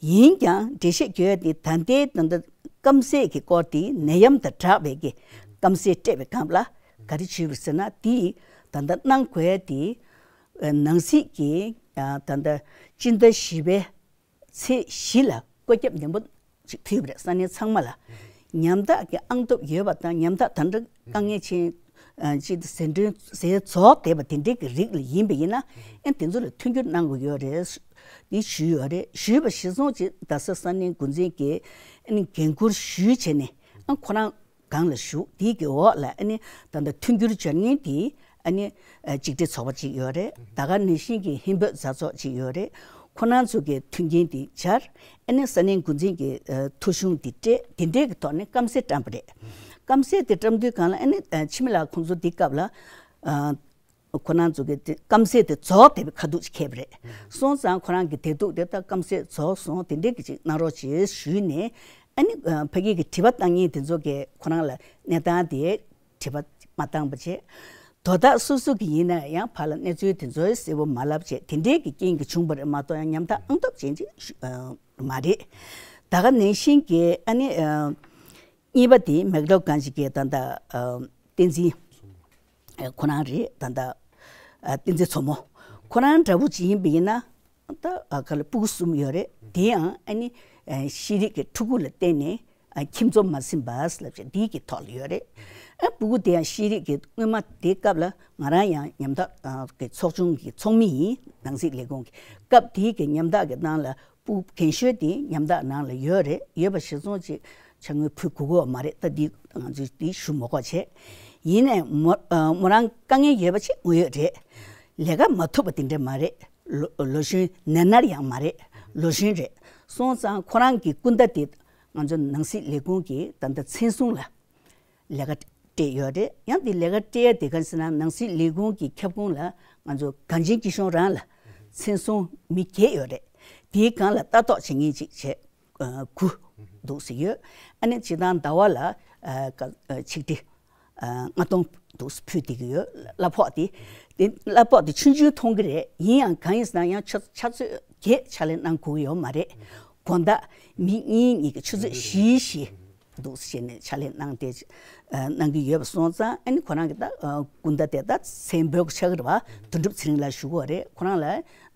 ཡིན་ཀྱང་འགྲེལ་བཤད་རྒྱག་ཡ་དེ་ད་ལྟའི་ད་ལྟ་སྐམ་ཟས་ཀྱི་སྐོར་དེ་ནད་ཡམས་དང་སྦྲགས་པའི་གི་སྐམ་ཟས་སྤྲད་པའི་སྐབས་ལ་ག་རེ་བྱས་པ་ཟེར་ན། དེ་ད་ལྟ་གནང་དགོས་ཡ་དེ་ཨ་ནང་སྲིད་ཀྱི་ཨ་ད་ལྟ་སྤྱི་ཟླ་བཞི་པའི་ཚེས་བཞི་ལ་བཀོད་ཁྱབ་ནན་པོ་ ཅིག་ཕུལ་བ་རེད། ས་གནས་ཚང་མ་ལ་ཉམ་ཐག་གི་ཨང་སྟོབས་ཡོད་པ་དང་། ཉམ་ཐག་ད་ལྟ་དཀའ་ངལ་ཆེ་ཅིག་ཟད་འགྲོ་ཟད་རྫོགས་བསྡད་པ་དེ་འདྲའི་གི་རིགས་ལ་ཡིན་པ་ཡིན་ན། ཨེ་དེ་ཚོ་ལ་མཐུན་འགྱུར་གནང་དགོས་ཡོད་རེད། འདི་ཞུས་ཡོད་རེད། ཞུས་པ་གཞིར་བཟུང་ཅིག་རྡ་ས་ས་གནས་འགོ་འཛིན་གྱིས་ཨ་ནི་འགན་འཁུར་ཞུས་བྱས་ནས། ཨ་ཁོ་རང་སྒང་ལ་བཞུགས། དེའི་གི་འོག་ལ་ཨ་ནི་ད་ལྟ་མཐུན་འགྱུར་སྦྱར་མཁན་དེ་ཨ་ནི་ཨ་གཅིག་སྒྲིལ་ཚོགས་པ་གཅིག་ཡོད་རེད། ད་ག་ནང་བཞིན་གྱི་ཧིན་བོད་མཛའ་ཚོགས་གཅིག་ཡོད་རེད། ཁོ་རང་ཚོ་གི་མཐུན་རྐྱེན་དེ་སྦྱར། ཨ་ནི་ས་གནས་འགོ་འཛིན་གྱི་ཨ་ཐོ་གཞུང་དེ་སྤྲད། དེ་འདྲའི་གི་ཐོག་ནས་སྐམ་སའི་བཀྲམ་པ་རེད། སྐམ་སའི་དེ་བཀྲམ་དུས་སྒང་ལ་ཨ་ནི་ཨ་འཆི་མེད་ལགས་ཁོང་ཚོ་དེ་སྐབས་ལ་ཨ་ཁོ་རང་ཚོ་གི་དེ་སྐམ་སའི་དེ་རྫོགས་བསྡད་པའི་ཁ་ཐུག་ཅིག་འཁེལ་བ་རེད། སོང་ཙང་ཁོ་རང་གི་བདེ་སྡུག་དེ་ད་སྐམ་སའི་རྫོགས་སོང་། དེ་འདྲའི་གི་ཅིག་གནང་རོགས་བྱེད་ཞུས་ནས། ཨ་ནི་ཨ་ཕ་གི་གི་དྲི་བ་བཏང་མཁན་དེ་ཚོ་གིས་ཁོ་རང་ལ་གནས་སྟངས་དེ་དྲི་བ་མ་བཏང་བ་བྱས། དོ་བདག་སོ་སོ་གི་ཡིན་ན་ཡང་ཕར་ལ་གནས་ཚུལ་དེ་ཚོ་གསལ་པོ་མ་ལབ་བྱས། དེ་འདྲའི་གི་རྐྱེན་གྱིས་བྱུང་བ་རེད་མ་གཏོགས། ཡང་ཉམ་ཐག་ཨང་སྟོབས་ཅན་ཅིག་ཞུ་ཨ་མ་རེད། ད་ག་ནང་བཞིན་གྱི་ཨ་ནི་ཨ་གཉིས་པ་དེ་མེག་ལོ་གང་ཞིག་གི་ད་ལྟ་ཨ་བསྟན་འཛིན་ཨ་ཁོ་རང་རེད། ད་ལྟ་ཨ་བསྟན་འཛིན་མཚོ་མོ་ཁོ་རང་འདྲ་བོ་ཅིག་ཡིན་པ་ཡིན་ན། ད་ཨ་ག་ལ་སྤུ་གུ་གསུམ་ཡོད་རེད། དེ་ཡང་ཨ་ནི་ཨ་ཤེས་རིག་གི་ཕྲུ་གུ་ལ་བརྟེན་ནས་ཨ་ཁྱིམ་ཚང་མ་ཟིན་པ་ལབ་བྱས་འདི་གི་ཐོག་ལ་ཡོད་རེད། ཨ་སྤུ་གུ་དེ་ཡང་ཤེས་རིག་གི་སྔོན་མ་དེའི་སྐབས་ལ་ང་རང་ཡང་ཉམ་ཐག་ཨ་གི་ཚོགས་ཆུང་གི་ཚོགས་མི་ཡིན། ནང་སྲིད་ལས་ཁུངས་ཀྱི་སྐབས་དེའི་གི་ཉམ་ཐག་གི་ནང་ལ་སྤུ་གུ་རྒན་ཤོས་དེ་ཉམ་ཐག་ནང་ལ་ཡོད་རེད། ཡོད་པ་གཞིར་བཟུང་ཅིག་ཕྱག་དངུལ་ཕུལ་དགོས་ཀྱི་ཡོད་མ་རེད། ད་འདི་ང་ཚོས་འདི་ཞུ་མ་དགོས་བྱས། ཡིན་ནའི་མོ་ཨ་མོ་རང་དཀའ་ངལ་ཡོད་པ་ཅིག་དངོས་ཡོད་རེད། ལས་ཀ་མ་ཐུབ་པ་དེ་འདྲ་མ་རེད། ལོ་ལོ་གཞོན་ནར་ནར་ཡང་མ་རེད། ལོ་གཞོན་རེད། སོང་ཙང་ཁོ་རང་གི་སྐུ་ཟླ་དེ་ང་ཚོ་ནང་སྲིད་ལས་ཁུངས་ཀྱིས་ད་ལྟ་མཚན་སྲུང་ལ་ལས་ཀ་སྤྲད་ཡོད་རེད། ཡང་དེ་ལས་ཀ་སྤྲད་ཡ་དེ་ག་ཟེར་ན། ནང་སྲིད་ལས་ཁུངས་ཀྱི་ཁྱབ་ཁོངས་ལ་ང་ཚོ་གངས་ཅན་སྐྱིད་གཤོངས་རང་ལ་མཚན་སྲུང་མི་བརྒྱད་ཡོད་རེད། དེའི་སྒང་ལ་ལྟ་རྟོག་བྱེད་མཁན་ཅིག་བྱས། ཨ་དགུ་འདུག་སེ་ཡོད། ཨ་ནི་སྤྱིར་བཏང་ཟླ་བ་ལ་ཨ་ཀ་ཨ་ཆིག་ཁྲི་ཨ་ལྔ་སྟོང་འདུག་སེ་ཕུལ་བསྡད་ཀྱི་ཡོད། གླ་ཕོགས་དེ་དེ་གླ་ཕོགས་དེ་ཆུང་ཆུང་མཐོང་གི་རེད། ཡིན་ཡང་གང་ཡིན་ཟེར་ན། ཡང་ཆུ་ཆུ་ཚོད་བརྒྱད་ཕྱག་ལས་གནང་དགོས་ཀྱི་ཡོད་མ་རེད། དགོང་དག་མི་གཉིས་གཉིས་ཀྱི་ཆུ་ཚོད་བཞི་བཞི་འདུག་སེ་བྱས་ནས་ཕྱག་ལས་གནང་སྟེ་ཨ་གནང་གི་ཡོད་པ་སོང་ཙང་། ཨ་ནི་ཁོ་རང་གི་ད་ཨ་སྐུ་ཟླ་དེ་ད་མཚན་འབོད་ཆགས་ཀྱི་རེད་པ། དོན་གྲུབ་ཚེ་རིང་ལགས་ཞུ་གི་ཡོད་རེད། ཁོ་རང་ལ་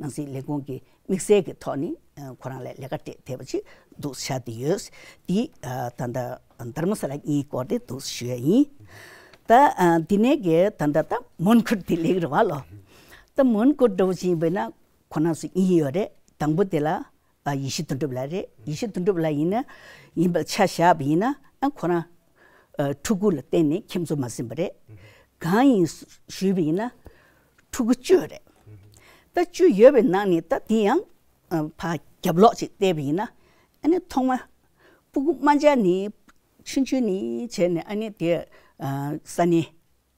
ནང་སྲིད་ལས་ཁུངས་ཀྱི་དམིགས་བསལ་གྱི་ཐོག་ནས་ཨ་ཁོ་རང་ལ་ལས་ཀ་སྤྲད་བསྡད་པ་ཅིག་འདུག་ཆགས་བསྡད་ཡོད། འདི་ཨ་ད་ལྟ་དྷ་རམ་ས་ལ་གཉིས་སྐོར་དེ་འདུག་ཞུ་ཡ་ཡིན། ད་ཨ་འདི་ནས་གི་ད་ལྟ་ད་མོན་གྷོ་དེ་སླེབས་རེད་པ་ལོ། ད་མོན་གྷོ་འདྲ་བོ་ཅིག་ཡིན་པ་ཡིན་ན། ཁོ་རང་ཚོ་གཉིས་ཡོད་རེད། དང་པོ་དེ་ལ་ཨ་ཡེ་ཤེས་དོན་གྲུབ་ལགས་རེད། ཡེ་ཤེས་དོན་གྲུབ་ལགས་ཡིན་ན། ཡིན་པ་ཆ་བཞག་པ་ཡིན་ན། ཨ་ཁོ་རང་ཨ་ཕྲུ་གུ་ལ་བརྟེན་ནས་ཁྱིམ་ཚང་མ་ཟིན་པ་རེད། གང་ཡིན་ཞུས་པ་ཡིན་ན། ཕྲུ་གུ་བཅུ་རེད། ད་བཅུ་ཡོད་པའི་ནང་ནས་ད་དེ་ཡང་ཨ་ཕར་རྒྱབ་ལོགས་ཅིག་བལྟས་པ་ཡིན་ན། ཨ་ནི་ཐོག་མ་སྤུ་གུ་དམར་འབྱར་ནས་ཆུང་ཆུང་ནས་བྱས་ནས། ཨ་ནི་དེ་ཨ་ས་གནས་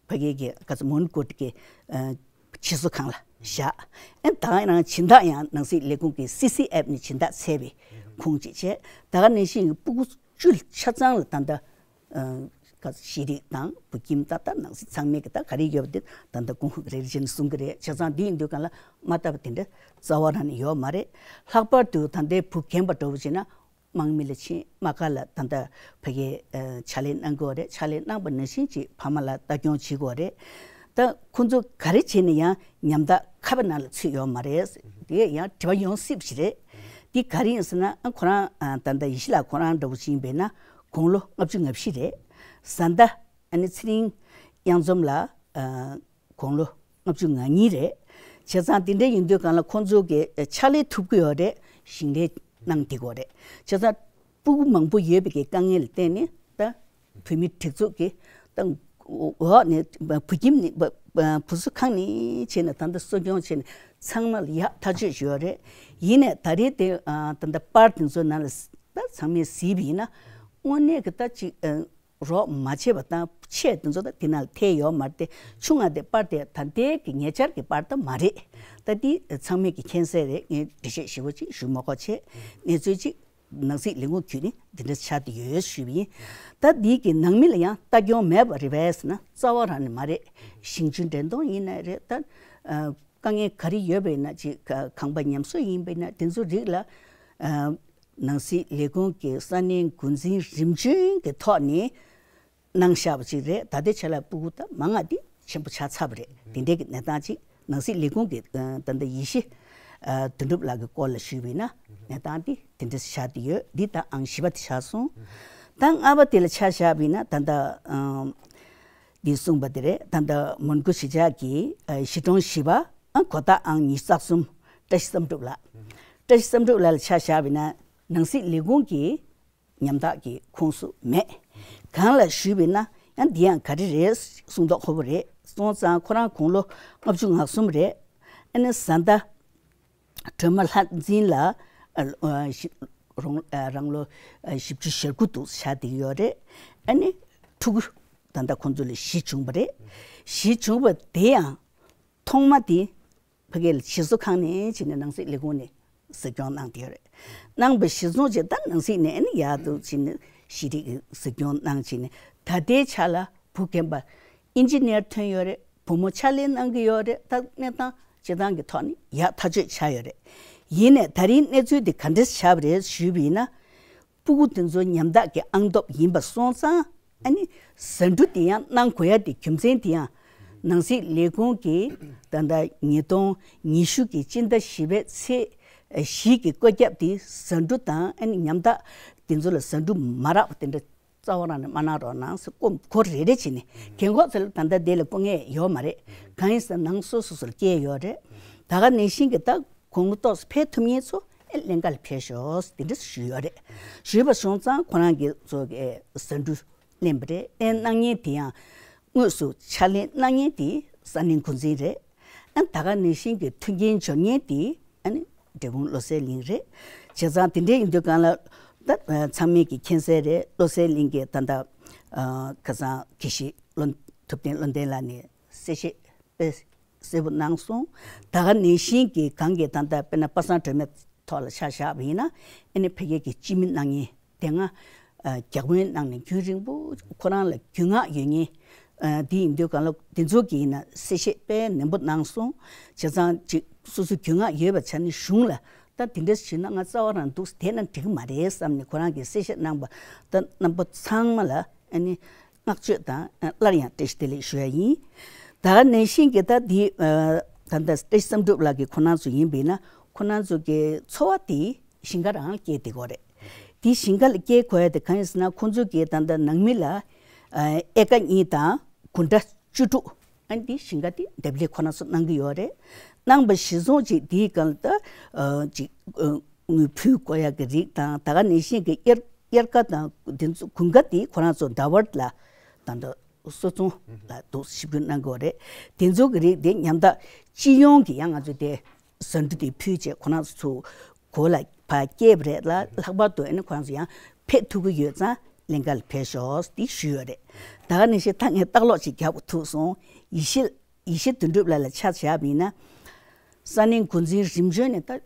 ཕ་གི་གི་ག་ཚོད་མོན་གྷོ་གི་ཨ་ཕྱི་གསོ་ཁང་ལ་བཞག་ཨ་ད་རང་སྦྱིན་བདག་ཡང་ནང་སྲིད་ལས་ཁུངས་ཀྱི་སི་སི་ཨེཕ་ནས་སྦྱིན་བདག་བཙལ་བའི་ཁུངས་ཅིག་བྱས། ད་ག་ནང་བཞིན་སྤུ་གུ་བཅུ་ཆ་ཚང་ལ་ད་ལྟ་ཨ་ག་ཤེས་རིག་དང་བོད་ཁྱིམ་ད་ལྟ་ནང་སྲིད་ཚང་མས་ཀྱི་ད་ག་རེ་ཡོད་པ་དེ་ད་ལྟ་ཀུང་ཧུ་རེ་རེ་བྱས་ནས་གསུང་གི་རེད། བྱས་ཙང་འདི་ཡིན་དུས་སྒང་ལ་མ་བལྟས་པ་དེ་འདྲ་རྩ་བ་རང་ནས་ཡོད་མ་རེད། ལྷག་པར་དུ་ད་ལྟའི་བུ་རྒན་པ་འདྲ་བོ་བྱས་ན། དམག་མི་ལ་ཕྱིན། དམག་སྒར་ལ་ད་ལྟ་ཕ་གིའི་ཨ་ཕྱག་ལས་གནང་གི་ཡོད་རེད། ཕྱག་ལས་གནང་པ་ནང་བཞིན་གྱི་ཕ་མ་ལ་ལྟ་སྐྱོང་བྱེད་ཀྱི་ཡོད་རེད། ད་ཁོང་ཚོ་ག་རེ་བྱས་ནས་ཡང་ཉམ་ཐག་ཁ་པ་ནང་ལ་ཚུད་ཡོད་མ་རེད། དེ་ཡང་དྲི་བ་ཡོང་སྲིད་པ་ཞིག་རེད། འདི་ག་རེ་ཡིན་ཟེར་ན། ཨ་ཁོ་རང་ཨ་ད་ལྟ་ཡེ་ཤེས་ལགས་ཁོ་རང་འདྲ་བོ་ཞིག་ཡིན་པས་ན། དགུང་ལོ་ལྔ་བཅུ་ང་བཞི་རེད། བཟའ་ཟླ་ཨ་ནི་ཚེ་རིང་གཡང་འཛོམས་ལགས་ཨ་དགུང་ལོ་ལྔ་བཅུ་ང་གཉིས་རེད། བྱས་ཙང་དེ་འདྲ་ཡིན་དུས་སྒང་ལ་ཁོང་ཚོ་གི་ཕྱག་ལས་ཐུབ་ཀྱི་ཡོད་རེད། ཞིང་ལས་གནང་བསྡད་ཀྱི་ཡོད་རེད། བྱས་ཙང་སྤུ་གུ་མང་པོ་ཡོད་པའི་གི་དཀའ་ངལ་ལ་བརྟེན་ནས། ད་བོད་མིའི་སྒྲིག་འཛུགས་ཀྱི་ད་འོག་ནས་བུ་ཁྱིམ་ནས་བུ་གསོ་ཁང་ནས་བྱས་ནས་ད་ལྟ་གསོ་སྐྱོང་བྱས་ནས་ཚང་མ་ལ་ཡག་ཐག་ཆོད་ཡོད་རེད། ཡིན་ནའི་ད་རེས་དེ་ད་ལྟ་པར་དེ་ཚོ་ནང་ལ་ད་ཚང་མས་གཟིགས་པ་ཡིན་ན། དངོས་གནས་ཀྱི་ད་ཅིག་རོགས་མ་བྱས་པ་དང་། ཆེ་དེ་ཚོ་ད་དེ་ནང་ལ་ཐེ་ཡོད་མ་རེད་དེ། ཆུང་ང་དེ་པར་དེ་ད་ལྟའི་གི་ཉེ་ཆར་གྱི་པར་ད་མ་རེད། ད་འདི་ཚང་མས་ཀྱི་མཁྱེན་གསལ་རེད། ངས་འགྲེལ་བཤད་ཞིབ་པོ་ཅིག་ཞུ་མ་དགོས་བྱས། གནས་ཚུལ་ཅིག་ནང་སྲིད་ལས་ཁུངས་བརྒྱུད་ནས་འདི་འདྲ་ཆགས་བསྡད་ཡོད་ཞུས་པ་ཡིན། ད་འདི་གི་ནང་མི་ལ་ཡང་ལྟ་སྐྱོང་མེད་པ་རེད་པས་ཟེར་ན། རྩ་བ་རང་ནས་མ་རེད། ཞིང་ཆུ་འདྲེན་གཏོང་ཡིན་ན་རེད། ད་དཀའ་ངལ་ག་རེ་ཡོད་པ་ཡིན་ན། ཅིག་ཁང་པ་ཉམས་གསོ་ཡིན་པ་ཡིན་ན། དེ་ཚོ་རིགས་ལ་ནང་སྲིད་ལས་ཁུངས་ཀྱི་ས་གནས་འགོ་འཛིན་རིམ་བྱོན་གྱི་ཐོག་ནས་གནང་བཞག་པ་ཅིག་རེད། ད་ལྟའི་ཆ་ལ་སྤུ་གུ་ད་མང་ང་དེ་ཆེན་པོ་ཆགས་ཚར་བ་རེད། དེ་འདྲའི་གི་གནས་སྟངས་ཅིག་ནང་སྲིད་ལས་ཁུངས་ཀྱི་ད་ལྟ་ཡེ་ཤེས་ ཨ་དོན་གྲུབ་ལགས་ཀྱི་སྐོར་ལ་ཞུས་པ་ཡིན་ན་གནས་སྟངས་འདི་དེ་འདྲ་བཞག་བསྡད་ཡོད། འདི་ད་ཨང་བཞི་པ་དེ་ཆགས་སོང་། ད་ལྔ་པ་དེ་ལ་ཆ་བཞག་པ་ཡིན་ན་ད་ལྟ་ཨམ་འདི་གསུངས་པ་དེ་རེད། ད་ལྟ་མོན་གྷོ་གཞིས་ཆགས་ཀྱི་ཨ་གཞིས་གྲོང་བཞི་པ་ཨ་གོ་རྟགས་ཨང་ཉི་ཤུ་རྩ་གསུམ་བཀྲ་ཤིས་བསམ་གྲུབ་ལགས། བཀྲ་ཤིས་བསམ་གྲུབ་ལགས་ལ་ཆ་བཞག་པ་ཡིན་ན་ནང་སྲིད་ལས་ཁུངས་ཀྱི་ཉམ་ཐག་གི་ཁོངས་སུ་མེད། གང་ལ་ཞུས་པ་ཡིན་ན་ཡང་འདི་ཡང་ག་རེ་རེད་གསུང་མདོག་ཁ་པོ་རེད། སོང་ཙང་ཁོ་རང་དགུང་ལོ་ལྔ་བཅུ་ང་གསུམ་རེད། ཨ་ནི་བཟའ་ཟླ་སྒྲོལ་མ་ལྷ་འཛིན་ལགས་ཨ་ཨ་ཞི་རོང་ཨ་རང་ལོ་ཨ་བཞི་བཅུ་ཞེ་དགུ་འདུག་བཞག་བསྡད་ཀྱི་ཡོད་རེད། ཨ་ནི་ཕྲུ་གུ་ད་ལྟ་ཁོང་ཚོ་ལ་བཞི་བྱུང་བ་རེད། བཞི་བྱུང་བ་དེ་ཡང་ཐོག་མ་དེ་ཕ་གི་ལ་ཞིག་གསོ་ཁང་ནས་བྱས་ནས་ནང་སྲིད་ལས་ཁུངས་ནས་གཟིགས་སྐྱོང་གནང་བསྡད་ཡོད་རེད། གནང་བ་གཞིར་བཟུང་བྱས་ད་ནང་སྲིད་ནས་ཨ་ནི་ཡག་ཏུ་བྱས་ནས་ཤེས་རིག་གི་གཟིགས་སྐྱོང་གནང་བྱས་ནས་ད་ལྟའི་ཆ་ལ་བུ་རྒན་པ་ཨིན་ཇི་ནེར་ཐོན་ཡོད་རེད། བུ་མོ་ཕྱག་ལས་གནང་གི་ཡོད་རེད། ད་གནས་སྟངས་སྤྱིར་བཏང་གི་ཐོག་ནས་ཡག་ཐག་ཆོད་ཆགས་ཡོད་རེད། ཡིན་ནས་ད་རིང་གནས་ཚུལ་འདི་ག་འདྲས་ཆགས་པ་རེད་ཞུས་པ་ཡིན་ན། སྤུ་གུ་དེ་ཚོ་ཉམ་ཐག་གི་ཨང་སྟོབས་ཡིན་པ་སོང་ཙང་ཨ་ནི་ཟ་འབྲུ་དེ་ཡང་གནང་དགོས་ཡ་དེ་རྒྱུ་མཚན་དེ་ཡང་ནང་སྲིད་ལས་ཁུངས་ཀྱིས་ད་ལྟ་ཉིས་སྟོང་ཉི་ཤུ་གི་སྤྱི་ཟླ་བཞི་པའི་ཚེས་བཞི་གི་བཀོད་ཁྱབ་དེ་ཟ་འབྲུ་དང་ཨ་ནི་ཉམ་ཐག་དེ་ཚོ་ལ་ཟ་འབྲུ་མ་རག་པ་དེ་འདྲ་རྩ་བ་རང་ནས་མ་གནང་རོགས་གནང་ཟེར་སྐོར་རེ་རེ་བྱས་ནས་རྒན་གོག་ཚོ་ལ་ད་ལྟ་དེ་ལ་སྐུ་ངལ་ཡོད་མ་རེད། གང་ཡིན་ཟེར་ན་ནང་སོ་སོ་སོར་སྐྱེལ་ཡོད་རེད། ད་ག་ནང་བཞིན་གྱི་ད་དགུང་ལོ་ཏོག་ཙམ་ཕེབས་ཐུབ་མཁན་ཚོ་ཨེ་གླིང་ག་ལ་ཕེབས་ཤོག་དེ་འདྲ་ཞུས་ཡོད་རེད། ཞུས་པ་སོང་ཙང་ཁོ་རང་གི་ཚོ་གི་ཟ་འབྲུ་ལེན་པ་རེད། ཨེ་གནང་མཁན་དེ་ཡང་དངོས་སུ་ཕྱག་ལས་གནང་མཁན་དེ་ས་གནས་འགོ་འཛིན་རེད། ཨ་ད་ག་ནང་བཞིན་གྱི་མཐུན་རྐྱེན་སྦྱོར་མཁན་དེ་ཨ་ནི་འབྲས་སྤུངས་བློ་གསལ་གླིང་རེད། བྱས་ཙང་དེ་འདྲ་ཡིན་དུས་གང་ལ་ད་ཚང་མས་ཀྱི་མཁྱེན་གསལ་རེད། བློ་གསལ་གླིང་གི་ད་ལྟ་ཁ་སང་དགེ་བཤེས་བློ་ཐུབ་བསྟན་བློ་ལྡན་ལགས་ནས་གསལ་བཤད་དཔེ་གསལ་པོ་གནང་སོང་། ད་ག་ནང་བཞིན་གྱི་གང་གི་ད་ལྟ་དཔེར་ན་པ་སངས་སྒྲོལ་མའི་ཐོག་ལ་ཆ་བཞག་པ་ཡིན་ན་ཨ་ནི་ཕ་གི་གི་སྤྱི་མི་གནང་མཁན་དེ་སྔ་ཨ་རྒྱ་དཔོན་གནང་ནས་རྒྱུན་རིང་པོ་ཁོ་རང་ལ་རྒྱུས་མངའ་ཡོད་མཁན་ཨ་དེ་ཡིན་དུས་གང་ལ་དེ་ཚོ་གི་ཡིན་ན་གསལ་བཤད་དཔེ་ནན་པོ་གནང་སོང་། བྱས་ཙང་ཅིག་སོ་སོ་རྒྱུས་མངའ་ཡོད་པ་ཆ་ནས་གཞུང་ལ་ད་དེ་འདྲ་ཞུས་ན་ང་རྩ་བ་རང་འདུག་བསྡད་ན་འགྲིག་གི་མ་རེད་བསམ་ནས་ཁོ་རང་གིས་གསལ་བཤད་གནང་པ་ད་རྣམ་པ་ཚང་མ་ལ་ཨ་ནི་བསྔགས་བརྗོད་དང་ཨ་སླར་ཡང་བཀྲ་ཤིས་བདེ་ལེགས་ཞུ་ཡ་ཡིན། ད་ག་ནང་བཞིན་གྱི་ད་འདི་ཨ་ད་ལྟ་བཀྲ་ཤིས་བསམ་གྲུབ་ལགས་ཀྱི་ཁོ་རང་ཚོ་ཡིན་པས་ན་ཁོ་རང་ཚོ་གི་འཚོ་བ་དེ་ཞིང་ཁ་རང་སྐྱེལ་བསྡད་ཀྱི་ཡོད་རེད། དེ་ཞིང་ཁ་ལ་སྐྱེལ་དགོས་ཡ་དེ་གང་ཡིན་ཟེར་ན་ཁོང་ཚོ་གིས་ད་ལྟ་ནང་མི་ལ་ཨ་ཨེ་ཀ་གཉིས་དང་དགུ་ཕྲག་བཅུ་དྲུག་ཨ་ནི་དེ་ཞིང་ཁ་དེ་འདེབས་ལས་ཁོ་རང་ཚོ་གནང་གི་ཡོད་རེད། གནང་པ་གཞིར་བཟུང་ཅིག་དེའི་སྒང་ལ་ད་ཨ་ཅིག་ཨ་དངུལ་ཕུལ་དགོས་ཡ་གི་རིགས་དང་ད་ག་ནང་བཞིན་གྱི་དབྱར་དབྱར་ཁ་དང་དེ་ཚོ་དགུན་ཁ་དེ་ཁོ་རང་ཚོ་ཟླ་བར་ལ་ད་ལྟ་སོ་ཚོང་ལ་འདུག་ཞིབ་འཇུག་གནང་གི་ཡོད་རེད། དེ་ཚོ་གི་རིགས་དེ་ཉམ་ཐག་སྤྱི་ཡོངས་ཀྱི་ཡང་ང་ཚོ་དེ་ཟ་འབྲུ་དེ་ཕུལ་བྱས་ཁོ་རང་ཚོ་གོ་ལ་ཕར་སྐྱེལ་བ་རེད་ལ། ལྷག་པར་དུ་ཨ་ནི་ཁོ་རང་ཚོ་ཡང་ཕེབས་ཐུབ་ཀྱི་ཡོད་ཙང་གླིང་ག་ལ་ཕེབས་ཤོག་དེ་ཞུས་ཡོད་རེད། ད་ག་ནང་བཞིན་ད་ངས་ལྟ་ཀློག་ཅིག་རྒྱག་ཐུབ་སོང་། ཡེ་ཤེས་ཡེ་ཤེས་དོན་གྲུབ་ལགས་ལ་ཆ་བཞག་པ་ཡིན་ན་ས་གནས་འགོ་འཛིན་རིམ་བྱོན་ནས་ད་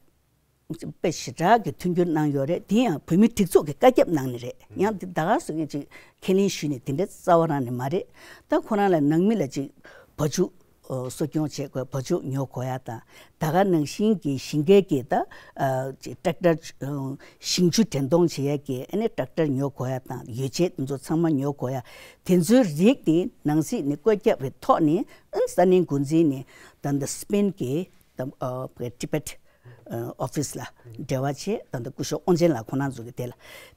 དཔེ་ཞེ་དྲག་གི་མཐུན་འགྱུར་གནང་ཡོད་རེད། དེ་ཡང་བོད་མིའི་སྒྲིག་འཛུགས་ཀྱི་བཀའ་ཁྱབ་གནང་ནི་རེད། ཡང་འདི་ད་ག་སོ་ངས་ཅིག་ཁས་ལེན་ཞུས་ནས་དེ་འདྲ་རྩ་བ་རང་ནས་མ་རེད། ད་ཁོ་རང་ལ་ནང་མི་ལ་ཅིག་བ་ཕྱུགས་གསོ་སྐྱོང་བྱེད་དགོས། བ་ཕྱུགས་ཉོ་དགོས་ཡ་དང་ད་ག་ནང་བཞིན་གྱི་ཞིང་ཁའི་གི་ད་ཅིག་ཊེག་ཊར་ཞིང་ཆུ་འདྲེན་གཏོང་བྱེད་ཡ་གི་ཨ་ནི་ཊེག་ཊར་ཉོ་དགོས་ཡ་དང་ཡོ་བྱད་དེ་ཚོ་ཚང་མ་ཉོ་དགོས་ཡ་དེ་ཚོའི་རིགས་དེ་ནང་སྲིད་ནས་བཀོད་ཁྱབ་པའི་ཐོག་ནས་ཨ་ནི་ས་གནས་འགོ་འཛིན་ནས་ད་ལྟ་སི་པེན་གྱི་ད་ཨ་ཊི་བེཊ་ཨ་ཨོ་ཕི་སི་ལ་འབྲེལ་བ་བྱས། ད་ལྟ་སྐུ་ཞབས་དབང་ཆེན་ལགས་ཁོང་རྣམ་ཚོ་གི་དེ་ལ་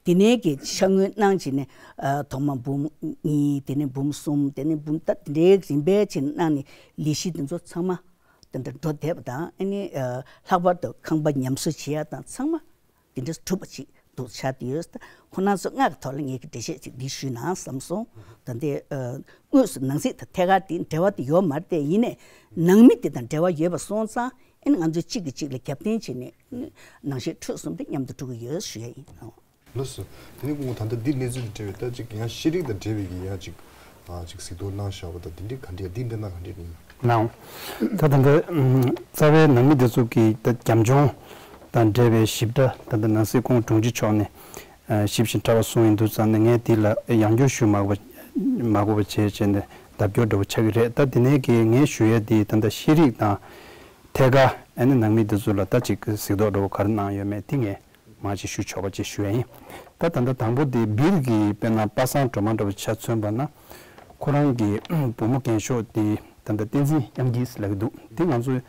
དེ་ནས་ཀྱི་ཤ་དངོས་གནང་བྱས་ནས་ཨ་ཐོག་མ་འབུམ་གཉིས། དེ་ནས་འབུམ་གསུམ། དེ་ནས་འབུམ་ད་དེ་འདྲའི་རིམ་པས་བྱས་ནས་གནང་ནས་ལས་གཞི་དེ་ཚོ་ཚང་མ་དེ་འདྲ་འགྲོ་བསྡད་པ་དང་། ཨ་ནི་ཨ་ལྷག་པར་དུ་ཁང་པ་ཉམས་གསོ་བྱེད་ཡ་དང་ཚང་མ་དེ་འདྲ་གྲུབ་པ་ཅིག་འདུག་ཆགས་བསྡད་ཡོད། ཁོང་རྣམ་ཚོ་ལྔ་གི་ཐོག་ལ་ངས་ཀྱི་འགྲེལ་བཤད་ཅིག་འདི་ཞུས་ན་བསམ་སོང་། ད་ལྟའི་ཨ་དངོས་སུ་ནང་སྲིད་དང་ཐད་ཀར་དེ་འབྲེལ་བ་དེ་ཡོད་མ་རེད་དེ། ཡིན་ནའི་ནང་མི་དེ་དང་འབྲེལ་བ་ཡོད་པ་སོང་ཙང་ཨ་ནི་ང་ཚོས་གཅིག་གིས་གཅིག་ལ་རྒྱབ་རྟེན་བྱས་ནས་ནང་བཤད་འཕྲོས་གསུམ་དེ་མཉམ་དུ་འགྲོ་གི་ཡོད་ཞུ་ཡ་ཡིན། ལགས་སོ། དེ་ནས་སྐུ་ངོ་ད་ལྟ་འདི་གནས་ཚུལ་དང་འབྲེལ་བའི་ད་ཅིག་ཡང་ཤེས་རིག་དང་འབྲེལ་བའི་གི་ཡང་ཅིག་ཨ་ཅིག་གཟིགས་རྟོག་གནང་བཞག་པ་ད་འདི་འདྲའི་ག་འདྲ་འདི་འདྲ་ན་ག་འདྲ་ཡིན། ནའོ། ད་ད་ལྟ་ཨམ་རྩ་བའི་ནང་མི་དེ་ཚོ་གི་ད་རྒྱབ་ལྗོངས་དང་འབྲེལ་བའི་ཞིབ་ཕྲ་ད་ལྟ་ནང་སྲིད་ཁོང་དྲུང་ཆེ་མཆོག་ནས་ཨ་ཞིབ་ཅིང་ཕྲ་བ་གསུངས་ཡིན་དུས་ཙང་ནས་ངས་འདི་ལ་ཡང་བསྐྱར་ཞུ་མ་དགོས་པ་མ་དགོས་པ་བྱས་བྱས་ནས་ལྡབ་སྐྱོར་འདྲ་བོ་ཆགས་ཀྱི་རེད། ད་དེ་ནས་གི་ངས་ཞུ་ཡས་འདི་ད་ལྟ་ཤེས་རིག་དང་ཐད་ཀར་ཨ་ནི་ནང་མི་དེ་ཚོ་ལ་ད་ཅིག་གཟིགས་རྟོག་འདྲ་བོ་ག་རེ་གནང་ཡོད་མེད་དེ་ངས་མར་ཅིག་ཞུ་ཆོག་པ་ཅིག་ཞུ་ཡ་ཡིན། ད་ད་ལྟ་དང་པོ་དེ་སྦིར་གྱི་དཔེར་ན་པ་སངས་སྒྲོལ་མ་འདྲ་བོ་ཆ་མཚོན་པ་ན་ཁོ་རང་གི་བུ་མོ་རྒན་ཤོས་དེ་ད་ལྟ་བསྟན་འཛིན་དབྱངས་སྐྱིད་ལབ་ཀྱི་འདུག་དེ་ང་ཚོའི་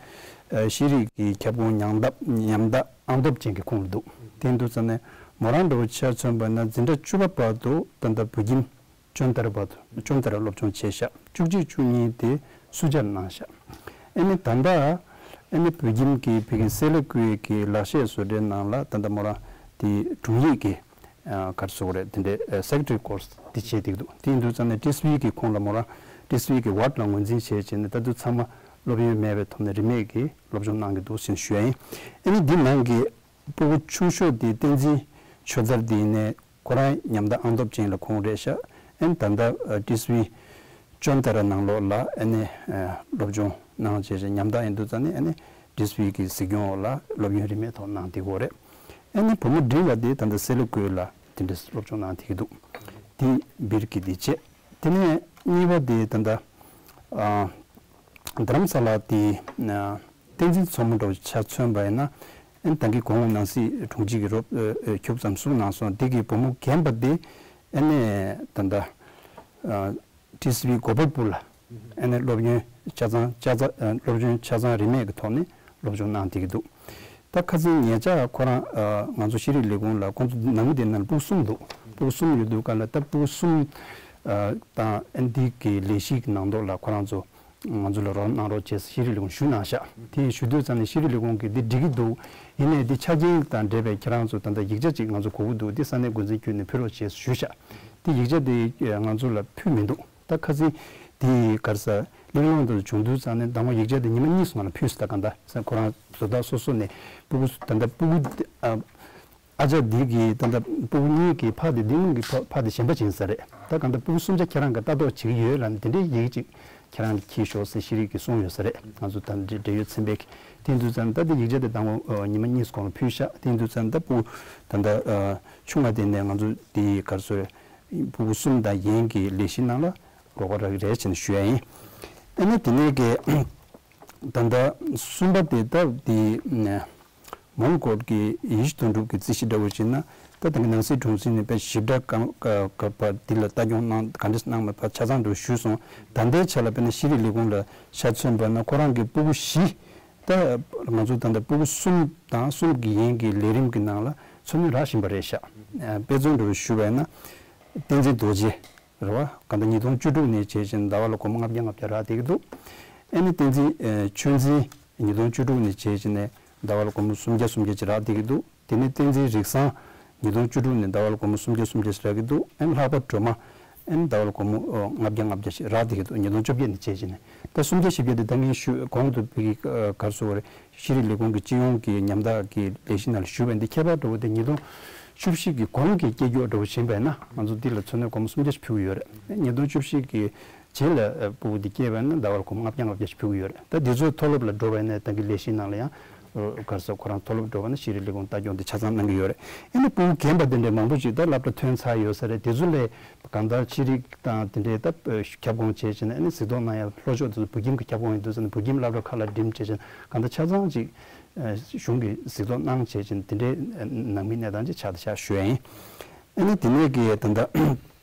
ཤེས་རིག་གི་ཁྱབ་ཁོངས་ཉམ་ཐག་ཉམ་ཐག་ཨང་སྟོབས་ཅན་གྱི་ཁོངས་ལ་འདུག་དེ་འདུག་ཙང་ནས་མོ་རང་འདྲ་བོ་ཆ་མཚོན་པ་ན་འཛིན་གྲྭ་བཅུ་པ་བར་དུ་ད་ལྟ་བོད་ཁྱིམ་ཅོན་ཏ་ར་བར་དུ་ཅོན་ཏ་ར་སློབ་སྦྱོང་བྱས་ཤག་བཅུ་གཅིག་བཅུ་གཉིས་དེ་སུ་ཇཱར་གནང་ཤག་ཨ་ནི་ད་ལྟ་ཨ་ནི་བོད་ཁྱིམ་གྱི་བོད་ཁྱིམ་སེ་ལ་ཀུའེ་གི་ལག་ཤེས་བཟོ་གྲྭའི་ནང་ལ་ད་ལྟ་མོ་རང་དེ་དྲུང་ཡིག་གི་ག་རེ་ཟེར་དགོས་རེད། དེ་འདྲའི་སེག་རེ་ཊ་རི་ཀོར་སི་དེ་བྱས་བསྡད་ཀྱི་འདུག་དེ་ཡིན་དུས་ཙང་ནས་ཊི་ཨེས་ཝི་གི་ཁོངས་ལ་མོ་རང་ཊི་ཨེས་ཝི་གི་ཝར་ཌི་ལ་ངོས་འཛིན་བྱས་བྱས་ནས་ད་དུང་ཚང་མ་སློབ་ཡོན་མེད་པའི་ཐོག་ནས་རིན་མེད་ཀྱི་སློབ་སྦྱོང་གནང་གི་འདུག་ཟེར་ཞུ་ཡ་ཡིན། ཨ་ནི་འདི་ནང་གི་སྤུ་གུ་ཆུང་ཤོས་དེ་བསྟན་འཛིན་ཆོས་མཚར་དེ་ཡིན་ནས་ཁོ་རང་ཉམ་ཐག་ཨང་སྟོབས་ཅན་ལ་ཁོངས་རེད་ཤག་ཨ་ནི་ད་ལྟ་ཊི་ཨེས་ཝི་ཅོན་ཏ་ར་ནང་ལོགས་ལ་ཨ་ནི་སློབ་སྦྱོང་གནང་བྱས་བྱས་ཉམ་ཐག་ཡིན་དུས་ཙང་ནས་ཨ་ནི་ཊི་ཨེས་ཝི་གི་གཟིགས་སྐྱོང་འོག་ལ་སློབ་ཡོན་རིན་མེད་ཐོག་གནང་བསྡད་ཀྱི་ཡོད་རེད། ཨ་ནི་བུ་མོ་འབྲིང་བ་དེ་ད་ལྟ་སེ་ལ་ཀུའེ་ལ་དེ་འདྲའི་སློབ་སྦྱོང་གནང་བསྡད་ཀྱི་འདུག་དེ་སྦིར་གྱི་དེ་བྱས། དེ་ནས་གཉིས་པ་དེ་ད་ལྟ་ཨ་རྡ་རམ་ས་ལ་དེ་ཨ་བསྟན་འཛིན་མཚོ་མོ་འདྲ་བོ་ཆ་མཚོན་པ་ཡིན་ན། ཨ་ནི་ད་གིན་གོང་ནང་སྲིད་དྲུང་ཆེ་གི་རོབ་ཨ་ཨ་ཁྱུག་ཙམ་གསུངས་གནང་སོང་། དེ་གི་བུ་མོ་རྒན་པ་དེ་ཨ་ནི་ད་ལྟ་ཨ་ཊི་ཨེས་ཝི་གོ་པལ་པུར་ལ་ཨ་ནི་སློབ་ཡོན་ཆ་ཚང་ཆ་ཚང་ཨ་སློབ་ཡོན་ཆ་ཚང་རིན་མེད་ཀྱི་ཐོག་ནས་སློབ་སྦྱོང་གནང་བསྡད་ཀྱི་འདུག་ད་ཁ་སང་ཉེ་ཆར་ཁོ་རང་ཨ་ང་ཚོ་ཤེས་རིག་ལས་ཁུངས་ལ་ཁོང་ཚོ་ནང་མི་དེ་ནང་ལ་སྤུ་གུ་གསུམ་འདུག་སྤུ་གུ་གསུམ་ཡོད་དུས་སྒང་ལ་ད་སྤུ་གུ་གསུམ་ཨ་དང་ཨ་ནི་འདི་གི་ལས་གཞི་གི་ནང་ཐོག་ལ་ཁོ་རང་ཚོ་ང་ཚོ་ལ་རོགས་རམ་གནང་རོགས་བྱས་ཤེས་རིག་ལས་ཁུངས་ཞུ་གནང་ཤག་དེ་ཞུ་དུས་ཙམ་ནས་ཤེས་རིག་ལས་ཁུངས་ཀྱིས་འདི་འགྲིག་གི་འདུག་ཡིན་ནའི་འདི་ཆ་རྐྱེན་དང་འབྲེལ་བའི་ཁྱེད་རང་ཚོ་ད་ལྟ་ཡིག་ཆ་ཅིག་ང་ཚོ་དགོས་ཀྱི་འདུག་འདི་ས་གནས་འགོ་འཛིན་བརྒྱུད་ནས་ཕུལ་རོགས་བྱས་ཞུ་ཤག་དེ་ཡིག་ཆ་དེ་ང་ཚོ་ལ་ཕུལ་མི་འདུག་ད་ཁ་སང་དེ་ག་རེ་ཟེར་གླེང་སློང་དེ་བྱུང་དུས་ཙམ་ནས་ཟླ་ངོ་ཡིག་ཆ་དེ་ཉི་མ་གཉིས་སུ་ང་ལ་ཕུལ་སོང་། ད་གང་ལྟར་ཁོ་རང་བཟོ་ལྟ་སོ་སོ་ནས་སྤུ་གུ་ད་ལྟ་སྤུ་གུ་ཨ། ཨ་ཅག་འདི་གི་ད་ལྟ་སྤུ་གུ་གཉིས་ཀྱི་ཕ་དེ་འདི་སྔོན་གྱི་ཕ་ཕ་དེ་གཞན་པ་ཅིག་ཡིན་ས་རེད། ད་གང་ལྟར་སྤུ་གུ་གསུམ་ཆ་ཁྱེད་རང་གིས་ལྟ་རྟོག་བྱེད་ཀྱི་ཡོད་ལབ་ནས་དེ་འདྲའི་ཡིག་ཅིག་ཁྱེད་རང་གིས་འཁྱེར་ཤོག་ཟེར་ཤེས་རིག་གིས་གསུངས་ཡོད་ས་རེད། ང་ཚོ་ད་འབྲེལ་འབྲེལ་ཡོད་ཚན་པས་དེ་ཡིན་དུས་ཙམ་ད་དེ་ཡིག་ཆ་དེ་ད་ངོ་ཉི་མ་གཉིས་གོང་ལ་ཕུལ་ཤག་དེ་ཡིན་དུས་ཙམ་ད་སྤུ་གུ་ད་ལྟ་ཆུང་བ་དེ་ནས་ང་ཚོ་དེ་ག་རེ་ཟེར་སྤུ་གུ་གསུམ་དང་ཡན་གྱི་ལས་གཞི་ནང་ལ་རོགས་པ་རག་གི་རེད་ཅེས་ཞུ་ཡ་ཡིན། ཨ་ནི་དེ་ནས་གི་ད་ལྟ་གསུམ་པ་དེ་ད་དེ་མོན་གྷོ་གི་ཡེ་ཤེས་དོན་གྲུབ་ཀྱི་རྩིས་གཞི་འདྲ་བོ་བྱས་ན་ད་ད་གི་ནང་སྲིད་དྲུང་འཛིན་ནས་དཔེ་ཞིབ་ཕྲ་གང་ག་པ་འདི་ལ་ལྟ་སྐྱོང་གནང་ག་འདྲ་གནང་མེད་པ་ཆ་ཚང་དུ་ཞུས་སོང་། ད་ལྟའི་ཆ་ལ་དཔེར་ན་ཤེས་རིག་ལས་ཁུངས་ལ་ཆ་མཚོན་པ་ན་ཁོ་རང་གི་སྤུ་གུ་བཞི་ད་ང་ཚོ་ད་ལྟ་སྤུ་གུ་གསུམ་དང་གསུམ་གྱི་ཡན་གྱི་ལས་རིམ་གྱི་ནང་ལ་འཚོ་སྣོན་རག་བཞིན་པ་རེད་ཤག་དཔེ་མཚོན་འདྲ་བོ་ཞུ་བས་ན་བསྟན་འཛིན་རྡོ་རྗེ། རེད་བ། གང་ལྟར་ཉིས་སྟོང་བཅུ་དྲུག་ནས་བྱས་བྱས་ཟླ་བ་ལ་སྒོར་མོ་ལྔ་བརྒྱ་ལྔ་བརྒྱ་རག་བསྡད་ཀྱི་འདུག་ཨ་ནི་བསྟན་འཛིན་ཨ་ཆོས་འཛིན་ཉིས་སྟོང་བཅུ་དྲུག་ནས་བྱས་བྱས་ནས་ཟླ་བ་ལ་སྒོར་མོ་སུམ་བརྒྱ་སུམ་བརྒྱ་ཅིག་རག་བསྡད་ཀྱི་འདུག་དེ་ནས་བསྟན་འཛིན་རིག་བཟང་ཉིས་སྟོང་བཅུ་དྲུག་ནས་ཟླ་བ་ལ་སྒོར་མོ་སུམ་བརྒྱ་སུམ་བརྒྱ་ཅིག་རག་གི་འདུག་ཨ་ནི་ལྷག་པ་སྒྲོལ་མ་ཨ་ནི་ཟླ་བ་ལ་སྒོར་མོ་ཨ་ལྔ་བརྒྱ་ལྔ་བརྒྱ་ཞིག་རག་བསྡད་ཀྱི་འདུག་ཉིས་སྟོང་བཅོ་བརྒྱད་ནས་བྱས་བྱས་ནས་ད་སུམ་བརྒྱ་བཞི་བརྒྱ་དེ་ད་ངས་ཞུ་གོང་དུ་བོད་ཀྱི་ཨ་ག་རེ་ཟེར་དགོས་རེད། ཤེས་རིག་ལས་ཁུངས་ཀྱི་སྤྱི་ཡོངས་ཀྱི་ཉམ་ཐག་གི་ལས་གཞི་ནང་ལ་ཞུགས་པ་འདི་ཁྱད་པར་འདྲ་བོ་དེ་ཉིས་སྟོང་བཅུ་བཞི་གི་གོང་གི་སྐད་སྒྱུར་འདྲ་བོ་ཕྱིན་པས་ན་ང་ཚོ་འདི་ལ་འཚོ་སྣོན་སྒོར་མོ་སུམ་བརྒྱ་ཞིག་ཕུལ་གྱི་ཡོད་རེད། ཉིས་སྟོང་བཅུ་བཞི་གི་རྗེས་ལ་སྤུ་གུ་འདི་སྐྱེས་པས་ན་ཟླ་བར་སྒོར་མོ་ལྔ་བརྒྱ་ལྔ་བརྒྱ་ཞིག་ཕུལ་གྱི་ཡོད་རེད། ད་འདི་ཚོ་མཐོ་སློབ་ལ་འགྲོ་བས་ན་ད་གི་ལས་གཞི་ནང་ལ་ཡང་ག་རེ་ཟེར་ཁོ་རང་མཐོ་སློབ་འགྲོ་བ་ན་ཤེས་རིག་ལས་ཁུངས་ལྟ་སྐྱོང་འདི་ཆ་ཚང་གནང་གི་ཡོད་རེད། ཨ་ནི་སྤུ་གུ་རྒན་པ་འདི་འདྲའི་མང་པོ་ཞིག་ད་སློབ་གྲྭ་ཐོན་ཚར་ཡོད་ས་རེད། དེ་ཚོ་ལས་གང་ལྟར་ཤེས་རིག་དང་དེ་འདྲའི་ད་ཁྱབ་ཁོངས་བྱས་བྱས་ནས་ཨ་ནི་གཟིགས་རྟོག་གནང་ཡ་ལྷོ་ཕྱོགས་དེ་ཚོ་བོད་ཁྱིམ་གྱི་ཁྱབ་ཁོངས་ཡིན་དུས་ཙང་ནས་བོད་ཁྱིམ་སློབ་གྲྭ་ཁག་ལ་འགྲིམ་བྱས་བྱས་ནས་གང་ལྟར་ཆ་ཚང་ཅིག་གཞུང་གིས་གཟིགས་རྟོག་གནང་བྱས་བྱས་ནས་དེ་འདྲའི་ནང་མིའི་གནས་སྟངས་ཅིག་ཆགས་བསྡད་ཤག་ཞུ་ཡ་ཡིན། ཨ་ནི་དེ་ནས་ཀྱི་ད་ལྟ་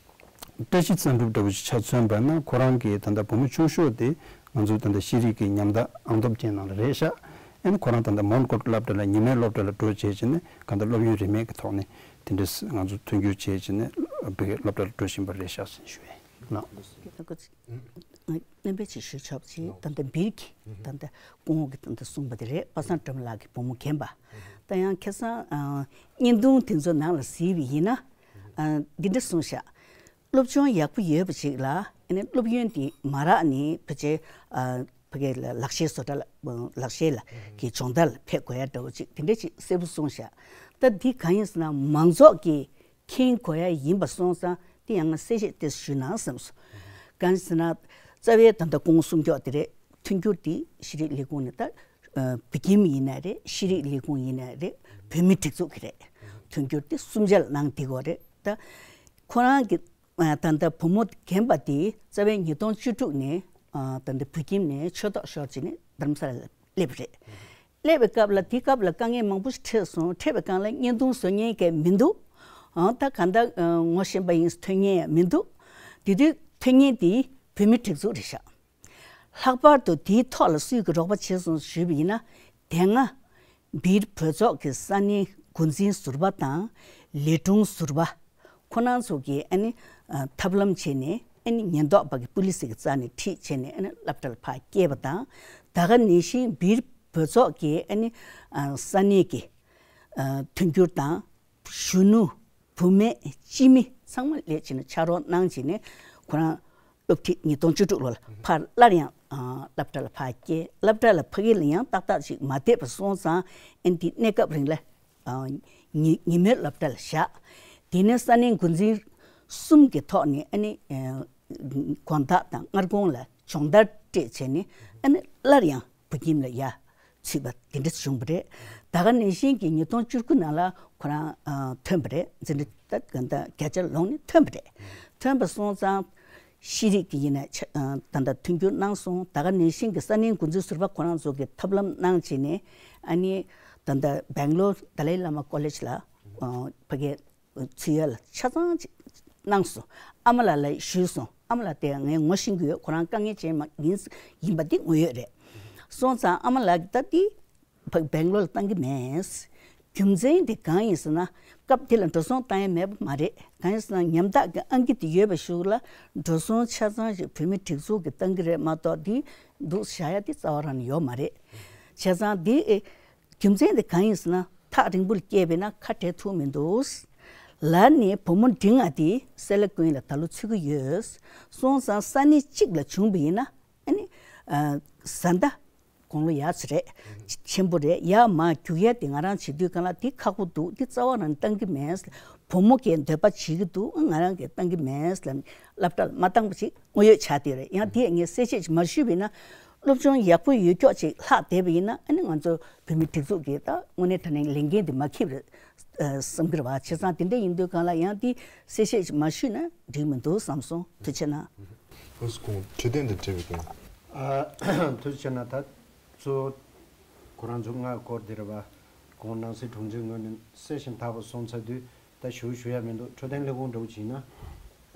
བཀྲ་ཤིས་བསམ་གྲུབ་འདྲ་བོ་ཞིག་ཆ་མཚོན་པ་ན་ཁོ་རང་གི་ད་ལྟ་བུ་མོ་ཆུང་ཤོས་དེ་ང་ཚོའི་ད་ལྟ་ཤེས་རིག་གི་ཉམ་ཐག་ཨང་སྟོབས་ཅན་ནང་ལ་རེད་ཤག་ཨ་ནི་ཁོ་རང་ད་ལྟ་མོན་གྷོ་སློབ་གྲྭ་ལ་ཉི་མའི་སློབ་གྲྭ་ལ་འགྲོ་བྱས་བྱས་ནས་གང་ལྟར་སློབ་ཡོན་རིན་མེད་ཀྱི་ཐོག་ནས་དེ་འདྲས་ང་ཚོ་མཐུན་འགྱུར་བྱས་བྱས་ནས་བོད་སློབ་གྲྭ་ལ་འགྲོ་བཞིན་པ་རེད་ཤག་ཟེར་ཞུ་ཡས་ལགས། སྣོན་པ་ཅིག་ཞུ་ཆོག་ཅིག་ད་ལྟ་སྦིར་གྱིས་ད་ལྟ་སྐུ་ངོ་གིས་ད་ལྟ་གསུངས་པ་དེ་རེད། པ་སངས་སྒྲོལ་མ་ལགས་ཀྱི་བུ་མོ་རྒན་པ། ད་ཡང་ཁ་སང་ཨ་བརྙན་ཐུང་དེ་ཚོ་ནང་ལ་གཟིགས་པ་ཡིན་ན་ཨ་འདི་འདྲ་གསུངས་ཤག་སློབ་སྦྱོང་ཡག་པོ་ཡོད་པ་ཅིག་ལ་ཨ་ནི་སློབ་ཡོན་དེ་མ་རག་ནས་ཕལ་ཆེར་ཨ་ཕ་གི་ལག་ལག་ཤེས་བཟོ་གྲྭ་ལ་ལག་ཤེས་ལ་གི་སྦྱོང་བརྡར་ལ་ཕེབས་དགོས་ཡ་འདྲ་བོ་ཅིག་དེ་འདྲ་ཅིག་གསལ་པོ་གསུངས་ཤག་ད་འདི་གང་ཡིན་ཟེར་ན་མང་ཚོགས་ཀྱིས་མཁྱེན་དགོས་ཡ་ཡིན་པ་སོང་ཙང་དེ་ཡང་ང་གསལ་བཤད་ཏོག་ཙམ་ཞུས་ན་བསམ་སོང་། གང་ཡིན་ཟེར་ན་རྩ་བའི་ད་ལྟ་སྐུ་ངོ་གསུང་སྐྱོག་དེ་རེད། མཐུན་འགྱུར་དེ་ཤེས་རིག་ལས་ཁུངས་ནས་ད་ཨ་བོད་ཁྱིམ་ཡིན་ན་རེད། ཤེས་རིག་ལས་ཁུངས་ཡིན་ན་རེད། བོད་མིའི་སྒྲིག་འཛུགས་ཀྱི་རེད། མཐུན་འགྱུར་དེ་གསུམ་ཆར་གནང་བསྡད་ཀྱི་ཡོད་རེད། ད་ཁོ་རང་གི་ཨ་ད་ལྟ་བུ་མོ་རྒན་པ་དེ་རྩ་བའི་ཉིས་སྟོང་བཅུ་དྲུག་ནས་ཨ་ད་ལྟ་བོད་ཁྱིམ་ནས་ཆོས་ཐོག་ཤོར་བྱས་ནས་རྡ་རམ་ས་ལ་ལ་སླེབས་རེད། སླེབས་པའི་སྐབས་ལ་དེའི་སྐབས་ལ་དཀའ་ངལ་མང་པོ་ཞིག་འཕྲད་སོང་། འཕྲད་པའི་སྒང་ལ་བརྙན་ཐུང་བཟོ་མཁན་གྱི་མི་འདུག་ཨང་ད་གང་ལྟར་ངོ་ཤེས་པ་ཡིན་ཐོན་མཁན་ཡང་མི་འདུག་དེ་དུས་ཐོན་མཁན་དེ་བོད་མིའི་སྒྲིག་འཛུགས་རེད་ཤག་ལྷག་པར་དུ་དེའི་ཐོག་ལ་སུས་ཀྱི་རོགས་པ་བྱས་སོང་ཞུས་པ་ཡིན་ན། དེ་སྔ་སྦིར་བོད་ཚོགས་ཀྱི་ས་གནས་འགོ་འཛིན་ཟུར་པ་དང་ལས་དྲུང་ཟུར་པ་ཁོ་རང་ཚོ་གིས་ཨ་ནི་ཐབས་ལམ་བྱས་ནས། ཨ་ནི་ཉེན་རྟོག་པ་གི་པུ་ལི་སི་གི་རྩ་ནས་ཁྲིད་བྱས་ནས། ཨ་ནི་སློབ་གྲྭ་ལ་ཕར་སྐྱེལ་བ་དང་། ད་ག་ནང་བཞིན་སྦིར་བོད་ཚོགས་ཀྱི་ཨ་ནི་ས་གནས་ཀྱི་མཐུན་འགྱུར་དང་། གཞོན་ནུ། བུད་མེད། སྤྱི་མི་ཚང་མ་སླེབས་བྱས་ནས་ཕྱག་རོགས་གནང་བྱས་ནས། ཁོ་རང་སློབ་ཁྲིད་ཉིས་སྟོང་བཅུ་དྲུག་ལོ་ལ་ཕར་སླར་ཡང་སློབ་གྲྭ་ལ་ཕར་སྐྱེལ། སློབ་གྲྭ་ལ་ཕ་གི་ལ་ཡང་ཏག་ཏག་ཅིག་མ་བསྡད་པ་སོང་ཙང་། ཨ་ནི་དེ་གནས་སྐབས་རིང་ལ་ཉི་ཉིན་མོའི་སློབ་གྲྭ་ལ་བཞག་དེ་ནས་ས་གནས་འགོ་འཛིན་གསུམ་གྱི་ཐོག་ནས། ཨ་ནི་དགོང་དག་དང་སྔ་དགོང་ལ་སྦྱོང་བརྡར་སྤྲད་བྱས་ནས། ཨ་ནི་སླར་ཡང་བོད་ཁྱིམ་ལ་ཡར་ཚུད་པ་དེ་འདྲ་བྱུང་བ་རེད། ད་ག་ནང་བཞིན་གྱི་ཉིས་སྟོང་བཅུ་དགུ་ནང་ལ་ཁོ་རང་ཐོན་པ་རེད། འཛིན་གྲྭ་ད་ག་འདྲ་བརྒྱ་ཆ་ལོངས་ནས་ཐོན་པ་རེད། ཐོན་པ་སོང་ཙང་ཤེས་རིག་གི་ཡིན་ན་ཆ་ད་ལྟ་མཐུན་འགྱུར་གནང་སོང་། ད་ག་ནང་བཞིན་གྱི་ས་གནས་འགོ་འཛིན་ཟུར་པ་ཁོ་རང་ཚོ་གིས་ཐབས་ལམ་གནང་བྱས་ནས། ཨ་ནི་ད་ལྟ་སྦེང་ལོར་ཏཱ་ལའི་བླ་མ་ཀོ་ལེཇ་ལ་ཕ་གིའི་ཚུད་ཡ་ལ་ཆ་ཚང་ཅིག་གནང་སོང་། ཨ་མ་ལགས་ལ་ཞུས་སོང་། ཨ་མ་ལགས་དེ་ངས་ངོ་ཤེས་ཀྱི་ཡོད། ཁོ་རང་དཀའ་ངལ་ཅན་མ་ཡིན་ཡིན་པ་འདི་ངོ་ཡོད་རེད། སོང་ཙང་ཨ་མ་ལགས་ཀྱིས་ད་འདི་བ་སྦེང་ལོར་ལ་བཏང་གི་མེད། རྒྱུ་མཚན་དེ་གང་ཡིན་ཟེར་ན། སྐབས་དེ་ལ་འགྲོ་སོང་བཏང་ཡ་མེད་པ་མ་རེད། གང་ཡིན་ཟེར་ན་ཉམ་ཐག་གི་ཨང་ཀི་དེ་ཡོད་པ་ཞིག་ལ་འགྲོ་སོང་ཆ་ཚང་ཞིག་བོད་མི་སྒྲིག་འཛུགས་ཀྱིས་བཏང་གི་རེད་མ་གཏོགས། དེ་འདུག་བཞག་ཡ་དེ་རྩ་བ་རང་ནས་ཡོད་མ་རེད། བྱས་ཙང་དེ་ཨེ། རྒྱུ་མཚན་དེ་གང་ཡིན་ཟེར་ན། ཐག་རིང་པོ་ལ་སྐྱེས་པས་ན་ཁ་བྲལ་ཐུབ་མི་འདུག་ལར་ནས་བུ་མོ་འབྲིང་བ་དེ་སེ་ལ་ཀུན་ལ་ད་ལོ་ཚུད་ཀྱི་ཡོད། སོང་ཙང་ས་གནས་གཅིག་ལ་བྱུང་བ་ཡིན་ན། ཨ་ནི་བཟའ་ཟླ་དགུང་ལོ་ཡག་ཙམ་རེད། ཆེན་པོ་རེད། ཡར་མར་རྒྱུག་ཡ་དེ་ང་རང་བྱེད་དུས་སྒང་ལ་དེ་ཁག་པོ་འདུག་དེ་རྩ་བ་རང་བཏང་གི་མེད། བུ་མོ་གིས་འདོད་པ་བྱེད་ཀྱི་འདུག་ང་རང་གིས་བཏང་གི་མེད་ལབ་ནས་སློབ་གྲྭ་ལ་མ་བཏང་པ་ཞིག་དངོས་ཡོད་ཆགས་བསྡད་རེད། ཡང་དེ་ངས་གསལ་བཤད་ཅིག་མ་ཞུས་པ་ཡིན་ན། སློབ་སྦྱོང་ཡག་པོ་ཡོད་ཀྱོག་ཅིག་ལྷག་བསྡད་པ་ཡིན་ན། ཨ་ནི་ང་ཚོ་བོད་མི་སྒྲིག་འཛུགས་ཀྱིས་ད་དངོས་གནས་དྲང་གནས་ལས་འགན་དེ་མ་འཁྱེར་བར་བསམ་གྱི་རེད་བ། བྱས་ཙང་དེ་འདྲ་ཡིན་དུས་སྒང་ལ་ཡང་དེ་གསལ་བཤད་ཅིག་མ་ཞུས་ན་འགྲིག་མི་འདུག་བསམ་སོང་། ཐུགས་རྗེ་གནང་། ཁོང་ཚོ་ཁོང་འཕྲོད་བསྟེན་དང་འབྲེལ་བའི་སྐད། ཨ། ཐུགས་རྗེ་གནང་། ད་གཙོ་བོ་ཁོ་རང་ཚོ་ལྔ་སྐོར་དེ་རེད་བ། ཁོང་ནང་སྲིད་དྲུང་ཆེའི་ངོས་ནས་གསལ་ཞིང་དག་པ་སོང་ཚར་དུས། ད་ཞུ་ཞུ་ཡ་མི་འདུག་འཕྲོད་བསྟེན་ལས་ཁུངས་འདྲ་བོ་བྱས་ན་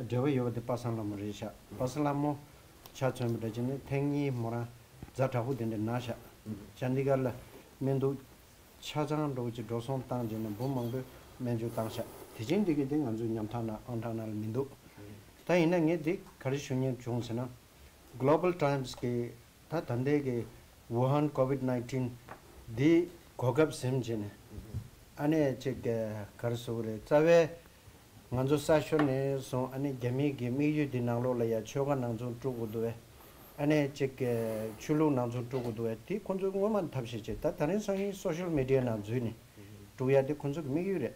འབྲེལ་བ་ཡོད་པ་དེ་པ་སངས་ལྷ་མོ་རེད་ཤག་པ་སངས་ལྷ་མོ་ཆ་མཚོན་པ་འདྲ་བྱས་ན་ཐེངས་གཉིས་མོ་རང་ཛ་དྲག་པོ་དེ་འདྲ་ན་ཤག་ཅན་དི་གར་ལ་སྨན་དུག་ཆ་ཚང་འགྲོ་ཅིག་འགྲོ་སོང་བཏང་རྗེས་ནས་འབུ་མང་པོས་སྨན་བཅོས་བཏང་ཤག་དེ་བཞིན་དེ་གི་དེ་ང་ཚོའི་ཉམ་ཐག་ནང་ཨང་གྲངས་ནང་ལ་མི་འདུག་ད་ཡིན་ན་ངས་འདི་ག་རེ་ཞུ་སྙིང་བྱུང་ཟེར་ན། Global Times གི་ད་ད་ལྟའི་གི་ཝུ་ཧན་ཀོ་ཝིད་ནའིན་ཊིན་འདི་གོ་སྐབས་ཟིན་བྱས་ནས། ཨ་ནེ་ཅིག་ག་རེ་ཟེར་དགོས་རེད། རྩ་བའི་ང་ཚོ་ས་ཤོར་ནས་བཟུང་ཨ་ནི་རྒྱ་མི་གི་དམིགས་ཡུལ་འདི་ནང་ལོགས་ལ་ཡ་ཆོལ་ཁ་ནང་ཚུན་དཀྲུག་དགོས་འདུག་བས། ཨ་ནི་ཅིག་གི་ཆོས་ལུགས་ནང་ཚུན་དཀྲུག་དགོས་འདུག་བས། དེ་ཁོ་ཚོས་སྔོན་མ་ཐབས་ཤེས་བྱས། ད་ད་རིང་སང་ཉིན་སོ་ཤལ་མི་ཌི་ཡ་ནང་འཛུལ་ནས་དཀྲུག་ཡ་དེ་ཁོ་ཚོ་གི་དམིགས་ཡུལ་རེད།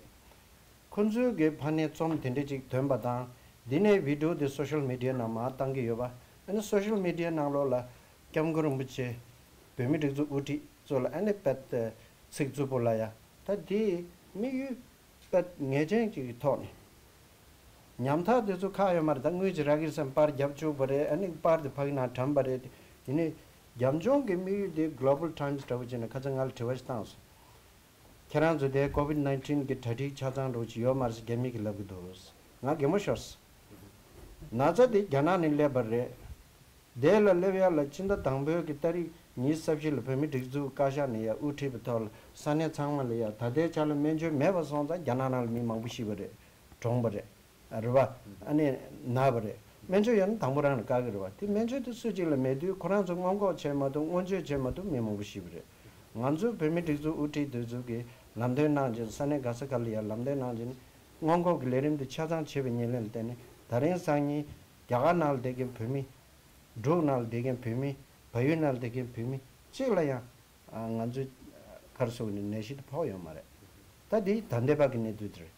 ཁོ་ཚོའི་གི་ཕ་ནས་རྩོམ་དེ་འདྲ་ཅིག་ཐོན་པ་དང་། འདི་ནས་བི་ཌི་ཡོ་དེ་སོ་ཤལ་མི་ཌི་ཡ་ནང་མར་བཏང་གི་ཡོད་པ། ཨ་ནི་སོ་ཤལ་མི་ཌི་ཡ་ནང་ལོགས་ལ་སྐྱབས་མགོན་རིན་པོ་ཆེ་བོད་མི་སྒྲིག་འཛུགས་དབུ་ཁྲིད་ཚོ་ལ་ཨ་ནི་དཔེ་ཚིག་རྩུབ་པོ་ལབ་ཡ། ད་དེ་དམིགས་ཡུལ་དཔེ་ངེས་ཅན་ཅིག་གི་ཐོག་ནས། ཉམ་ཐག་དེ་ཚོ་ཁག་ཡོད་མ་རེད། ད་དངུལ་གྱི་ར་གི་སམ་པར་རྒྱབ་བཅུག་པ་རེད། ཨ་ནི་པར་དེ་ཕ་གི་ནང་གྲམ་པ་རེད། དེ་ནས་རྒྱབ་ལྗོངས་ཀྱི་དམིགས་ཡུལ་དེ་Global Times འདྲ་བོ་བྱས་ནས་ཁ་སང་ང་ལ་དྲི་བ་ཞིག་བཏང་སོང་། ཁྱེད་རང་ཚོ་དེ་ཀོ་ཝིད་ནའིན་ཊིན་གི་གྲ་སྒྲིག་ཆ་ཚང་འགྲོ་གི་ཡོད་མ་རེད་ཟེར་རྒྱ་མི་གིས་ལབ་གི་འདུག་ང་གད་མོ་ཤོར་སོང་། ན་ཚ་དེ་རྒྱ་ནག་ནས་སླེབས་པ་རེད། དེ་ལ་སླེབས་ཡ་ལ་ཕྱི་ཟླ་དང་པོའི་གི་ཏ་རིག་ཉི་ཤུ་རྩ་བཞི་ལ་བོད་མི་སྒྲིག་འཛུགས་བཀའ་ཤག་ནས་ཡ་དབུ་ཁྲིད་པའི་ཐོག་ལ་ས་གནས་ཚང་མ་ལ་ཡ་ད་ལྟའི་ཆ་ལ་སྨན་བཅོས་མེད་པ་སོང་ཙང་རྒྱ་ནག་ནང་ལ་མི་མང་པོ་ཤི་བ་རེད། གྲོངས་པ་རེད། རེད་བ། ཨ་ནི་ན་བ་རེད། སྨན་བཅོས་ཡོད་ན་དང་པོ་རང་ལ་བཀག་གི་རེད་བ། དེ་སྨན་བཅོས་དེ་སུ་གཅིག་ལ་མེད་དུས་ཁོ་རང་ཚོ་སྔོན་འགོག་བྱས་མ་ཐུབ། སྔོན་བཅོས་བྱས་མ་ཐུབ། མི་མང་པོ་ཤི་བ་རེད། ང་ཚོ་བོད་མི་སྒྲིག་འཛུགས་དབུ་ཁྲིད་དེ་ཚོ་གིས་ལམ་སྟོན་གནང་བྱས། ས་གནས་ག་ས་ག་ལ་ཡ་ལམ་སྟོན་གནང་བྱས་ནས་སྔོན་འགོག་གི་ལས་རིམ་དེ་ཆ་ཚང་བྱས་པའི་ཉེར་ལེན་ལ་བརྟེན་ནས་ད་རིང་སང་ཉིན་རྒྱ་གར་ནང་ལ་བསྡད་མཁན་བོད་མི། འབྲུག་ནང་ལ་བསྡད་མཁན་བོད་མི། བལ་ཡུལ་ནང་ལ་བསྡད་མཁན་བོད་མི་གཅིག་ལ་ཡང་ང་ཚོའི་ག་རེ་ཟེར་དགོས་རེད། ནད་གཞི་དེ་ཕོག་ཡོད་མ་རེད། ད་འདི་ད་ལྟའི་བར་གྱི་གནས་ཚུལ་དེ་རེད།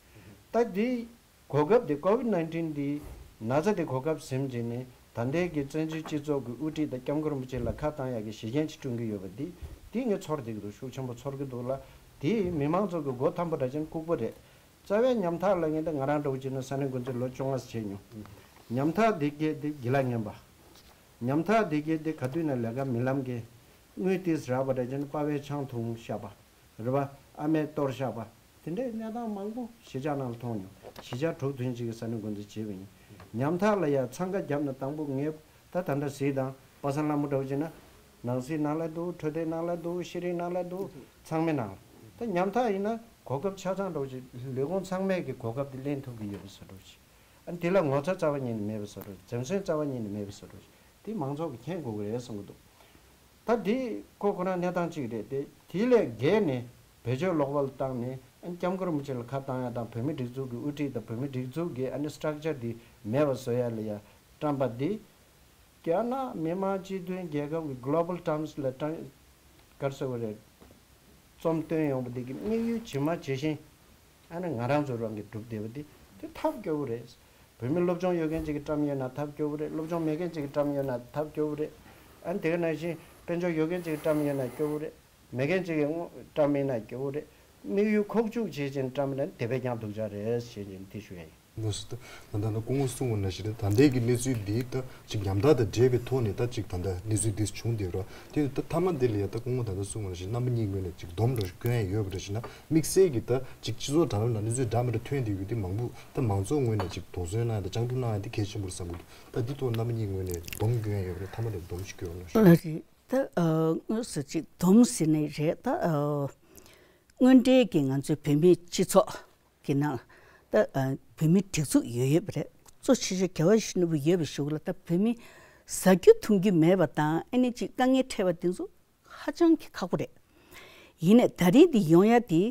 ད་འདི་གོ་སྐབས་དེ་ཀོ་ཝིད་ནའིན་ཊིན་འདི་ན་ཚ་དེ་གོ་སྐབས་ཟིན་བྱས་ནས་ད་ལྟའི་གི་བཙན་བྱོལ་སྤྱི་ཚོགས་ཀྱི་དབུ་ཁྲིད་དང་སྐྱབས་མགོན་རིན་པོ་ཆེ་ལ་ཁ་བཏང་ཡག་གི་གཞི་རྐྱེན་ཅིག་བསྐྲུན་གྱི་ཡོད་པ་འདི། འདི་ངས་ཚོར་བསྡད་ཀྱི་འདུག་ཤུགས་ཆེན་པོ་ཚོར་གྱི་འདུག་ལ། དེ་མི་མང་ཚོ་གི་མགོ་འཐོམ་པ་འདྲ་ཅན་ལྐུགས་པ་རེད། རྩ་བའི་ཉམ་ཐག་ལབ་མཁན་དེ་ང་རང་འདྲ་བོ་བྱས་ན་ས་གནས་འགོ་འཛིན་ལོ་བཅོ་ལྔ་ཙམ་བྱས་མྱོང་། ཉམ་ཐག་འདི་གས་དེ་སྒེར་ལ་ངན་པ། ཉམ་ཐག་འདི་གས་དེ་ག་དུས་ན་ལས་ཀ་མི་ལམ་གས། དངུལ་ཏིས་རག་པ་འདྲ་བྱས་ན་པ་ཕའི་ཆང་འཐུང་བཞག་པ། རེད་བ། ཨ་མས་གཏོར་བཞག་པ། དེ་འདྲའི་གནས་སྟངས་མང་པོ་གཞིས་ཆགས་ནང་ལ་མཐོང་མྱོང་། གཞིས་ཆགས་དྲུག་བདུན་ཅིག་གི་ས་གནས་འགོ་འཛིན་བྱས་པ་ཡིན། ཉམ་ཐག་ལ་ཡ་འཚང་ཁ་བརྒྱབ་ནས་དང་པོ་ངས་ད་ད་ལྟ་གཟིགས་དང་། པ་སངས་ལྷ་མོ་འདྲ་བོ་བྱས་ན། ནང་སྲིད་ནང་ལ་འདུག་འཕྲོད་བསྟེན་ནང་ལ་འདུག་ཤེས་རིག་ནང་ལ་འདུག་ཚང་མའི་ནང་ལ། ད་ཉམ་ཐག་ཡིན་ན་གོ་སྐབས་ཆ་ཚང་འདྲ་བོ་ཅིག་ལས་ཁུངས་ཚང་མས་ཀྱི་གོ་སྐབས་དེ་ལེན་ཐུབ་ཀྱི་ཡོད་པ་བཟོ་འདྲ་བོ་ཅིག་ཨ་ནི་དེ་ལ་ངོ་ཚ་རྩ་བ་ཉིད་ནས་མེད་པ་བཟོ་འདྲ་བོ་འཛེམ་ཟོན་རྩ་བ་ཉིད་ནས་མེད་པ་བཟོ་འདྲ་བོ་ཅིག་དེ་མང་ཚོགས་ཀྱིས་མཁྱེན་དགོས་ཀྱི་རེད་བསམ་གྱི་འདུག་ད་འདི་ཁོ་ཁོ་རང་གནས་སྟངས་གཅིག་རེད་དེ། དེ་ལས་བརྒལ་ནས་བེད་སྤྱོད་ལོག་པ་ལ་བཏང་ནས་ཨ་ནི་སྐྱབས་མགོན་རིན་པོ་ཆེ་ལ་ཁ་བཏང་ཡ་དང་བོད་མི་སྒྲིག་འཛུགས་ཀྱི་དབུ་ཁྲིད་དང་བོད་མི་སྒྲིག་འཛུགས་ཀྱི་ཨ་ནི་སི་ཊྲག་ཅར་འདི་མེད་པ་བཟོ་ཡ་ལ་ཡ་བཀྲམ་པ་འདི། རྒྱ་ནག་མི་དམངས་སྤྱི་མཐུན་རྒྱལ་ཁབ་ཀྱི་Global Times ལ་ཀྲང་གར་སོ་བ་རེད། རྩོམ་སྟོན་ཡོང་བ་འདི་གི་དམིགས་ཡུལ་ཇི་མ་ཇི་བཞིན་ཨ་ནི་ང་རང་ཚོ་རང་གིས་སྒྲུབ་བསྡད་པ་འདི་དེ་ཐབས་སྐྱོ་བོ་རེད། བོད་མི་སློབ་སྦྱོང་ཡོད་མཁན་ཅིག་གིས་བཀྲམ་ཡོད་ན་ཐབས་སྐྱོ་བོ་རེད། སློབ་སྦྱོང་མེད་མཁན་ཅིག་གིས་བཀྲམ་ཡོད་ན་ཐབས་སྐྱོ་བོ་རེད། ཨ་ནི་དེ་ག་ནང་བཞིན་དཔལ་འབྱོར་ཡོད་མཁན་ཅིག་གིས་བཀྲམ་ཡོད་ན་སྐྱོ་བོ་རེད། མེད་མཁན་ཅིག་གིས་བཀྲམ་ཡིན་ན་སྐྱོ་བོ་རེད། དམིགས་ཡུལ་ཁོག་ཆུག་བྱེད་ཅིང་བཀྲམ་ན་དེ་བས་ཀྱང་སྡུག་ཅག་རེད་ཞེས་ཀྱང་དེ་ཞུ་ཡ་ཡིན། ལགས་སོ། ད་ད་ལྟ་སྐུ་ངོ་གསུངས་པ་ནང་བཞིན་ད་ལྟའི་གི་གནས་ཚུལ་འདི་ད་ཅིག་ཉམ་ཐག་དང་འབྲེལ་བའི་ཐོག་ནས་ད་ཅིག་ད་ལྟ་གནས་ཚུལ་འདི་བྱུང་བསྡད་རོགས་དེ་ད་མཐའ་མ་འདི་ལ་ཡ་ད་སྐུ་ངོ་ད་ལྟ་གསུངས་པ་ནང་བཞིན་རྣམ་པ་གཉིས་ངོས་ནས་ཅིག་སྡོམ་འདྲ་སྐྱོན་ཡ་ཡོད་པ་འདྲ་ཞིག་ན་དམིགས་བསལ་གྱི་ད་ཅིག་སྤྱི་ཚོགས་དྲ་ལམ་ལ་གནས་ཚུལ་འདྲ་མི་འདྲ་ཐོན་བསྡད་ཡོད་དེ་མང་པོ་ད་མང་ཚོགས་ངོས་ནས་ཅིག་དོགས་ཟོན་གནང་ཡ་ད་སྤྱང་གྲུང་གནང་ཡ་དེ་གལ་ཆེན་པོ་རེད་བསམ་གྱི་འདུག་ད་འདི་ཐོག་རྣམ་པ་གཉིས་ངོས་ནས་སྡོམ་སྐྱོན་ཡ་ཡོད་པ་རེད། མཐའ་མ་ལ་སྡོམ་ཞིག་སྐྱོན་རོགས་ཞུ། ལགས་རེད། ད་ཨ་དངོས་སུ་ཅིག་སྡོམ་ཟེར་ནི་རེད། ད་ཨ་དངོས་འབྲེལ་གྱི་ང་ཚོའི་བོད་མིའི་སྤྱི་ཚོགས་ཀྱི་ནང་ད་ཨ་བོད་མིའི་སྒྲིག་འཛུགས་ཡོད་ཡོད་པ་རེད། གཙོ་ཆེ་ཤོས་རྒྱལ་བ་ཡིད་བཞིན་ནོར་བུ་ཡོད་པའི་གཞུག་ལ་ད་བོད་མི་ཟ་རྒྱུ་འཐུང་རྒྱུ་མེད་པ་དང་ཨ་ནི་ཅིག་དཀའ་ངལ་འཕྲད་པ་དེ་ཚོ་ཧ་ཅང་གི་ཁག་པོ་རེད། ཡིན་ནའི་ད་རེས་འདི་ཡོང་ཡ་དེ་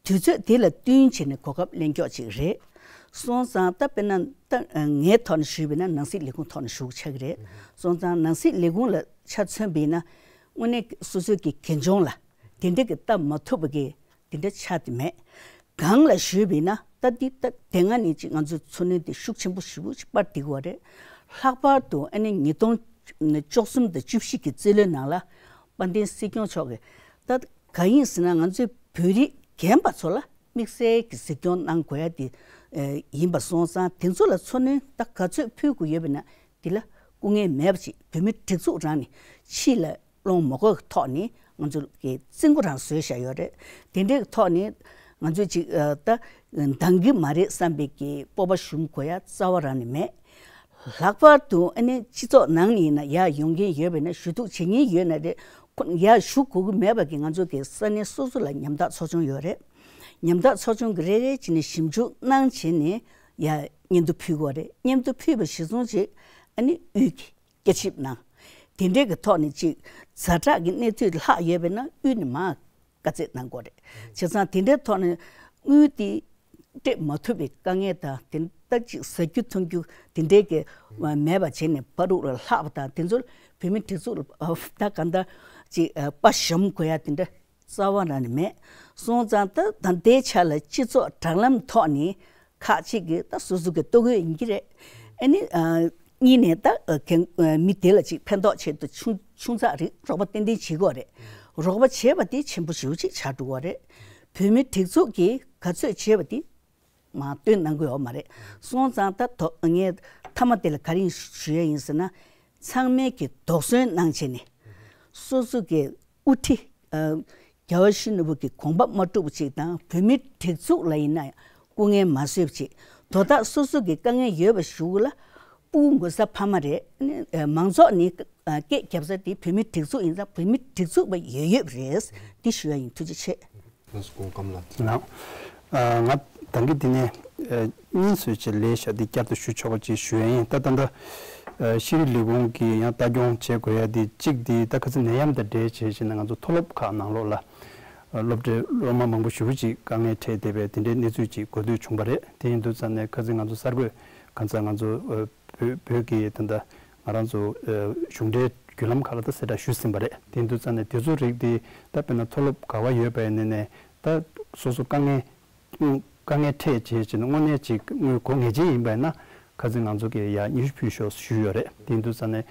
དུས་ཚོད་དེ་ལ་བསྟུན་བྱས་ནས་གོ་སྐབས་ལེན་ཀྱོག་ཅིག་རེད། སོང་ཙང་ད་དཔེར་ན་ད་ངའི་ཐོག་ནས་ཞུས་པ་ཡིན་ན་ནང་སྲིད་ལས་ཁུངས་ཐོག་ནས་ཞུ་གི་ཆགས་ཀྱི་རེད། སོང་ཙང་ནང་སྲིད་ལས་ཁུངས་ལ་ཆ་མཚོན་པ་ཡིན་ན་དངོས་གནས་སོ་སོའི་གི་གལ་འཇོང་ལ་དེ་འདྲ་གི་སྟབས་མ་ཐུབ་པ་གི་དེ་འདྲ་ཆགས་ཏེ་མེད། གང་ལ་ཞུས་པ་ཡིན་ན་ད་འདི་ད་དེ་སྔ་ནས་ཅིག་ང་ཚོའི་འཚོ་སྣོན་དེ་ཤུགས་ཆེན་པོ་ཞེ་པོ་ཅིག་སྤར་བསྡད་ཀྱི་ཡོད་རེད། ལྷག་པར་དུ་ཨ་ནི་ཉིས་སྟོང་བཅུ་གསུམ་དང་བཅུ་བཞི་གི་རྩིས་ལོའི་ནང་ལ་དཔལ་ལྡན་སྲིད་སྐྱོང་མཆོག་གིས་ད་གང་ཡིན་ཟེར་ན་ང་ཚོའི་བོད་རིགས་རྒན་པ་ཚོ་ལ་དམིགས་བསལ་གྱི་གཟིགས་སྐྱོང་གནང་དགོས་ཡ་དེ་ཡིན་པ་སོང་ཙང་དེ་ཚོ་ལ་འཚོ་སྣོན་ད་ག་ཚོད་ཕུལ་དགོས་ཡོད་པ་ཡིན་ན་དེ་ལ་སྐུ་ངལ་མེད་པ་ཅིག་བོད་མི་སྒྲིག་འཛུགས་རང་ནས་ཕྱི་ལ་སློང་མ་དགོས་ཀྱི་ཐོག་ནས་ང་ཚོ་གི་རྩིས་འགོ་རང་བཟོས་བཞག་ཡོད་རེད། དེ་འདྲའི་ཐོག་ནས་ང་ཚོས་ཅིག་ཨ་ད་འདང་གི་མ་རེད་བསམ་པའི་གི་སྤོབས་པ་ཞུམ་དགོས་ཡ་རྩ་བ་རང་ནས་མེད། ལྷག་པར་དུ་ཨ་ནི་སྤྱི་ཚོགས་ནང་ནས་ཡིན་ན་ཡར་ཡོང་མཁན་ཡོད་པ་ཡིན་ན་ཞུ་གཏུག་བྱེད་མཁན་ཡོད་ན་རེད། ཁོ་ཡར་ཞུ་དགོས་ཀྱི་མེད་པ་གི་ང་ཚོ་གི་ས་གནས་སོ་སོ་ལ་ཉམ་ཐག་ཚོགས་ཆུང་ཡོད་རེད། ཉམ་ཐག་ཚོགས་ཆུང་གི་རེ་རེ་བྱས་ནས་ཞིབ་འཇུག་གནང་བྱས་ནས་ཡར་སྙན་ཐོ་ཕུལ་དགོས་རེད། སྙན་ཐོ་ཕུལ་བ་གཞིར་བཟུང་བྱས་ཨ་ནི་དབུས་ཀྱི་བསྐྱར་ཞིབ་གནང་། དེ་འདྲའི་གི་ཐོག་ནས་ཅིག་ཛ་དྲག་གི་གནས་ཚུལ་ལྷག་ཡོད་པ་ཡིན་ན་དབུས་ནས་མར་བཀའ་སྩལ་གནང་དགོས་རེད། བྱས་ཙང་དེ་འདྲའི་ཐོག་ནས་དངུལ་དེ་སྤྲད་མ་ཐུབ་པའི་དཀའ་ངལ་དང་དེ་ད་ཅིག་ཟ་རྒྱུ་འཐུང་རྒྱུ་དེ་འདྲའི་གི་མེད་པ་བྱས་ནས་ཕ་རུག་ལ་ལྷག་པ་དང་དེ་ཚོ་བོད་མི་སྒྲིག་འཛུགས་ལ་ད་གང་ལྟར་ཅིག་དཔའ་ཞུམ་དགོས་ཡ་དེ་འདྲ་རྩ་བ་རང་ནས་མེད། སོང་ཙང་ད་ད་ལྟའི་ཆ་ལ་སྤྱི་ཚོགས་དྲ་ལམ་ཐོག་ནས་ཁག་ཅིག་གིས་ད་སོ་སོ་གི་ལྟོ་གོས་ཡིན་གྱི་རེད། ཨ་ནི་ཨ་གཉིས་ནས་ད་ཨ་གན་ཨ་མི་དེ་ལ་ཅིག་ཕན་ཐོགས་ཆེད་དུ་ཆུང་ཆུང་ཙག་རིགས་རོགས་པ་ཏན་ཏན་བྱེད་དགོས་རེད། རོགས་པ་བྱས་པ་དེ་ཆེན་པོ་ཞེ་པོ་ཅིག་ཆགས་འགྲོ་གི་རེད། བོད་མི་སྒྲིག་འཛུགས་ཀྱིས་ག་ཚོད་བྱས་པ་དེ་མར་བཏོན་གནང་གི་ཡོད་མ་རེད། སོང་ཙང་ད་དོ་ངས་མཐའ་མ་དེ་ལ་ག་རེ་ཞུ་ཡ་ཡིན་ཟེར་ན། ཚང་མས་ཀྱིས་དོགས་ཟོན་གནང་བྱས་ནས་སོ་སོ་གི་དབུ་ཁྲིད་ཨ་རྒྱལ་བ་ཡིད་བཞིན་ནོར་བུ་གི་དགོངས་པ་མ་དཀྲུགས་པ་ཅིག་དང་བོད་མིའི་སྒྲིག་འཛུགས་ལ་ཡིན་ན་སྐུ་ངལ་མ་བཟོས་པ་ཅིག་དོ་བདག་སོ་སོ་གི་དཀའ་ངལ་ཡོད་པ་ཞུ་གི་ལ་སྤུ་གུ་མགོ་ས་ཕ་མ་རེད། ཨ་ནི་ཨ་མང་ཚོགས་ནི་ཨ་སྐད་རྒྱབ་ས་དེ་བོད་མིའི་སྒྲིག་འཛུགས་ཡིན་ཙང་བོད་མིའི་སྒྲིག་འཛུགས་པ་ཡོད་ཡོད་རེད། འདི་ཞུ་ཡ་ཡིན། ཐུགས་རྗེ་ཆེ། ལགས་སོ། སྐུ་ངོ་ཀརྨ་ལགས། ལགས། ཨ་ང་ད་གིན་འདི་ནས་ཨ་གཉིས་བཟོས་བྱས་ལས་བཞག་འདི་བསྐྱར་དུ་ཞུ་ཆོག་པ་ཅིག་ཞུ་ཡ་ཡིན། ད་ད་ལྟ་ཨ་ཤེས་རིག་ལས་ཁུངས་ཀྱིས་ཡང་ལྟ་སྐྱོང་བྱེད་དགོས་ཡ་འདི་གཅིག་འདི་ད་ཁ་སང་ནད་ཡམས་དང་འབྲེལ་བྱས་བྱས་ནས་ང་ཚོ་མཐོ་སློབ་ཁག་ནང་ལོགས་ལ་ཨ་སློབ་གྲྭའི་སློབ་མ་མང་པོ་ཞེ་པོ་ཅིག་དཀའ་ངལ་འཕྲད་བསྡད་པའི་དེ་འདྲའི་གནས་ཚུལ་ཅིག་གོ་ཐོས་བྱུང་བ་རེད། དེ་ཡིན་དུས་ཙང་ནས་ཁ་སང་ང་ཚོ་གསར་འགོད་གང་ཚ་ང་ཚོ་ཨ་བོད་བོད་ཀྱི་ད་ལྟ་ང་རང་ཚོ་ཨ་གཞུང་འབྲེལ་བརྒྱུད་ལམ་ཁག་ལ་ད་གསལ་བསྒྲགས་ཞུས་ཟིན་པ་རེད། དེ་ཡིན་དུས་ཙང་ནས་དེ་ཚོ་རིགས་དེ་ད་དཔེར་ན་མཐོ་སློབ་ག་བ་ཡོད་པའི་ནས་ནས་ད་སོ་སོ་དཀའ་ངལ་དཀའ་ངལ་འཕྲད་བྱས་བྱས་ནས་དངོས་གནས་ཅིག་དངུལ་གོ་ངེས་ཅན་ཡིན་པ་ཡིན་ན་ཁ་སང་ང་ཚོ་གིས་ཡ་སྙན་ཞུ་ཕུལ་ཤོག་ཞུས་ཡོད་རེད། དེ་ཡིན་དུས་ཙང་ནས་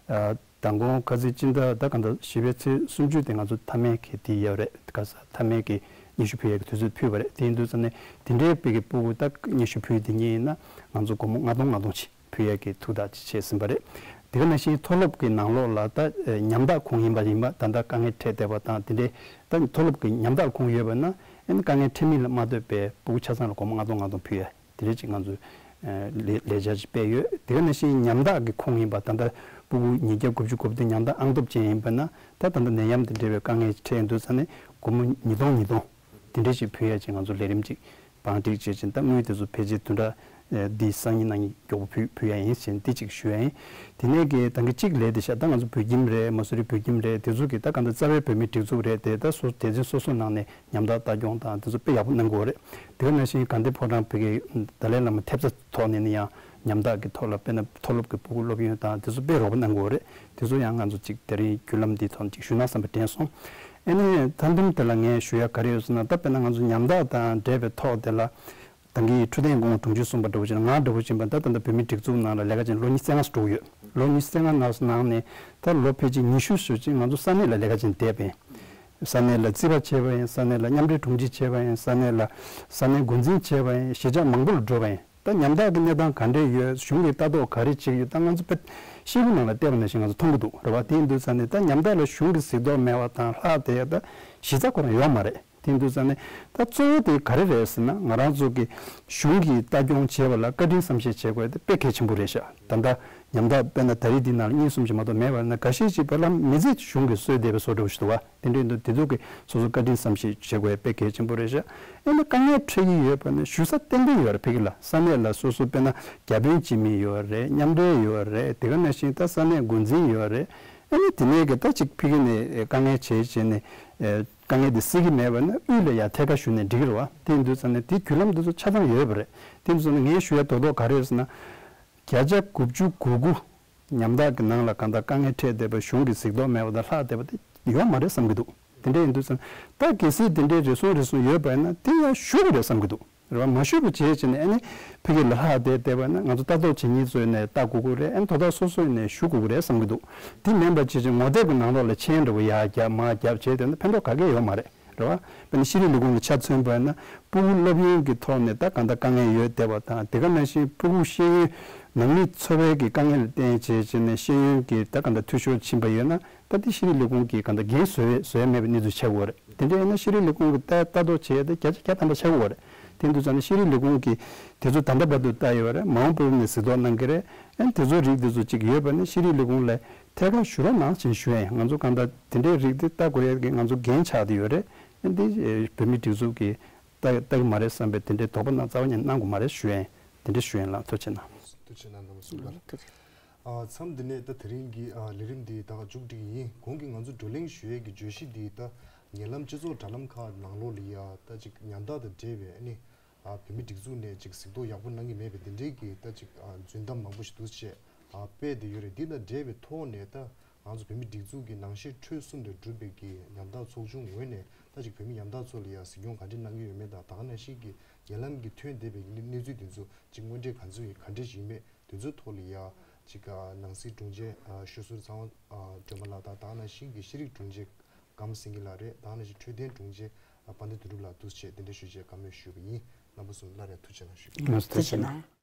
ཨ་མདང་དགོང་ཁ་སང་སྤྱི་ཟླ་ད་ག་འདྲ་བཞི་པའི་ཚེས་སུམ་ཅུ་དེ་ང་ཚོ་མཐའ་མའི་གི་དེ་ཡོད་རེད། ག་ས་མཐའ་མའི་གི་སྙན་ཞུ་ཕུལ་ཡ་གི་དུས་ཚོད་ཕུལ་བ་རེད། དེ་ཡིན་དུས་ཙང་ནས་དེ་འདྲའི་དཔེ་གི་སྤུ་གུ་ད་སྙན་ཞུ་ཕུལ་དེ་ཉིད་ཡིན་ན་ང་ཚོ་སྒོར་མོ་ལྔ་སྟོང་ལྔ་སྟོང་ཅིག་ཕུལ་ཡས་ཀྱི་ཐུགས་ཐག་ཅིག་བཅད་ཟིན་པ་རེད། དེ་ག་ནང་བཞིན་མཐོ་སློབ་ཀྱི་ནང་ལོགས་ལ་ད་ཨ་ཉམ་ཐག་ཁོངས་ཡིན་པ་ཡིན་པ་ད་ལྟ་དཀའ་ངལ་འཕྲད་བསྡད་པ་དང་དེ་འདྲའི་ད་མཐོ་སློབ་ཀྱི་ཉམ་ཐག་ཁོངས་ཡོད་པ་ན་ཨ་ནི་དཀའ་ངལ་འཕྲད་མིན་ལ་མ་ལྟོས་པའི་སྤུ་གུ་ཆ་ཚང་ལ་སྒོར་མོ་ལྔ་སྟོང་ལྔ་སྟོང་ཕུལ་ཡས་དེ་འདྲའི་ཅིག་ང་ཚོས་ ལས་ལས་འཆར་ཅིག་སྤེལ་ཡོད། དེ་ག་ནང་བཞིན་ཉམ་ཐག་གི་ཁོངས་ཡིན་པ། ད་ལྟ་སྤུ་གུ་ཉིས་བརྒྱ་དགུ་བཅུ་གོ་བདུན་ཉམ་ཐག་ཨང་སྟོབས་ཅན་ཡིན་པ་ན། ད་ད་ལྟ་ནད་ཡམས་དང་འབྲེལ་བའི་དཀའ་ངལ་འཕྲད་ཡོང་དུས་ཙ་ནས་སྒོར་མོ་ཉིས་སྟོང་ཉིས་སྟོང་དེ་འདྲས་ཅིག་ཕུལ་ཡ་ཅིག་ང་ཚོ་ལས་རིམ་ཅིག་བང་སྒྲིག་བྱས་ཅིང་། ད་དངུལ་དེ་ཚོ་ཕལ་ཆེར་བདུན་ཕྲག་འདིའི་སང་ཉིན་གནངས་ཉིན་མགྱོགས་པོ་ཕུལ་ཕུལ་ཡ་ཡིན་ཞེས་འདི་ཅིག་ཞུ་ཡ་ཡིན། དེ་ནས་གི་ད་གི་གཅིག་ལས་དེ་ཤ་ད་ང་ཚོ་བོད་ཁྱིམ་རེད། མ་སུ་རི་བོད་ཁྱིམ་རེད། དེ་ཚོ་གི་ད་ག་འདྲ་རྩ་བའི་བོད་མིའི་སྒྲིག་འཛུགས་རེད་དེ། ད་སོ་སྡེ་ཚན་སོ་སོ་ནང་ནས་ཉམ་ཐག་ལྟ་སྐྱོང་དང་དེ་ཚོ་དཔེ་ཡག་པོ་གནང་གི་ཡོད་རེད། དེ་ག་ནང་བཞིན་དགའ་ལྡན་ཕོ་བྲང་ཕ་གི་ཏཱ་ལའི་བླ་མ་ཐེབས་རྩ་ཐོག་ནས་ནི་ཡང་ཉམ་ཐག་གི་ཐོག་ལ་དཔེར་ན་མཐོ་སློབ་ཀྱི་སྤུ་གུ་སློབ་ཡོན་དང་དེ་ཚོ་དཔེ་རོགས་པ་གནང་གི་ཡོད་རེད། དེ་ཚོ་ཡང་ང་ཚོ་ཅིག་དེ་རིང་བརྒྱུད་ལམ་འདིའི་ཐོག་ནས་ཅིག་ཞུས་ན་བསམ་པ་དྲན་སོང་། ཨ་ནི་མཐའ་མཚམས་དེ་ལ་ངས་ཞུ་ཡ་ག་རེ་ཡོད་ཟེར་ན། ད་དཔེར་ན་ང་ཚོ་ཉམ་ཐག་དང་འབྲེལ་བའི་ཐོག་དེ་ལ། ད་གིན་འཕྲོད་བསྟེན་སྐུ་ངོ་དྲུང་ཆེས་གསུངས་པ་འདྲ་བོ་བྱས་ན། ང་འདྲ་བོ་བྱས་པ་ད་ད་ལྟ་བོད་མིའི་སྒྲིག་འཛུགས་ནང་ལ་ལས་ཀ་བྱས་ནས་ལོ་ཉི་ཤུ་རྩ་ལྔ་འགྲོ་གི་ཡོད། ལོ་ཉི་ཤུ་རྩ་ལྔ་ནང་ནང་ནས་ད་ལོ་ཕལ་ཆེར་ཉི་ཤུ་ཞིག་ཅིག་ང་ཚོ་ས་གནས་ལ་ལས་ཀ་བྱས་ནས་བསྡད་པ་ཡིན། ས་གནས་ལ་རྩིས་པ་བྱས་པ་ཡིན། ས་གནས་ལ་མཉམ་འབྲེལ་དྲུང་ཆེ་བྱས་པ་ཡིན། ས་གནས་ལ་ས་གནས་འགོ་འཛིན་བྱས་པ་ཡིན། གཞིས་ཆགས་མང་པོ་ལ་འགྲོ་བ་ཡིན། ད་ཉམ་ཐག་གི་གནས་སྟངས་ག་འདྲས་ཡོད། གཞུང་གིས་ལྟ་རྟོག་ག་རེ་བྱེད་ཀྱི་ཡོད། ད་ང་ཚོ་དཔེ་ཤེལ་སྒོ་ནང་ལ་བལྟས་པ་ནང་བཞིན་ང་ཚོ་མཐོང་གི་འདུག་རེད་བ། དེ་ཡིན་དུས་ཙང་ནས་ད་ཉམ་ཐག་ལ་གཞུང་གི་གཟིགས་རྟོག་མེད་པ་དང་ལྷག་དེ་ད་གཞི་རྩ་ཁོ་རང་ཡོད་མ་རེད། དེ་ཡིན་དུས་ཙང་ནས་ད་གཙོ་བོ་དེ་ག་རེ་རེད་ཟེར་ན། ང་རང་ཚོ་གི་གཞུང་གིས་ལྟ་སྐྱོང་བྱེད་པ་ལ་བཀའ་དྲིན་བསམ་ཤེས་བྱེད་དགོས་དེ་དཔེ་གལ་ཆེན་པོ་རེད་ཤག་ད་ལྟ་ཉམ་ཐག་དཔེར་ན་ད་རེས་འདི་ནང་ལ་གཉིས་གསུམ་ཞིག་མ་གཏོགས་མེད་པ་ན། འགའ་ཤས་ཅིག་བར་ལམ་མི་ཚེ་གཞུང་གིས་གསོས་བསྡད་པའི་བཟོ་འདྲ་བོ་ཞིག་འདུག་བ། དེ་འདྲ་ཡིན་དུས་དེ་ཚོ་གི་སོ་སོ་བཀའ་དྲིན་བསམ་ཤེས་བྱེད་དགོས་དཔེ་གལ་ཆེན་པོ་རེད་ཤག་ཨེ་ན་དཀའ་ངལ་འཕྲད་ཀྱི་ཡོད་པ་ན་ཞུ་ས་ཏན་ཏན་ཡོད་རེད། ཕ་གི་ལ་ས་གནས་ལ་སོ་སོ་དཔེར་ན་བརྒྱ་དཔོན་སྤྱི་མི་ཡོད་རེད། མཉམ་འབྲེལ་ཡོད་རེད། དེ་ག་ནང་བཞིན་ད་ས་གནས་འགོ་འཛིན་ཡོད་རེད། ཨ་ནི་དེ་ནས་གི་ད་ཅིག་ཕ་གི་ནས་དཀའ་ངལ་བྱས་བྱས་ནས་དཀའ་ངལ་དེ་སེལ་གྱི་མེད་པ་ན་དབུས་ལ་ཡར་ཐད་ཀར་ཞུས་ནས་འགྲིག་གི་རེད་བ། དེ་ཡིན་དུས་ཙང་ནས་དེ་བརྒྱུད་ལམ་དེ་ཚོ་ཆ་ཚང་ཡོད་པ་རེད། དེ་ཡིན་དུས་ཙང་ནས་ངས་ཞུ་ཡ་རྡོག་རྡོག་ག་རེ་རེད་ཟེར་ན། བརྒྱ་ཆ་དགུ་བཅུ་གོ་དགུ་ཉམ་ཐག་གི་ནང་ལ་གང་ལྟར་དཀའ་ངལ་འཕྲད་བསྡད་པ་གཞུང་གི་གཟིགས་རྟོག་མེད་པ་དང་ལྷག་བསྡད་པ་དེ་ཡོད་མ་རེད་བསམ་གྱི་འདུག་དེ་འདྲ་ཡིན་དུས་ཙང་ད་གལ་སྲིད་དེ་འདྲའི་རེ་ཟུང་རེ་ཟུང་ཡོད་པ་ཡིན་ན་དེ་ཡང་ཞུ་དགོས་རེད་བསམ་གྱི་འདུག་རེད་བ། མ་ཞུས་པ་བྱས་བྱས་ནས་ཨ་ནི་ཕ་གི་ལ་ལྷག་བསྡད་བསྡད་པ་ཡིན་ན་ང་ཚོ་ལྟ་རྟོག་བྱེད་མཁན་ཚོ་ཡིན་ནའི་ལྟ་དགོས་ཀྱི་རེད། ཨ་ནི་དོ་བདག་སོ་སོ་ཡིན་ནའི་ཞུ་དགོས་ཀྱི་རེད་བསམ་གྱི་འདུག་དེ་མིན་པ་བྱས་བྱས་ངོ་དེབ་ཀྱི་ནང་ལོགས་ལ་མཆན་འདྲ་བོ་ཡར་རྒྱབ་མར་རྒྱབ་བྱས་བསྡད་ན་ཕན་ཐོགས་ག་གེ་ཡོད་མ་རེད། རེད་བ། དཔེར་ན་ཤེས་རིག་ལས་ཁུངས་ལ་ཆ་མཚོན་པ་ཡིན་ན་སྤུ་གུ་སློབ་ཡོན་གྱི་ཐོག་ནས་ད་གང་ལྟར་དཀའ་ངལ་ཡོད་བསྡད་པ་དང་། དེ་ག་ནང་བཞིན་སྤུ་གུ་ཤེས་ཡོན་ནང་མི་འཚོ་བའི་གི་དཀའ་ངལ་ལ་བརྟེན་བྱས་བྱས་ནས་ཤེས་ཡོན་གྱི་ད་གང་ལྟར་འཐུས་ཤོར་ཕྱིན་པ་ཡོད་ན་ད་དེ་ཤེས་རིག་ལས་ཁུངས་ཀྱིས་གང་ལྟར་འགན་བཟོ་བཟོ་ཡ་མེད་པའི་གནས་ཚུལ་ཆགས་ཀྱི་ཡོད་རེད། དེ་འདྲ་ཡིན་ན་ཤེས་རིག་ལས་ཁུངས་ཀྱིས་ད་ལྟ་རྟོག་བྱས་ཏེ་བརྒྱ་ཆ་བརྒྱ་ཐམ་པ་ཆགས་ཀྱི་ཡོད་རེད། དེ་འདུག་ཙང་ནས་ཤེས་རིག་ལས་ཁུངས་ཀྱིས་དེ་ཚོ་ད་ལྟ་བར་དུ་ལྟ་ཡོད་རེད། མ་འོངས་པར་ནས་གཟིགས་རྟོག་གནང་གི་རེད། ཨ་ནི་དེ་ཚོ་རིགས་དེ་ཚོ་ཅིག་ཡོད་པ་ནི་ཤེས་རིག་ལས་ཁུངས་ལ་ཐད་ཀར་ཞུ་རོགས་གནང་ཞེས་ཞུ་ཡ་ཡིན། ང་ཚོ་གང་ལྟར་དེ་འདྲའི་རིགས་དེ་ལྟ་དགོས་ཡ་གི་ང་ཚོ་འགན་ཆགས་བསྡད་ཡོད་རེད། ཨ་ནི་དེ་བོད་མིའི་སྒྲིག་འཛུགས་ཀྱིས་ལྟ་ལྟ་གི་མ་རེད་བསམ་པའི་དེ་འདྲའི་དོགས་པ་གནང་རྩ་བ་ཉིད་གནང་དགོས་མ་རེད་ཞུ་ཡ་ཡིན། དེ་འདྲ་ཞུ་ཡ་ཡིན་ལགས། ཐུགས་རྗེ་གནང་། ཐུགས་རྗེ་གནང་། རྣམ་པ་ཚོ་ལ། ཨ། མཚམས་འདི་ནས་ད་དེ་རིང་གི་ཨ་ལས་རིམ་འདི་ད་མཇུག་སྒྲིལ་གྱི་ཡིན། གོང་གི་ང་ཚོ་བགྲོ་གླེང་ཞུ་ཡས་ཀྱི་བརྗོད་གཞི་འདི་ད་ཉེ་ལམ་སྤྱི་ཚོགས་དྲ་ལམ་ཁག་ནང་ལོགས་ལ་ཡ་ད་ཅིག་ཉམ་ཐག་དང་འབྲེལ་བའི་ཨ་ནི་ཨ་བོད་མི་སྒྲིག་འཛུགས་ནས་ཅིག་གཟིགས་རྟོག་ཡག་པོ་གནང་གི་མེད་པའི་འདི་འདྲའི་གི་ད་ཅིག་ཨ་རྫུན་གཏམ་མང་པོ་ཞིག་འདུག་བྱས་ཨ་སྤེལ་བསྡད་ཡོད་རེད། འདི་དང་འབྲེལ་བའི་ཐོག་ནས་ད་ང་ཚོ་བོད་མི་སྒྲིག་འཛུགས་ཀྱི་ནང་ཤེས་ཁྲོད་གསུམ་ནས་གྲུབ་པའི་གི་ཉམ་ཐག་ཚོགས་ཆུང་ངོས་ནས་ད་ཅིག་བོད་མི་ཉམ་ཐག་ཚོ་ལ་ཡ་གཟིགས་སྐྱོང་ག་འདྲ་གནང་གི་ཡོད་མེད་དང་། ད་ག་ནང་བཞིན་གྱི་ཉེ་ལམ་གྱི་ཐོན་བསྡད་པའི་གནས་གནས་ཚུལ་འདི་ཚོ་ཅིག་དངོས་འབྲེལ་ག་ཚོད་ཡིན་ག་འདྲ་ཞིག་ཡིན་མེད། དེ་ཚོའི་ཐོག་ལ་ཡ་ཅིག་ཨ་ནང་སྲིད་དྲུང་ཆེ་ཨ་ཤོད་ཟུར་ཚང་བ་ཨ་སྒྲོལ་མ་ལགས་དང་། ད་ག་ནང་བཞིན་གྱི་ཤེས་རིག་དྲུང་ཆེ་སྒམ་སེང་གེ་ལགས་རེད། ད་ག་ནང་བཞིན་འཕྲོད་བསྟེན་དྲུང་ཆེ་ཨ་དཔལ་ལྡན་དོན་གྲུབ་ལགས་འདུག་བྱས་དེ་འདྲ་ཞུ་ཆེད་བཀའ་མོལ་ཞུས་པ་ཡིན། རྣམ་པ་ཚོ་སླར་ཡང་ཐུགས་རྗེ་གནང་ཞུ། ཐུགས་རྗེ་གནང་།